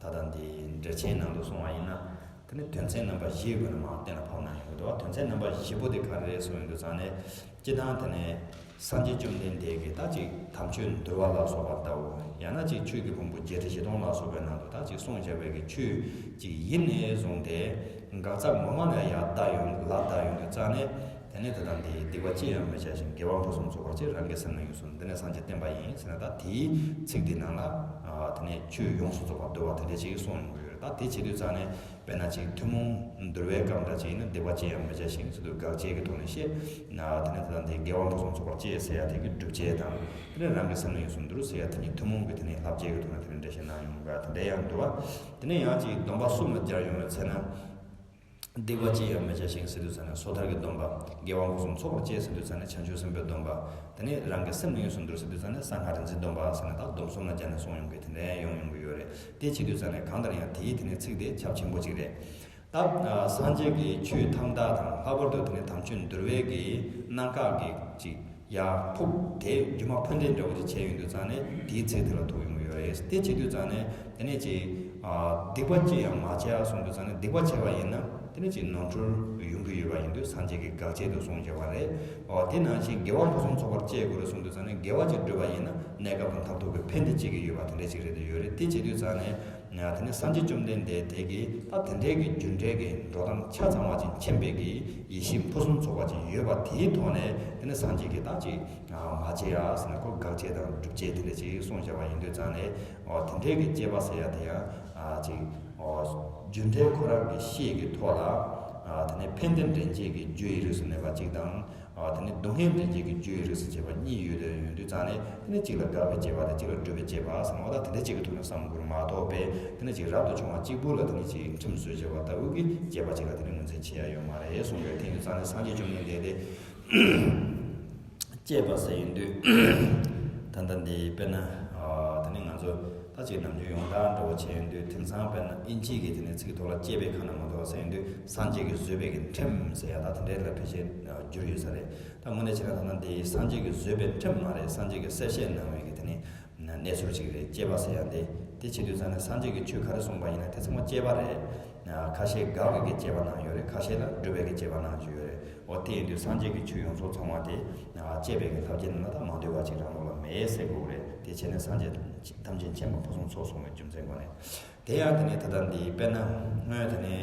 ད་ལྟ་འདི་འགྲེལ་ཆེན་ནང་དུ་གསུངས་པ་ཡིན་ན། དེ་ནས་དོན་ཚན་རྣམ་པ་བཞིའི་སྒོ་ནས་མར་གཏན་ལ་ཕབ་གནང་ཡོང་གི་འདུག་དོན་ཚན་རྣམ་པ་བཞི་པོ་དེ་ག་རེ་རེད་གསུངས་ཡོང་དུས་ཙང་ནས་སྤྱིར་བཏང་དེ་ནས་སངས་རྒྱས་བཅོམ་ལྡན་འདས་ཀྱིས་ད་ཅིག་དམ་ཆོས་འདུལ་བ་ལ་སོགས་པ་ལྟ་བུ། ཡང་ན་ཅིག་ཆོས་ཀྱི་ཕུང་པོ་བརྒྱད་ཁྲི་བཞི་སྟོང་ལ་སོགས་པའི་ནང་དུ་ད་ཅིག་གསུངས་བཞག་པའི་གི་ཆོས་ཅིག་ཡིན་ནས་བཟུང་སྟེ་དགག་རྩ་ངོ་མ་ལ་ཡར་བལྟ་ཡོང་ལ་བལྟ་ཡོང་དུས་ཙང་ནས་དེ་ནས་ད་ལྟ་འདི་སྡིག་པ་ཅི་ཡང་མི་བྱ་ཞིང་དགེ་བ་ཕུན་སུམ་ཚོགས་པར་སྤྱད། རང་གི་སེམས་ནི་ཡོངས་སུ་འདི་ནས་སངས་རྒྱས་བསྟན་པ་ཡིན་ཟེར་ན། ད་དེའི་ཚིག་འདི་ནང་ལ་དེ་ནས་ཆོས་ཡོངས་སུ་རྫོགས་པ་འདུལ་བ་དེ་འདྲ་ཅིག་གསུངས་ཡོང་གི་ཡོད་རེད། ད་དེ་བྱེད་དུས་ཙང་ནས་དཔེར་ན་ཅིག་ཐུན་མོང་འདུལ་བའི་སྐབས་འདྲ་ཅིག་ཡིན་ན་སྡིག་པ་ཅི་ཡང་མི་བྱ་ཞིང་ཟེར་དུས་དགག་བྱའི་གི་ཐོག་ནས་བཤད། དེ་ནས་ད་ལྟ་འདི་དགེ་བ་ཕུན་སུམ་ཚོགས་པར་སྤྱད་ཟེར་ཡ་དེ་གི་སྒྲུབ་བྱེད་དང་། དེ་ནས་རང་གི་སེམས་ནི་ཡོངས་སུ་འདུལ་ཟེར་ཡ་དེ་གཉིས་ཐུན་མོང་གི་དེ་ནས་བསླབ་བྱའི་གི་ཐོག་ནས་དེ་འདྲ་འགྲེལ་བཤད་གནང་ཡོང་ག་དེ་འདྲ་ཡང་འདུག་བ། དེ་ནས་ཡང་ཅིག་སྡོམ་པ་གསུམ་ལ་སྦྱར་ཡོང་བའི་ཚེ་ན། སྡིག་པ་ཅི་ཡང་མི་བྱ་ཞིང་ཟེར་དུས་ཙང་ནས་སོ་ཐར་གྱི་སྡོམ་པ། དགེ་བ་ཕུན་སུམ་ཚོགས་པར་སྤྱད་ཟེར་དུས་ཙང་ནས་བྱང་ཆུབ་སེམས་དཔའི་སྡོམ་པ། དེ་ནས་རང་གི་སེམས་ནི་ཡོངས་སུ་འདུལ་ཟེར་དུས་ཙང་ནས་གསང་སྔགས་རིག་འཛིན་སྡོམ་པ་ཟེར་ནས་ད་སྡོམ་གསུམ་ལ་སྦྱར་ནས་གསུངས་ཡོང་གི་དེ་འདྲ་ཡང་ཡོང་ཡོང་གི་ཡོད་རེད། དེ་བྱེད་དུས་ཙང་ནས་གང་ལྟར་ཡང་དེའི་དེ་ནས་ཚིག་དེ་ཁྱབ་ཆེན་པོ་གཅིག་རེད། ད་སངས་རྒྱས་ཀྱི་ཆོས་ཐམས་ཅད་དང་ལྷག་པར་དུ་དེ་ནས་དམ་ཆོས་འདུལ་བའི་གི་གནད་འགག་གི་ཅིག་ཡར་ཕུག་དེ་སྒྱུ་མ་ཕུ་འདྲེན་འདྲ་བོ་ཅིག་བྱས་ཡོང་དུས་ཙང་ནས་དེའི་ཚིག་དེ་ལ་ཐུག་ཡོང་གི་ཡོད་རེད། དེ་བྱེད་དུས་ཙང་ནས་དེ་ནས་ཅིག་སྡིག་པ་ཅི་ཡང་མ་བྱས་གསུངས་དུས་ཙང་ནས་སྡིག་པ་བྱས་པ་ཡིན་ན་དེ་ནས་ཅིག་ནོར་འཁྲུལ་ཡོང་གི་ཡོད་པ་ཡིན་དུས་སངས་རྒྱས་ཀྱིས་དགག་བྱ་དུ་གསུངས་བཞག་པ་རེད། འོ་དེ་ནང་བཞིན་དགེ་བ་ཕུན་སུམ་ཚོགས་པར་སྤྱད་དགོས་རེད་གསུངས་དུས་ཙང་ནས་དགེ་བ་ཅིག་བསྒྲུབས་པ་ཡིན་ན་གནས་སྐབས་དང་མཐར་ཐུག་གི་ཕན་བདེ་སྐྱེ་གི་ཡོད་པ་དེ་འདྲ་ཅིག་རེད་དེ་ཡོད་རེད། དེ་བྱེད་དུས་ཙང་ནས་དེ་ནས་སངས་རྒྱས་བཅོམ་ལྡན་འདས་དེ་གིས་ད་དེ་འདྲའི་གི་རྒྱུ་འབྲས་ཀྱི་འགྲོ་སྟངས་ཆ་ཚང་བ་ཅིག་མཁྱེན་པའི་གི་ཡེ་ཤེས་ཕུན་སུམ་ཚོགས་པ་ཅིག་ཡོད་པ་དེའི་ཐོག་ནས་དེ་ནས་སངས་རྒྱས་ཀྱིས་ད་ཅིག་མ་བྱེད་ཡ་ཟེར་ནས་ཁོ་དགག་བྱ་དང་སྒྲུབ་བྱེད་དེ་འདྲ་ཅིག་གསུངས་བཞག་པ་ཡིན་དུས་ཙང་ནས་འོ་དེ་འདྲའི་གི་སྤྱད་པ་ཟེར་ཡ་དེ་ཡང་ཅིག་འོ་རྒྱུ་འབྲས་ཁོ་རང་གི་ཤེས་ཀྱི་ཐོག་ལ་དེ་ནས་ཕན་བདེ་འདྲེན་བྱེད་ཀྱི་རྒྱུ་ཡི་རིགས་སུ་གནས་པ་གཅིག་དང་། དེ་ནས་སྡུག་བསྔལ་འདྲེན་བྱེད་ཀྱི་རྒྱུ་ཡི་རིགས་སུ་བྱེད་པ་གཉིས་ཡོད་དེ་ཡོད་དུས་ཙང་ནས་དེ་ནས་གཅིག་ལ་དགག་པའི་དཔྱད་པ་དང་གཅིག་ལ་སྒྲུབ་པའི་དཔྱད་པ་ཟེར་ན་འོ་ད་དེ་འདྲ་གཅིག་གི་ཐོག་ནས་བསམ་དགོས་མ་གཏོགས་པས་དེ་ནས་གཅིག་རབ་ཏུ་བྱུང་བ་གཅིག་པུ་ལ་དེ་ནས་གཅིག་ཁྲིམས་བཟོས་བྱས་པ་ལྟ་བུ་གི་དཔྱད་པ་གཅིག་ལ་དེ་ནས་ངོས་འཛིན་བྱེད་ཡ་ཡོད་མ་རེད་གསུངས་ཡོད། དེ་ཡིན་དུས་ཙང་ནས་སངས་རྒྱས་བཅོམ་ལྡན་འདས་དེ་སྤྱད་པ་ཟེར་ཡིན་དུས། ད་ལྟ་འདི་དཔེར་ན། ཨ། དེ་ནི་ང་ཚོ་ད་ཅིག་ནམ་རྒྱུན་ཡོངས་གྲགས་འདྲ་བོ་བྱས་ཡོང་དུས། དེང་སང་དཔེར་ན་ཨིན་ཇི་གི་དེ་ནི་ཚིག་ཐོག་ལ་སྐྱེས་པའི་ཁ་ན་མ་ཐོ་ཟེར་ཡོང་དུས། སངས་རྒྱས་ཀྱིས་བཟོས་པའི་གི་ཁྲིམས་ཟེར་ཡ་ད་དེ་འདྲའི་ལ་ཕལ་ཆེར་བསྒྱུར་ཡོད་ས་རེད། ད་དངོས་གནས་བྱས་ན་ད་ལྟ་འདི་སངས་རྒྱས་ཀྱིས་བཟོས་པའི་ཁྲིམས་མ་རེད། སངས་རྒྱས་ཀྱིས་གསལ་བཤད་གནང་བའི་གི་དེ་ནི་གནས་ཚུལ་ཅིག་རེད། སྐྱེས་པ་ཟེར་ཡ་འདི། དེ་བྱེད་དུས་ཙང་ནས་སངས་རྒྱས་ཀྱིས་ཆོས་ག་རེ་གསུངས་པ་ཡིན་ན་དེ་ཚང་མ་སྐྱེས་པ་རེད། ཁ་ཤས་དགག་པའི་གི་སྐྱེས་པ་གནང་ཡོད་རེད། ཁ་ཤས་ལ་སྒྲུབ་པའི་གི་སྐྱེས་པ་གནང་བཞིན་ཡོད་རེད། འོ་དེ་ཡིན་དུས་སངས་རྒྱས་ཀྱི་ཆོས་ཡོངས་རྫོགས་ཚང་མ་དེ་སྐྱེས་པའི་གི་ལྷ་བརྒྱུད་ནང་ལ་ད་མ་འདུས་པ་ཅིག་རང་ལུགས་ལ་མེད་ཟེར་དགོས་རེད། དེ་བྱས་ནས་སངས་རྒྱས་ཐམས་ཅད་མཁྱེན་པ་ཕུན་སུམ་ཚོགས་གསུངས་པའི་རྒྱུ་མཚན་སྒོ་ནས། དེ་ཡང་དེ་ནས་ད་ལྟ་འདི་དཔེར་ན་སྔོན་དེ་ནས་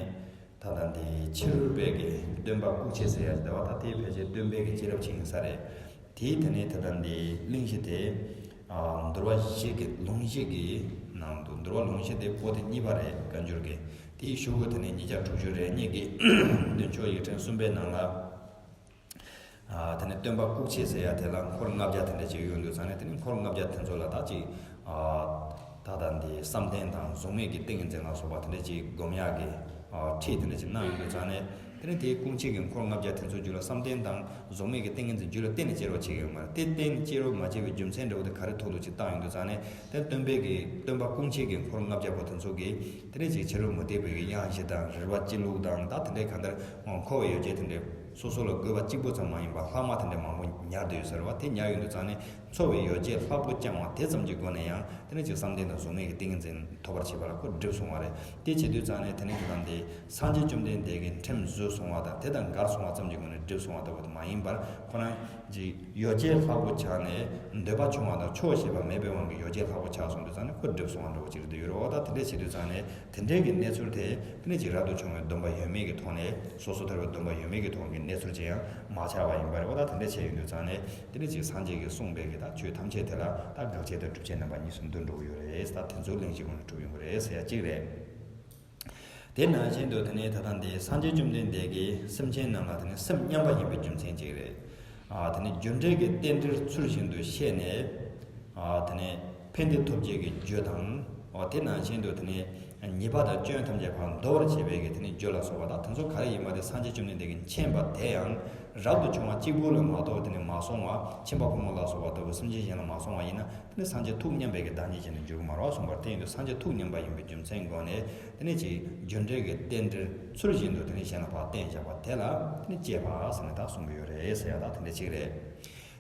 ད་ལྟ་འདི་ཕྱི་རོལ་པའི་གི་སྟོན་པ་ཀུན་མཁྱེན་ཟེར་ཡ་ཞིག་འདུག་པ། ད་དེ་ཕལ་ཆེར་སྟོན་པའི་གི་སྐྱེས་རབས་ཅིག་ཡིན་ས་རེད། དེའི་དེ་ནས་ད་ལྟ་འདི་གླེང་གཞི་དེ། ཨ། འདུལ་བ་བཞི་གི་ལུང་བཞི་གི་ནང་དུ། འདུལ་བ་ལུང་བཞི་དེ་པོ་ཏི་གཉིས་པ་རེད། བཀའ་འགྱུར་གྱི། དེའི་གཞུག་གུ་དེ་ནས་ཉིས་བརྒྱ་དྲུག་ཅུ་རེ་གཉིས་ཀྱི་མདུན་ཅོག་ཡིག་ཕྲེང་གསུམ་པའི་ནང་ལ། ཨ། དེ་ནས་སྟོན་པ་ཀུན་མཁྱེན་ཟེར་ཡ་དེ་ལ་འཁོར་ལྔ་བརྒྱ་དེ་འདྲ་ཅིག་ཡོད་འདུག་ཙང་ནས། དེ་ནས་འཁོར་ལྔ་བརྒྱ་དེ་ཚོ་ལ་ད་ཅིག་ཨ། ད་ལྟ་འདི་བསམ་གཏན་དང་གཟུགས་མེད་ཀྱི་ཏིང་ངེ་འཛིན་ལ་སོགས་པ་དེ་འདྲ་ཅིག་སྒོམ་ཡག་གི། ཨ། ཁྲིད་དེ་འདྲ་ཅིག་གནང་ཡོང་དུས་ཙང་ནས། དེ་ནས་དེའི་ཀུན་མཁྱེན་གྱིས་འཁོར་ལྔ་བརྒྱ་དེ་ཚོ་རྒྱུད་ལ་བསམ་གཏན་དང་གཟུགས་མེད་ཀྱི་ཏིང་ངེ་འཛིན་རྒྱུད་ལ་གཏན་ནས་སྐྱེ་རོགས་བྱེད་ཀྱི་ཡོད་མ་རེད། དེ་གཏན་ནས་སྐྱེ་རོགས་མ་བྱས་པའི་རྒྱུ་མཚན་འདྲ་བོ་དེ་ག་རེ་ཐོག་ཏུ་ཅིག་བཏང་ཡོང་དུས་ཙང་ནས། དེ་སྟོན་པའི་གི་སྟོན་པ་ཀུན་མཁྱེན་གྱིས་འཁོར་ལྔ་བརྒྱ་པོ་དེ་ཚོ་གིས་དེ་ནས་ཅིག་ཕྱི་རོལ་མུ་སྟེགས་པའི་གི་གཡང་གཞི་དང་རིལ་བ་སྤྱི་བླུགས་དང་། ད་དེ་འདྲའི་གང་ལྟར་འཁོར་བའི་ཡོ་བྱད་དེ་འདྲའི་སོ་སོ་ལ་དགོས་པ་གཅིག་པུ་ཙམ་མ་ཡིན་པར་ལྷག་མ་དེ་འདྲའི་མང་པོ་ཉར་བསྡད་ཡོད་ས་རེད་པ། དེ་ཉར་ཡོང་དུས་ཙང་ནས། འཚོ་བའི་ཡོ་བྱད་ལྷག་པོ་བཅངས་པ་དེ་ཙམ་གྱི་སྒོ་ནས་ཡང་དེ་ནས་ཅིག་བསམ་གཏན་དང་གཟུགས་མེད་ཀྱི་ཏིང་ངེ་འཛིན་ཐོབ་པར་བྱེད་པ་ལ་ཁོ་འགྲིག་སོང་བ་རེད། དེ་བྱེད་དུས་ཙང་ནས་དེ་ནས་དེ་དང་དེ་སངས་རྒྱས་བཅོམ་ལྡན་འདས་ཀྱི་ཁྲིམས་བཟོས་སོང་བ་དང་དེ་དང་འགལ་སོང་བ་ཙམ་གྱི་སྒོ་ནས་འགྲིག་སོང་བ་ལྟ་བུ་དེ་མ་ཡིན་པར། ཁོ་རང་ཅིག་ཡོ་བྱད་ལྷག་པོ་ཆགས་ནས་འདོད་པ་ཆུང་བ་དང་ཆོག་ཤེས་པ་མེད་པའི་དབང་གིས་ཡོ་བྱད་ལྷག་པོ་ཆགས་སོང་དུས་ཙང་ནས་ཁོ་འགྲིག་སོང་བ་འདྲ་བོ་ཅིག་རེད་འདུག་ཡོད་རེད་པ། ད་དེ་འདྲ་བྱེད་དུས་ཙང་ནས་དེ་འདྲའི་གི་གནས་ཚུལ་དེ་དེ་ནས་ཅིག་རབ་ཏུ་བྱུང་བའི་སྡོམ་པ་ཡོད་མེད་ཀྱི་ཐོག་ནས། སོ་སོ་ཐར་པའི་སྡོམ་པ་ཡོད་མེད་ཀྱི་ཐོག་གི་གནས་ཚུལ་ཅིག་ཡང་མ་ཆགས་པ་ཡིན་པ་རེད་པ། ད་དེ་འདྲ་བྱས་ཡོང་དུས་ཙང་ནས། དེ་ནས་ཅིག་སངས་རྒྱས་ཀྱིས་གསུངས་པའི་གི་ད་ཆོས་ཐམས་ཅད་དེ་ལ་ད་དགག་བྱ་དང་སྒྲུབ་བྱེད་རྣམ་པ་གཉིས་སུ་འདུས་འགྲོ་གི་ཡོད་རེད། ད་དེ་ཚོ་གླེང་གཞི་ཀུན་ལ་གྲུབ་ཡོང་གི་རེད་ཟེར་ཡ་གཅིག་རེད། དེ་ནང་བཞིན་དུ་དེ་ནས་ད་ལྟ་འདི་སངས་རྒྱས་བཅོམ་ལྡན་འདས་ཀྱིས་སེམས་ཅན་རྣམས་ལ་དེ་ནས་སེམས་མཉམ་པ་ཡིན་པའི་རྒྱུ་མཚན་གཅིག་རེད། ཨ། དེ་ནས་རྒྱུ་འབྲས་ཀྱི་རྟེན་འབྲེལ་ཚུལ་བཞིན་དུ་ཤེས་ནས། ཨ། དེ་ནས་ཕན་བདེ་ཐོབ་བྱེད་ཀྱི་རྒྱུ་དང་། ཨ། དེ་ནང་བཞིན་དུ་དེ་ནས་ཉེས་པ་དང་སྐྱོན་ཐམས་ཅད་ཕར་འདོར་བར་བྱེད་པའི་གི་དེ་ནས་རྒྱུ་ལ་སོགས་པ་དང་དེ་ཚོ་ག་རེ་ཡིན་པ་དེ་སངས་རྒྱས་བཅོམ་ལྡན་འདས་ཀྱིས་མཁྱེན་པ་དེ་ཡང་རབ་ཏུ་བྱུང་བ་གཅིག་པུ་ལ་མ་གཏོགས་དེ་ནས་མ་སོང་བ། ཁྱིམ་པ་ཕོ་མོ་ལ་སོགས་པ་ལྟ་བུ་སེམས་ཅན་གཞན་ལ་མ་སོང་བ་ཡིན་ན། དེ་ནས་སངས་རྒྱས་ཐུགས་མཉམ་པའི་གི་བདག་ཉིད་ཅན་དུ་འགྱུར་གྱི་མ་རེད་པ་གསུངས་པ་རེད། དེ་ཡིན་དུས་སངས་རྒྱས་ཐུགས་མཉམ་པ་ཡིན་པའི་རྒྱུ་མཚན་སྒོ་ནས་དེ་ནས་ཅིག་རྒྱུ་འབྲས་ཀྱི་རྟེན་འབྲེལ་ཚུལ་བཞིན་དུ་དེ་ནས་གཞན་ལ་ཕར་བསྟན་བཞག་པ་དེ་ལ་དེ་ནས་སྐྱེས་པ་ཟེར་ནས་ད་གསུང་གི་ཡོད་རེད་ཟེར་ཡ་ད་དེ་འདྲ་ཅིག་རེད།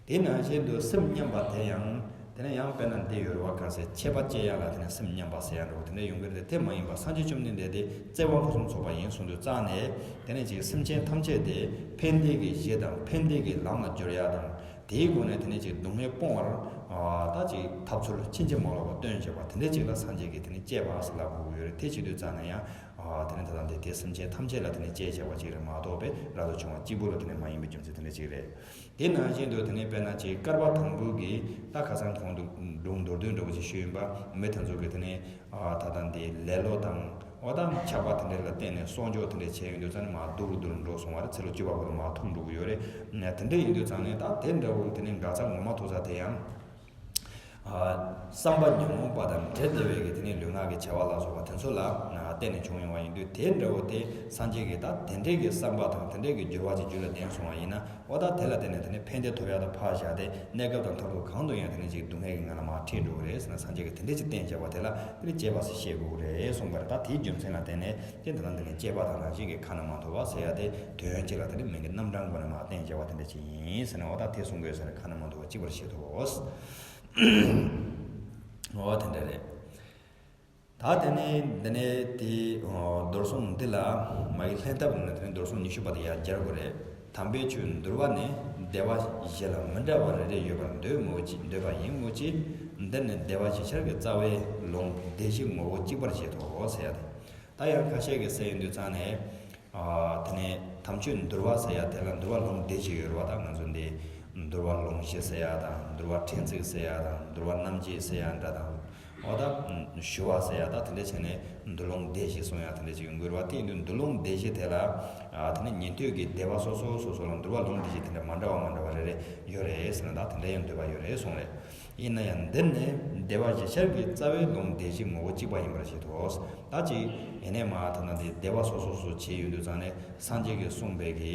དེ་ནང་བཞིན་དུ་སེམས་མཉམ་པ་དེ་ཡང་དེ་ནས་ཡང་དཔེར་ན་འདི་ཡོད་རེད་པ། ག་ཟེར། ཆད་པ་བཅད་ཡ་ལ་དེ་ནས་སེམས་མཉམ་པ་ཟེར་ཡ་འདྲ་བོ་དེ་འདྲ་ཡོང་གི་རེད། དེ་མ་ཡིན་པ་སངས་རྒྱས་བཅོམ་ལྡན་འདས་དེ་བརྩེ་བ་ཕུན་སུམ་ཚོགས་པ་ཡིན་གསུངས་དུས་ཙང་ནས། དེ་ནས་ཅིག་སེམས་ཅན་ཐམས་ཅད་དེ་ཕན་བདེ་གི་གཞི་དང་ཕན་བདེ་གི་ལམ་ལ་བསྒྱུར་ཡ་དང་། དེའི་སྒོ་ནས་དེ་ནས་ཅིག་སྡུག་བསྔལ་སྤོང་བར། ཨ། ད་ཅིག་ཐབས་ཚུལ་ཕྱིན་ཅི་མ་ལོག་པ་སྟོན་བྱེད་པ་དེ་འདྲ་ཅིག་ལ་སངས་རྒྱས་ཀྱིས་དེ་ནས་སྐྱེས་པ་ཟེར་ལབ་དགོས་ཀྱི་ཡོད་རེད། དེ་བྱེད་དུས་ཙང་ནས་ཡང་། ཨ། དེ་ནས་ད་ལྟ་འདི་དེ་སེམས་ཅན་ཐམས་ཅད་ལ་དེ་ནས་སྐྱེས་བྱ་བ་ཅིག་རེད་མ་གཏོགས་པའི་རབ་ཏུ་བྱུང་བ་གཅིག་པུ་ལ་དེ་ནས་མ་ཡིན་པའི་རྒྱུ་མཚན་དེ་འདྲ་ཅིག་རེད། དེ་ནང་བཞིན་དུ་དེ་ནས་དཔེར་ན་ཅིག་བསྐལ་པ་དང་པོ་གི་ད་ཁ་སང་གོང་དུ་སྒྲུང་མདོར་བསྡུས་འདྲ་བོ་ཅིག་ཞུས་ཡིན་པ། མི་དེ་ཚོ་གི་དེ་ནས། ཨ། ད་ལྟ་འདི་ལེ་ལོ་དང་། འོ་ད་ཆགས་པ་དེ་འདྲ་ལ་བརྟེན་ནས་གསོག་འཇོག་དེ་འདྲ་བྱས་ཡོང་དུས་ཙང་ནས་མར་སྡུག་རུ་སྡུག་རུ་འགྲོ་སོང་བ་རེད། ཚེ་ལོ་བཅུ་པ་བར་དུ་མར་ཐུག་འགྲོ་གི་ཡོད་རེད། དེ་འདྲ་ཡིན་དུས་ཙང་ནས་ད་དེ་འདྲ་བོ་དེ་ནས་འགག་རྩ་ངོ་མ་ཐུག་ས་དེ་ཡང་། ཨ། བསམ་པ་ཉོན་མོངས་པ་དང་འདྲེས་བསྡད་པའི་གི་དེ་ནས་ལུས་ངག་གི་བྱ་བ་ལ་སོགས་པ་དེ་ཚོ་ལ་བརྟེན་ནས་བྱུང་ཡོང་བ་ཡིན་དུས། དེ་འདྲ་བོ་དེ་སངས་རྒྱས་ཀྱིས་ད་དེ་འདྲའི་གི་བསམ་པ་དང་དེ་འདྲའི་གི་འགྱུར་བ་ཅིག་རྒྱུད་ལ་ལྡན་སོང་བ་ཡིན་ན། འོ་ད་དེ་ལ་བརྟེན་ནས་དེ་ནས་ཕན་བདེ་ཐོབ་ཡག་ད་ཕར་བཞག་སྟེ། གནས་སྐབས་དང་མཐར་ཐུག་གང་དུ་ཡང་དེ་ནས་ཅིག་སྡུག་བསྔལ་གྱི་ངང་ལ་མར་ཁྲིད་འགྲོ་གི་རེད་ཟེར་ན། སངས་རྒྱས་ཀྱིས་དེ་འདྲ་ཅིག་བསྟན་བཞག་པ་དེ་ལ་དེ་ནས་སྐྱེས་པ་ཟེར་བཤད་དགོས་ཀྱི་རེད་གསུངས་པ་རེད། ད་དེའི་རྒྱུ་མཚན་ལ་བརྟེན་ནས་དེ་ད་ལྟ་འདི་ནས་སྐྱེས་པ་དང་རང་བཞིན་གྱི་ཁ་ན་མ་ཐོ་བ་ཟེར་ཡ་དེ་དོན་གཅིག་ལ་དེ་ནས་མིང་གི་རྣམ་གྲངས་སྒོ་ནས་མར་བསྟན་བཞག་པ་དེ་འདྲ་ཅིག་ཡིན་ཟེར་ནས། འོ་ད་དེ་གསུང་དགོས་ས་རེད། ཁ་ན་མ་ཐོ་བ་གཅིག་པར་བཤད་དོ། འོ་དེ་འདྲ་རེད། ད་དེ་ནས་འདི་ནས་དེ། ཨོ། མདོར་གསུངས་འདི་ལ་མ་གི་ལྷན་ཐབས་ནས་དེ་ནས་མདོར་གསུངས་ཉི་ཤུ་པ་དེ་ཡར་སྦྱར་དགོས་རེད། དམ་པའི་ཆོས་འདུལ་བ་ནི། སྡེ་པ་བཞི་ལ་མི་འདྲ་བ་རེ་རེ་ཡོད་པར་འདོད་མོད་ཀྱི། འདོད་པ་ཡིན་མོད་ཀྱི། འདི་ནི་སྡེ་པ་བཞི་ཆར་གྱི་རྩ་བའི་ལུང་སྡེ་བཞི་ངོ་བོ་གཅིག་པར་བཞེད་དོ་ཟེར་ཡ་དེ། ད་ཡང་ཁ་ཤས་ཀྱིས་ཟེར་ཡོང་དུས་ཙང་ནས། ཨ། དེ་ནས་དམ་ཆོས་འདུལ་བ་ཟེར་ཡ་དེ་ལ་འདུལ་བ་ལུང་སྡེ་བཞི་ཡོད་རེད་པ། ད་ང་ཚོ་འདི་འདུལ་བ་ལུང་བཞི་ཟེར་ཡ་དང་། འདུལ་བ་ཕྲན་ཚེགས་ཟེར་ཡ་དང་། འདུལ་བ་རྣམ་འབྱེད་ཟེར་ཡ་འདྲ་དང་། འོ་ད་ཞུ་བ་ཟེར་ཡ་ད་དེ་འདྲ་བྱས་ནས་འདུལ་ལུང་སྡེ་བཞི་གསུང་ཡ་དེ་འདྲ་ཅིག་ཡོང་གི་རེད་པ། དེ་ཡིན་དུས་འདུལ་ལུང་སྡེ་བཞི་དེ་ལ། ཨ། དེ་ནས་ཉན་ཐོས་ཀྱི་སྡེ་པ་སོ་སོ་སོ་སོ་ལ་འདུལ་བ་ལུང་སྡེ་བཞི་དེ་འདྲ་མ་འདྲ་བ་མ་འདྲ་བ་རེ་རེ་ཡོད་རེད་ཟེར་ན། ད་དེ་འདྲ་ཡང་འདོད་པ་ཡོད་རེད་གསུངས་རེད། ཡིན་ན་ཡང་འདིར་ནི་སྡེ་པ་བཞི་ཆར་གྱི་རྩ་བའི་ལུང་སྡེ་བཞི་ངོ་བོ་གཅིག་པ་ཡིན་པར་བཞེད་དོ། ད་ཅིག་ཡིན་ནའི་མ་ད་ན་དེ་སྡེ་པ་སོ་སོ་སོ་བྱས་ཡོད་དུས་ཙང་ནས་སངས་རྒྱས་ཀྱིས་གསུངས་པའི་གི་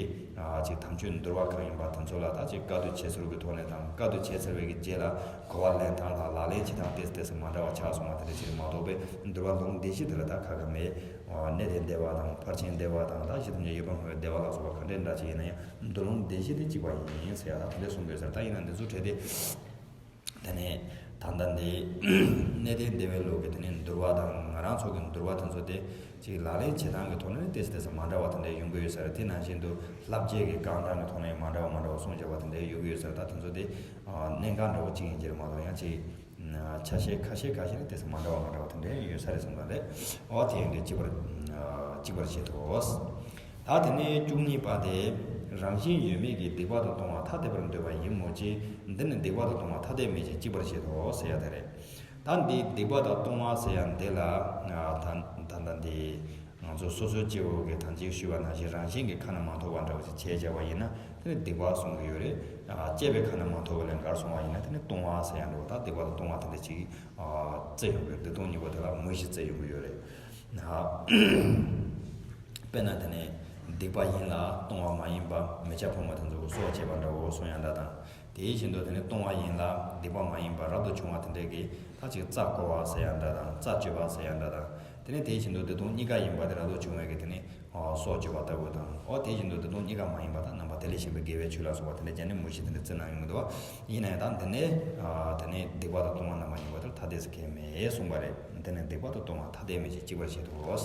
ཅིག་དམ་ཆོས་འདུལ་བ་གང་ཡིན་པ་དེ་ཚོ་ལ་ད་ཅིག་བཀའ་བསྡུ་བྱེད་ཚུལ་གྱི་ཐོག་ནས་དང་བཀའ་བསྡུ་བྱས་ཚར་བའི་གི་རྗེས་ལ་གོ་བ་ལེན་སྟངས་དང་ལག་ལེན་བྱེད་སྟངས་ཏེས་ཏེས་མ་འདྲ་བ་ཆགས་སོང་བ་དེ་འདྲ་ཞིག་མ་གཏོགས་པའི་འདུལ་བ་ལུང་སྡེ་བཞི་དེ་ལ་ད་ཁ་ཁ་མེད། གནས་བརྟན་སྡེ་པ་དང་ཕར་ཕྱིན་སྡེ་པ་དང་ད་ཞི་དམ་གྱི་ཡུལ་པ་སྨྲ་བའི་སྡེ་པ་ལ་སོགས་པ་ག་འདྲའི་འདྲ་ཅིག་ཡིན་ན་ཡང་འདུལ་ལུང་སྡེ་བཞི་དེ་གཅིག་པ་ཡིན་ཟེར་ཡ་ད་དེ་འདྲའི་གསུང་དགོས་ཟེར། ད་ཡིན་ན་འདི་ཚོ་གྲས་དེ། དེ་ནས་ད་ལྟ་འདི་གནས་བརྟན་སྡེ་པའི་ལུགས་ཀྱི་དེ་ནས་འདུལ་བ་དང་ང་རང་ཚོ་གི་འདུལ་བ་དེ་ཚོ་དེ་ཅིག་ལག་ལེན་བྱེད་སྟངས་ཀྱི་ཐོག་ནས་ཏོག་ཙམ་ཏོག་ཙམ་མ་འདྲ་བ་དེ་འདྲ་ཡོང་གི་ཡོད་ས་རེད། དེ་ནང་བཞིན་དུ་བསླབ་བྱའི་གི་རྐང་གྲངས་ཀྱི་ཐོག་ནས་མ་འདྲ་བ་མ་འདྲ་བ་གསུངས་བཞག་པ་དེ་འདྲ་ཡོང་གི་ཡོད་ས་རེད། ད་དེ་ཚོ་དེ་གནད་འགག་འདྲ་བོ་ཅིག་ཡིན་གྱི་རེད་མ་གཏོགས་ཡང་ཅིག་ཆ་ཤས་ཁ་ཤས་ཁ་ཤས་ནི་ཏོག་ཙམ་མ་འདྲ་བ་མ་འདྲ་བ་དེ་འདྲ་ཡོད་ས་རེད་བསམ་པ་རེད། འོ་དེ་ཡིན་དུས་གཅིག་པར་གཅིག་པར་བྱེད་དོ། ད་དེ་ནས་བཅུ་གཉིས་པ་དེ། རང་བཞིན་ཡོད་མེད་ཀྱི་སྡིག་པ་དང་ལྟུང་བ་ཐ་དད་པར་འདོད་པ་ཡིན་མོད་ཀྱི། འདི་ནི་སྡིག་པ་དང་ལྟུང་བ་ཐ་དད་མེད་ཅིང་གཅིག་པར་བྱེད་དོ་ཟེར་ཡ་དེ་རེད། ད་འདི་སྡིག་པ་དང་ལྟུང་བ་ཟེར་ཡ་འདི་ལ། ད་ད་ལྟ་འདི། ང་ཚོ་སོ་སོའི་སྐྱེ་བོ་གི་ད་ཅིག་ཞུས་པ་ནང་བཞིན་རང་བཞིན་གྱི་ཁ་ན་མ་ཐོ་བ་འདྲ་བོ་ཞིག་བྱས་བྱས་པ་ཡིན་ན་དེ་ནི་སྡིག་པ་གསུང་གི་ཡོད་རེད། སྐྱེས་པའི་ཁ་ན་མ་ཐོ་བ་ལས་འགར་སོང་བ་ཡིན་ན་དེ་ནི་ལྟུང་བ་ཟེར་ཡ་འདྲ་བོ་ད་སྡིག་པ་དང་ལྟུང་བ་དེ་འདྲ་ཅིག་བརྩི་ཡོང་གི་ཡོད་རེད། སྡིག་ལྟུང་གཉིས་པོ་དེ་ལ་མུ་བཞི་བརྩི་ཡོང་གི་ཡོད་རེད། དཔེར་ན་དེ་ནས་སྡིག་པ་ཡིན་ལ་ལྟུང་བ་མ་ཡིན་པ་མི་སྐྱ་ཕོ་མོ་དེ་ཚོ་གི་སྲོག་བཅད་པ་འདྲ་བོ་གསུང་ཡ་འདྲ་དང་། དེའི་བཞིན་དུ་དེ་ནས་ལྟུང་བ་ཡིན་ལ་སྡིག་པ་མ་ཡིན་པ་རབ་ཏུ་བྱུང་བ་དེ་འདྲས་ཀྱི་ད་ཅིག་རྩྭ་བརྐོ་བ་ཟེར་ཡ་འདྲ་དང་རྩྭ་གཅོད་པ་ཟེར་ཡ་འདྲ་དང་། དེ་ནས་དེའི་བཞིན་དུ་སྡིག་ལྟུང་གཉིས་ཀ་ཡིན་པ་དེ་རབ་ཏུ་བྱུང་བའི་གི་དེ་ནས་སྲོག་གཅོད་པ་ལྟ་བུ་དང་། འོ་དེའི་བཞིན་དུ་སྡིག་ལྟུང་གཉིས་ཀ་མ་ཡིན་པ་དང་རྣམ་པ་དེ་ལས་གཞན་པའི་དགེ་བའི་ཆོས་ལ་སོགས་པ་དེ་འདྲས་ཀྱང་ནི་མུ་བཞི་དེ་འདྲས་བརྩི་གནང་ཡོང་གི་འདུག་བ། ཡིན་ན་ཡང་ད་འདི་ནས་དེ་ནས་སྡིག་པ་དང་ལྟུང་བ་རྣམ་པ་གཉིས་པོ་དེར་ཐ་དད་ཟེར་མཁན་མེད་གསུངས་པ་རེད། དེ་ནས་སྡིག་པ་དང་ལྟུང་བ་ཐ་དད་མེད་ཅིང་གཅིག་པར་བྱེད་དོ།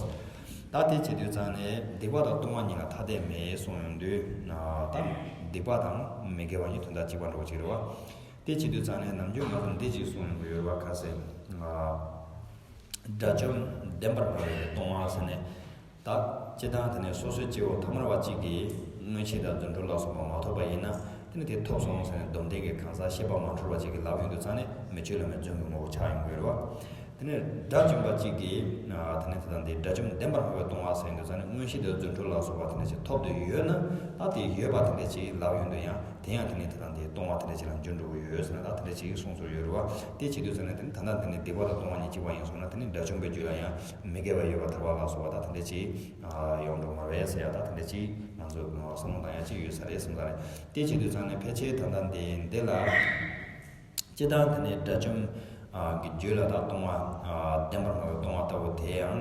ད་དེ་བྱེད་དུས་ཙང་ནས་སྡིག་པ་དང་ལྟུང་བ་གཉིས་ལ་ཐ་དད་མེད་གསུངས་ཡོང་དུས། ད་སྡིག་པ་དང་མི་དགེ་བ་གཉིས་དོན་དག་གཅིག་པ་འདྲ་བོ་ཅིག་རེད་བ། དེ་བྱེད་དུས་ཙང་ནས་ནམ་རྒྱུན་ང་ཚོ་འདི་གཅིག་གསུངས་ཡོང་གི་ཡོད་རེད་བ། ཁ་ཟས། དགྲ་བཅོམ་བདེན་པར་སྨྲ་བའི་ལྟུང་བ་ཟེར་ནས། ད་སྤྱིར་བཏང་དེ་ནས་སོ་སོའི་སྐྱེ་བོ་ཐ་མལ་པ་གཅིག་གིས་མངོན་ཤེས་དང་རྫུ་འཕྲུལ་ལ་སོགས་པ་མ་ཐོབ་པ་ཡིན་ན། དེ་ནི་དེ་ཐོབ་སོང་ཟེར་ནས་སྡོམ་ལྡན་གྱི་གང་ཟག་ཤེས་པ་མ་འཁྲུལ་བ་ཅིག་གིས་ལབ་ཡོང་དུས་ཙང་ནས་མི་ཆོས་ལ་མི་རྫུན་གྱི་ངོ་བོ་ཆགས་ཡོང་གི་ཡོད་རེད་བ། དེ་ནས་དགྲ་བཅོམ་པ་གཅིག་གིས་དེ་ནས་དེ་དང་དེ་དགྲ་བཅོམ་བདེན་པར་སྨྲ་བའི་ལྟུང་བ་ཟེར་ཡོང་དུས་ཙང་ནས་མངོན་ཤེས་དང་རྫུ་འཕྲུལ་ལ་སོགས་པ་དེ་འདྲ་ཅིག་ཐོབ་བསྡད་ཡོད་ན། ད་དེ་ཡོད་པ་དེ་འདྲ་ཅིག་ལབ་ཡོང་དུས་ཡང་དེ་ཡང་དེ་ནས་དེ་དང་དེ་ལྟུང་བ་དེ་འདྲ་ཅིག་ལ་འགྱུར་འགྲོ་གི་ཡོད་ཟེར་ན། ད་དེ་འདྲ་ཅིག་གསུངས་སྲོལ་ཡོད་རེད་བ། དེ་བྱེད་དུས་ཙང་ནས་དེ་ནི་ད་ལྟ་དེ་ནས་སྡིག་པ་དང་ལྟུང་བ་གཉིས་གཅིག་པ་ཡིན་སོང་ན་དེ་ནི་དགྲ་བཅོམ་པའི་རྒྱུད་ལ་ཡང་མི་དགེ་བ་ཡོད་པར་ཐལ་བ་ལ་སོགས་པ་ད་དེ་འདྲ་ཅིག་ཡོང་འགྲོ་མ་རེད་ཟེར་ཡ། ད་དེ་འདྲ་ཅིག་ང་ཚོ་བསམ་བློ་བཏང་ཡ་ཅིག་ཡོད་ས་རེད་བསམ་ས་རེད། དེ་བྱེད་དུས་ཙང་ནས་ཕལ་ཆེར་ད་ལྟ་འདི་འདི་ལ་སྤྱིར་བཏང་དེ་ནས་དགྲ་བཅོམ་གྱི་རྒྱུད་ལ་ད་ལྟུང་བ་བདེན་པར་སྨྲ་བའི་ལྟུང་བ་ལྟ་བུ་དེ་ཡང་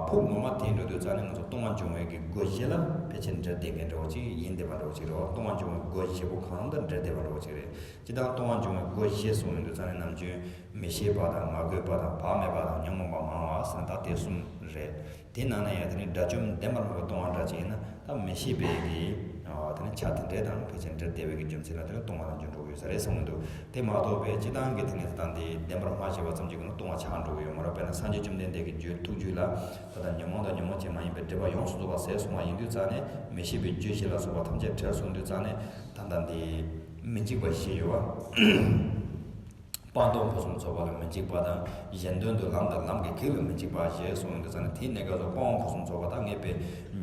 ཕུགས་ངོ་མ་དེ་འགྲོ་དུས་ཙང་ནས་ང་ཚོ་ལྟུང་བ་འབྱུང་བའི་གི་སྒོ་བཞི་ལ་ཕལ་ཆེར་འབྲེལ་བསྡད་མཁན་འདྲ་བོ་ཅིག་ཡིན་བསྡད་པ་འདྲ་བོ་ཅིག་རེད་བ། ལྟུང་བ་འབྱུང་བའི་སྒོ་བཞི་པོ་གང་རུང་དང་འབྲེལ་བསྡད་པ་འདྲ་བོ་ཅིག་རེད། སྤྱིར་བཏང་ལྟུང་བ་འབྱུང་བའི་སྒོ་བཞི་གསུངས་ཡོང་དུས་ཙང་ནས་ནམ་རྒྱུན་མི་ཤེས་པ་དང་ངག་འཁྱལ་བ་དང་བག་མེད་པ་དང་ཉོན་མོངས་པ་མང་བ་ཟེར་ན་ད་དེ་གསུམ་རེད། དེ་ནང་ན་ཡང་དེ་ནི་དགྲ་བཅོམ་བདེན་པར་སྨྲ་བའི་ལྟུང་བ་འདྲ་ཅིག་ཡིན་ན་ད་མི་ཤེས་པའི་གི་དེ་ནི་ཆ་དེ་འདྲའི་དང་ཕལ་ཆེར་འབྲེལ་བསྡད་པའི་གི་རྒྱུ་མཚན་ལ་དེ་ནི་ལྟུང་བ་ལ་འགྱུར་འགྲོ་གི་ཡོད་ས་རེད་གསུངས་འདུག་དེ་མ་གཏོགས་པའི་སྤྱིར་བཏང་གི་དེ་ནི་དེ་དང་དེ་བདེན་པར་སྨྲ་བྱས་པ་ཙམ་གྱིས་ཀྱང་ལྟུང་བ་ཆགས་འགྲོ་གི་ཡོད་མ་རེད། དཔེར་ན་སངས་རྒྱས་བཅོམ་ལྡན་འདས་ཀྱི་རྒྱུད་ཐུགས་རྒྱུད་ལ་ད་ལྟ་ཉོན་མོངས་དང་ཉོན་མོངས་ཅན་མ་ཡིན་པའི་སྒྲིབ་པ་ཡོངས་སུ་རྫོགས་པ་ཟད་སོང་བ་ཡིན་དུས་ཙང་ནས་མི་ཤེས་པའི་རྒྱུད་བཞི་ལ་སོགས་པ་ཐམས་ཅད་བྲལ་སོང་དུས་ཙང་ནས་ད་ལྟ་འདི་མི་འཇིགས་པ་བཞི་ཡོད་བ། སྤངས་རྟོགས་ཕུན་སུམ་ཚོགས་པ་ལ་མི་འཇིགས་པ་དང་གཞན་དོན་དུ་ལམ་དང་ལམ་གྱི་གེགས་ལ་མི་འཇིགས་པ་ཞེས་གསུངས་ཡོད་དུས་ཙང་ནས་དེའི་གནས་སྐབས་སུ་སྤང་བ་ཕུན་སུམ་ཚོགས་པ་དང་ངེས་པའི་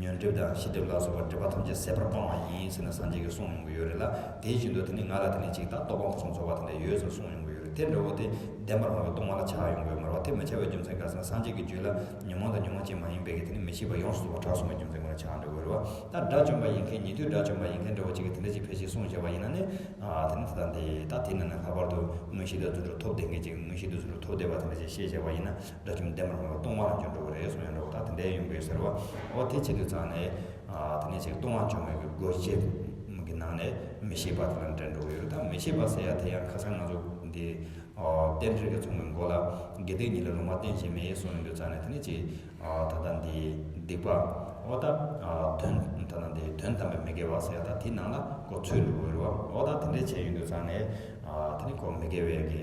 ཉོན་སྒྲིབ་དང་ཤེས་སྒྲིབ་ལ་སོགས་པ་སྒྲིབ་པ་ཐམས་ཅད་ཟད་པར་སྤང་བ་ཡིན་ཟེར་ནས་སངས་རྒྱས་ཀྱིས་གསུངས་ཡོང་གི་ཡོད་རེད་ལ། དེ་བཞིན་དུ་དེ་ནི་ང་ལ་དེ་ནི་ཅིག་ད་རྟོགས་པ་ཕུན་སུམ་ཚོགས་པ་དེ་འདྲ་ཡོད་ཟེར་གསུངས་ཡོང་གི་ཡོད་རེད། དེ་འདྲ་བོ་དེ་བདེན་པར་སྨྲ་བའི་ལྟུང་བ་ལ་ཆགས་ཡོང་གི་ཡོད་མ་རེད་བ། དེ་མི་ཆགས་པའི་རྒྱུ་མཚན་ག་ཟེར་ན་སངས་རྒྱས་ཀྱི་རྒྱུད་ལ་ཉོན་མོངས་དང་ཉོན་མོངས་ཅན་མ་ཡིན་པའི་གི་དེ་ནི་མི་ཤེས་པ་ཡོངས་སུ་རྫོགས་པ་བྲལ་སོང་བའི་རྒྱུ་མཚན་ཁོ་ན་ཆགས་འགྲོ་གི་རེད་བ། ད་དགྲ་བཅོམ་པ་ཡིན་མཁན་ཉན་ཐོས་དགྲ་བཅོམ་པ་ཡིན་མཁན་འདྲ་བོ་ཅིག་གིས་དེ་འདྲ་ཅིག་ཕལ་ཆེར་གསུངས་བཞག་པ་ཡིན་ན་ནི། ཨ་དེ་ནི་ད་ལྟ་འདི་ད་དེ་ནི་ནི་ལྷག་པར་དུ་མངོན་ཤེས་དང་རྫུ་འཕྲུལ་ཐོབ་བསྡད་མཁན་ཅིག་མངོན་ཤེས་དང་རྫུ་འཕྲུལ་ཐོབ་བསྡད་པ་དེ་འདྲ་ཅིག་བཤད་བཞག་པ་ཡིན་ན་དགྲ་བཅོམ་བདེན་པར་སྨྲ་བའི་ལྟུང་བ་ལ་འགྱུར་འགྲོ་གི་རེད་གསུངས་ཡོང་འདྲ་བོ། ད་དེ་འདྲའི་ཡོང་གི་ཡོད་ཟེར་བ། འོ་དེ་བྱེད་དུས་ཙང་ནས་ཨ་དེ་ནི་ཅིག་ལྟུང་བ་འབྱུང་བའི་གི་སྒོ་བཞི་གི་ནང་ནས་མི་ཤེས་པ་དེ་ལ་འདྲེན་འགྲོ་གི་ཡོད་རེད། ད་མི་ཤེས་པ་ཟེར་ཡ་དེ་ཡང་ཁ་སང་ང་ཚོ་འདི་རྟེན་འབྲེལ་གྱི་ཚོགས་མའི་མགོ་ལ་དགེ་སྡིག་གཉིས་ལ་ལུང་མ་བསྟན་ཞིག་མེད་གསུངས་ཡོང་དུས་ཙང་ནས་དེ་ནི་ཅིག་ད་ལྟ་འདི་སྡིག་པ། འོ་ད་དོན་ད་ལྟ་འདི་དོན་དམ་པའི་མི་དགེ་བ་ཟེར་ཡ་ད་དེའི་ནང་ལ་ཁོ་ཚུད་འགྲོ་གི་རེད་བ། འོ་ད་དེ་འདྲས་བྱས་ཡོང་དུས་ཙང་ནས་དེ་ནི་ཁོ་མི་དགེ་བའི་གི་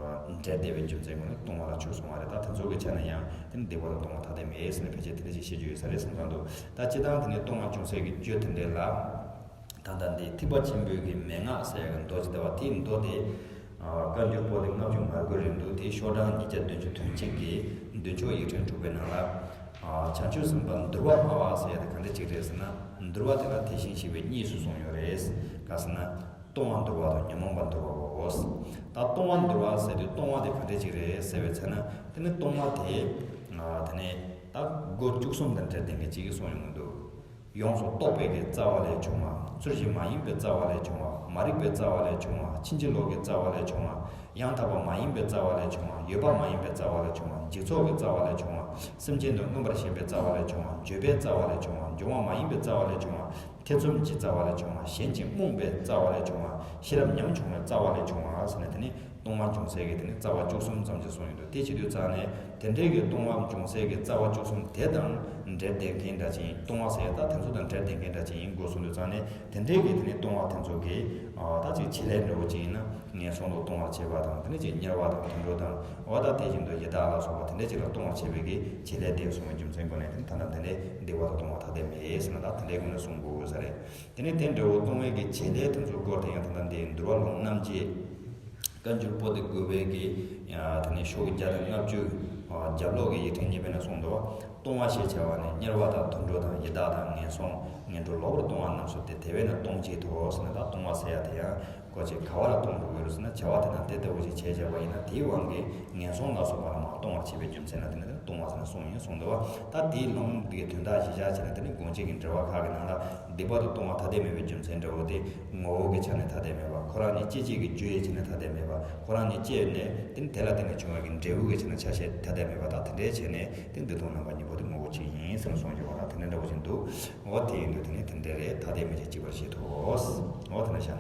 འབྲེལ་བསྡད་པའི་རྒྱུ་མཚན་ཁོ་ནི་ལྟུང་བ་ལ་ཆུད་སོང་བ་རེད། ད་དེ་ཚོ་གི་ཆ་ནས་ཡང་དེ་ནི་སྡིག་པ་དང་ལྟུང་བ་ཐ་དད་མེད་ཟེར་ནས་ཕལ་ཆེར་དེ་འདྲས་ཞིག་བཤད་རྒྱུ་ཡོད་ས་རེད་བསམ་བསམ་འདུག་ད་སྤྱིར་བཏང་དེ་ནི་ལྟུང་བ་འབྱུང་སའི་གི་རྒྱུ་དེ་འདྲས་ལ། ད་ལྟ་འདི་ཐེག་པ་ཆེན་པོའི་གི་མན་ངག་ཟེར་ཡག་གི་མདོ་ཅིག་འདུག་བ། དེའི་མདོ་དེ་བཀའ་འགྱུར་པོ་ཏི་ལྔ་བཅུ་ང་དགུ་རེ་འདུག་དེའི་ཤོག་གྲངས་ཉིས་བརྒྱ་བདུན་ཅུ་དོན་གཅིག་གི་མདུན་ཅོག་ཡིག་ཕྲེང་དྲུག་པའི་ནང་ལ། བྱང་ཆུབ་སེམས་དཔའ་འདུལ་བ་སྨྲ་བ་ཟེར་ཡག་དེ་ག་འདྲ་ཅིག་རེད་ཟེར་ན། འདུལ་བ་དེ་ལ་དེ་བཞིན་གཤེགས་པས་གཉིས་སུ་གསུངས་ཡོད་རེད། ག་ཟེར་ན། ལྟུང་བ་འདུལ་བ་དང་ཉོན་མོངས་པ་འདུལ་བའོ། ད་ལྟུང་བ་འདུལ་བ་ཟེར་དུས་ལྟུང་བ་དེ་ག་འདྲ་ཅིག་རེད་ཟེར་བའི་ཚེ་ན། དེ་ནི་ལྟུང་བ་དེ་དེ་ནི་ད་སྒོ་བཅུ་གསུམ་དང་འབྲེལ་ལྡན་གྱི་ཅིག་གསུངས་ཡོང་གི་འདུག། ཡོངས་སུ་རྟོག་པའི་གི་རྩ་བ་ལས་བྱུང་བ། ཚུལ་བཞིན་མ་ཡིན་པའི་རྩ་བ་ལས་བྱུང་བ། མ་རིག་པའི་རྩ་བ་ལས་བྱུང་བ། ཕྱིན་ཅི་ལོག་གི་རྩ་བ་ལས་བྱུང་བ། ཡང་དག་པ་མ་ཡིན་པའི་རྩ་བ་ལས་བྱུང་བ། ཡོད་པ་མ་ཡིན་པའི་རྩ་བ་ལས་བྱུང་བ། འཇིག་ཚོགས་ཀྱི་རྩ་བ་ལས་བྱུང་བ། སེམས་ཅན་དུ་མངོན་པར་ཞེན་པའི་རྩ་བ་ལས་བྱུང་བ། འགྱོད་པའི་རྩ་བ་ལས་བྱུང་བ། འབྱུང་བ་མ་ཡིན་པའི་རྩ་བ་ལས་བྱུང་བ། ཐེ་ཚོམ་གྱི་རྩ་བ་ལས་བྱུང་བ། ཞེན་ཅིང་རྨོངས་པའི་རྩ་བ་ལས་བྱུང་བ། ཤེས་རབ་ཉམ་ཆུང་བའི་རྩ་བ་ལས་བྱུང་བ་ཟེར་ནས། དེ་ནི་ལྟུང་བ་འབྱུང་སའི་གི་དེ་ནི་རྩ་བ་བཅུ་གསུམ་ཙམ་ཅིག་གསུངས་ཡོད་འདུག། དེ་བྱེད་དུས་ཙང་ནས་དེ་འདྲའི་གི་ལྟུང་བ་འབྱུང་སའི་གི་རྩ་བ་བཅུ་གསུམ་དེ་དང་འབྲེལ་ལྡན་མཁན་འདྲ་ཅིག་ཡིན། ལྟུང་བ་ཟེར་ཡ་ད་དེ་ཚོ་དང་འབྲེལ་ལྡན་མཁན་འདྲ་ཅིག་ཡིན་དགོས་གསུངས་དུས་ཙང་ནས། དེ་འདྲའི་གི་དེ་ནི་ལྟུང་བ་དེ་ཚོ་གི་ད་ཅིག་བྱེད་ལས་འདྲ་བོ་ཅིག་ཡིན་ན། ངན་སོང་དུ་ལྟུང་བར་བྱེད་པ་དང་། དེ་ནི་ཅིག་དམྱལ་བ་དང་དུད་འགྲོ་དང་། འོ་ད་དེ་བཞིན་དུ་ཡི་དྭགས་ལ་སོགས་པ་དེ་འདྲའི་ཅིག་ལ་ལྟུང་བར་བྱེད་པའི་གི་བྱེད་ལས་དེ་གསུངས་པའི་རྒྱུ་མཚན་སྒོ་ནས། དེ་ནི་ད་ལྟ་དེ་འདྲའི་སྡིག་པ་དང་ལྟུང་བ་ཐ་དད་མེད་ཟེར་ན། ད་དེ་འདྲའི་སྒོ་ནས་གསུང་དགོས་ས་རེད། དེ་ནས་དེ་འདྲ་བོ་ལྟུང་བའི་གི་བྱེད་ལས་དེ་ཚོའི་སྐོར་དེ་ཡང་ད་ལྟ་འདི་འདུལ་བ་ལུང་རྣམ་འབྱེད་བཀའ་འགྱུར་པོ་ཏི་དགུ་པའི་གི་དེ་ནས་ཤོག་བརྒྱ་དང་ལྔ་བཅུ་རྒྱབ་ལོགས་ཀྱི་ཡིག་ཕྲེང་གཉིས་པའི་ནང་གསུངས་འདུག་བ། ལྟུང་བ་ཞེས་བྱ་བ་ནི་དམྱལ་བ་དང་དུད་འགྲོ་དང་ཡི་དྭགས་དང་ངན་སོང་ངན་འགྲོ་ལོག་པར་ལྟུང་བ་རྣམས་སོ་སྟེ། དེ་བས་ན་ལྟུང་བྱེད་དོ་ཟེར་ན། ད་ལྟུང་བ་ཟེར་ཡ་དེ་ཡང་ཀོ་ཅི་ག་བ་ལ་ལྟུང་འགྲོ་གི་རེད་ཟེར་ན། བྱ་བ་དེ་དང་དེ་ལྟ་བུ་ཞིག་བྱས་བྱས་པ་ཡིན་ན། དེའི་དབང་གིས་ངན་སོང་ལ་སོགས་པ་ལ་མར་ལྟུང་བར་བྱེད་པའི་རྒྱུ་མཚན་ལ་དེ་ནི་ལྟུང་བ་ཟེར་ན་གསུངས་ཡིན་གསུངས་འདུག་བ། ད་དེའི་ལུང་འདི་གི་དོན་དག་གཞི་བཞག་བྱས་ན། དེ་ནི་དགོངས་གཅིག་གི་འགྲེལ་པ་ཁག་གི་ནང་ལ་སྡིག་པ་དང་ལྟུང་བ་ཐ་དད་མེད་པའི་རྒྱུ་མཚན་འདྲ་བོ་དེ་ངོ་བོ་གི་ཆ་ནས་ཐ་དད་མེད་པ། ཁོ་རང་ཉིད་སྐྱེད་བྱེད་ཀྱི་རྒྱུ་ཡི་ཆ་ནས་ཐ་དད་མེད་པ། ཁོ་རང་ཉིད་སྐྱེས་ནས་དེ་ནི་དེ་ལ་བརྟེན་ནས་བྱུང་བའི་གི་འབྲས་བུ་གི་ཆ་ནས་ཆ་ཤས་ཐ་དད་མེད་པ། ད་དེ་འདྲའི་བྱས་ནས་དེ་འདི་དང་རྣམ་པ་གཉིས་པོ་དེ་ངོ་བོ་གཅིག་ཡིན་ཟེར་ནས་གསུངས་ཡོད་པ་དང་། དེ་འདྲ་འདྲ་བོ་ཞིག་འདུག། འོ་དེ་ཡིན་དུས་དེ་ནི་དེ་འདྲ་རེད། ཐ་དད་མེད་ཅིང་གཅིག་པར་བཞེད་དོ། འོ་དེ་འདྲ་བྱས་ན།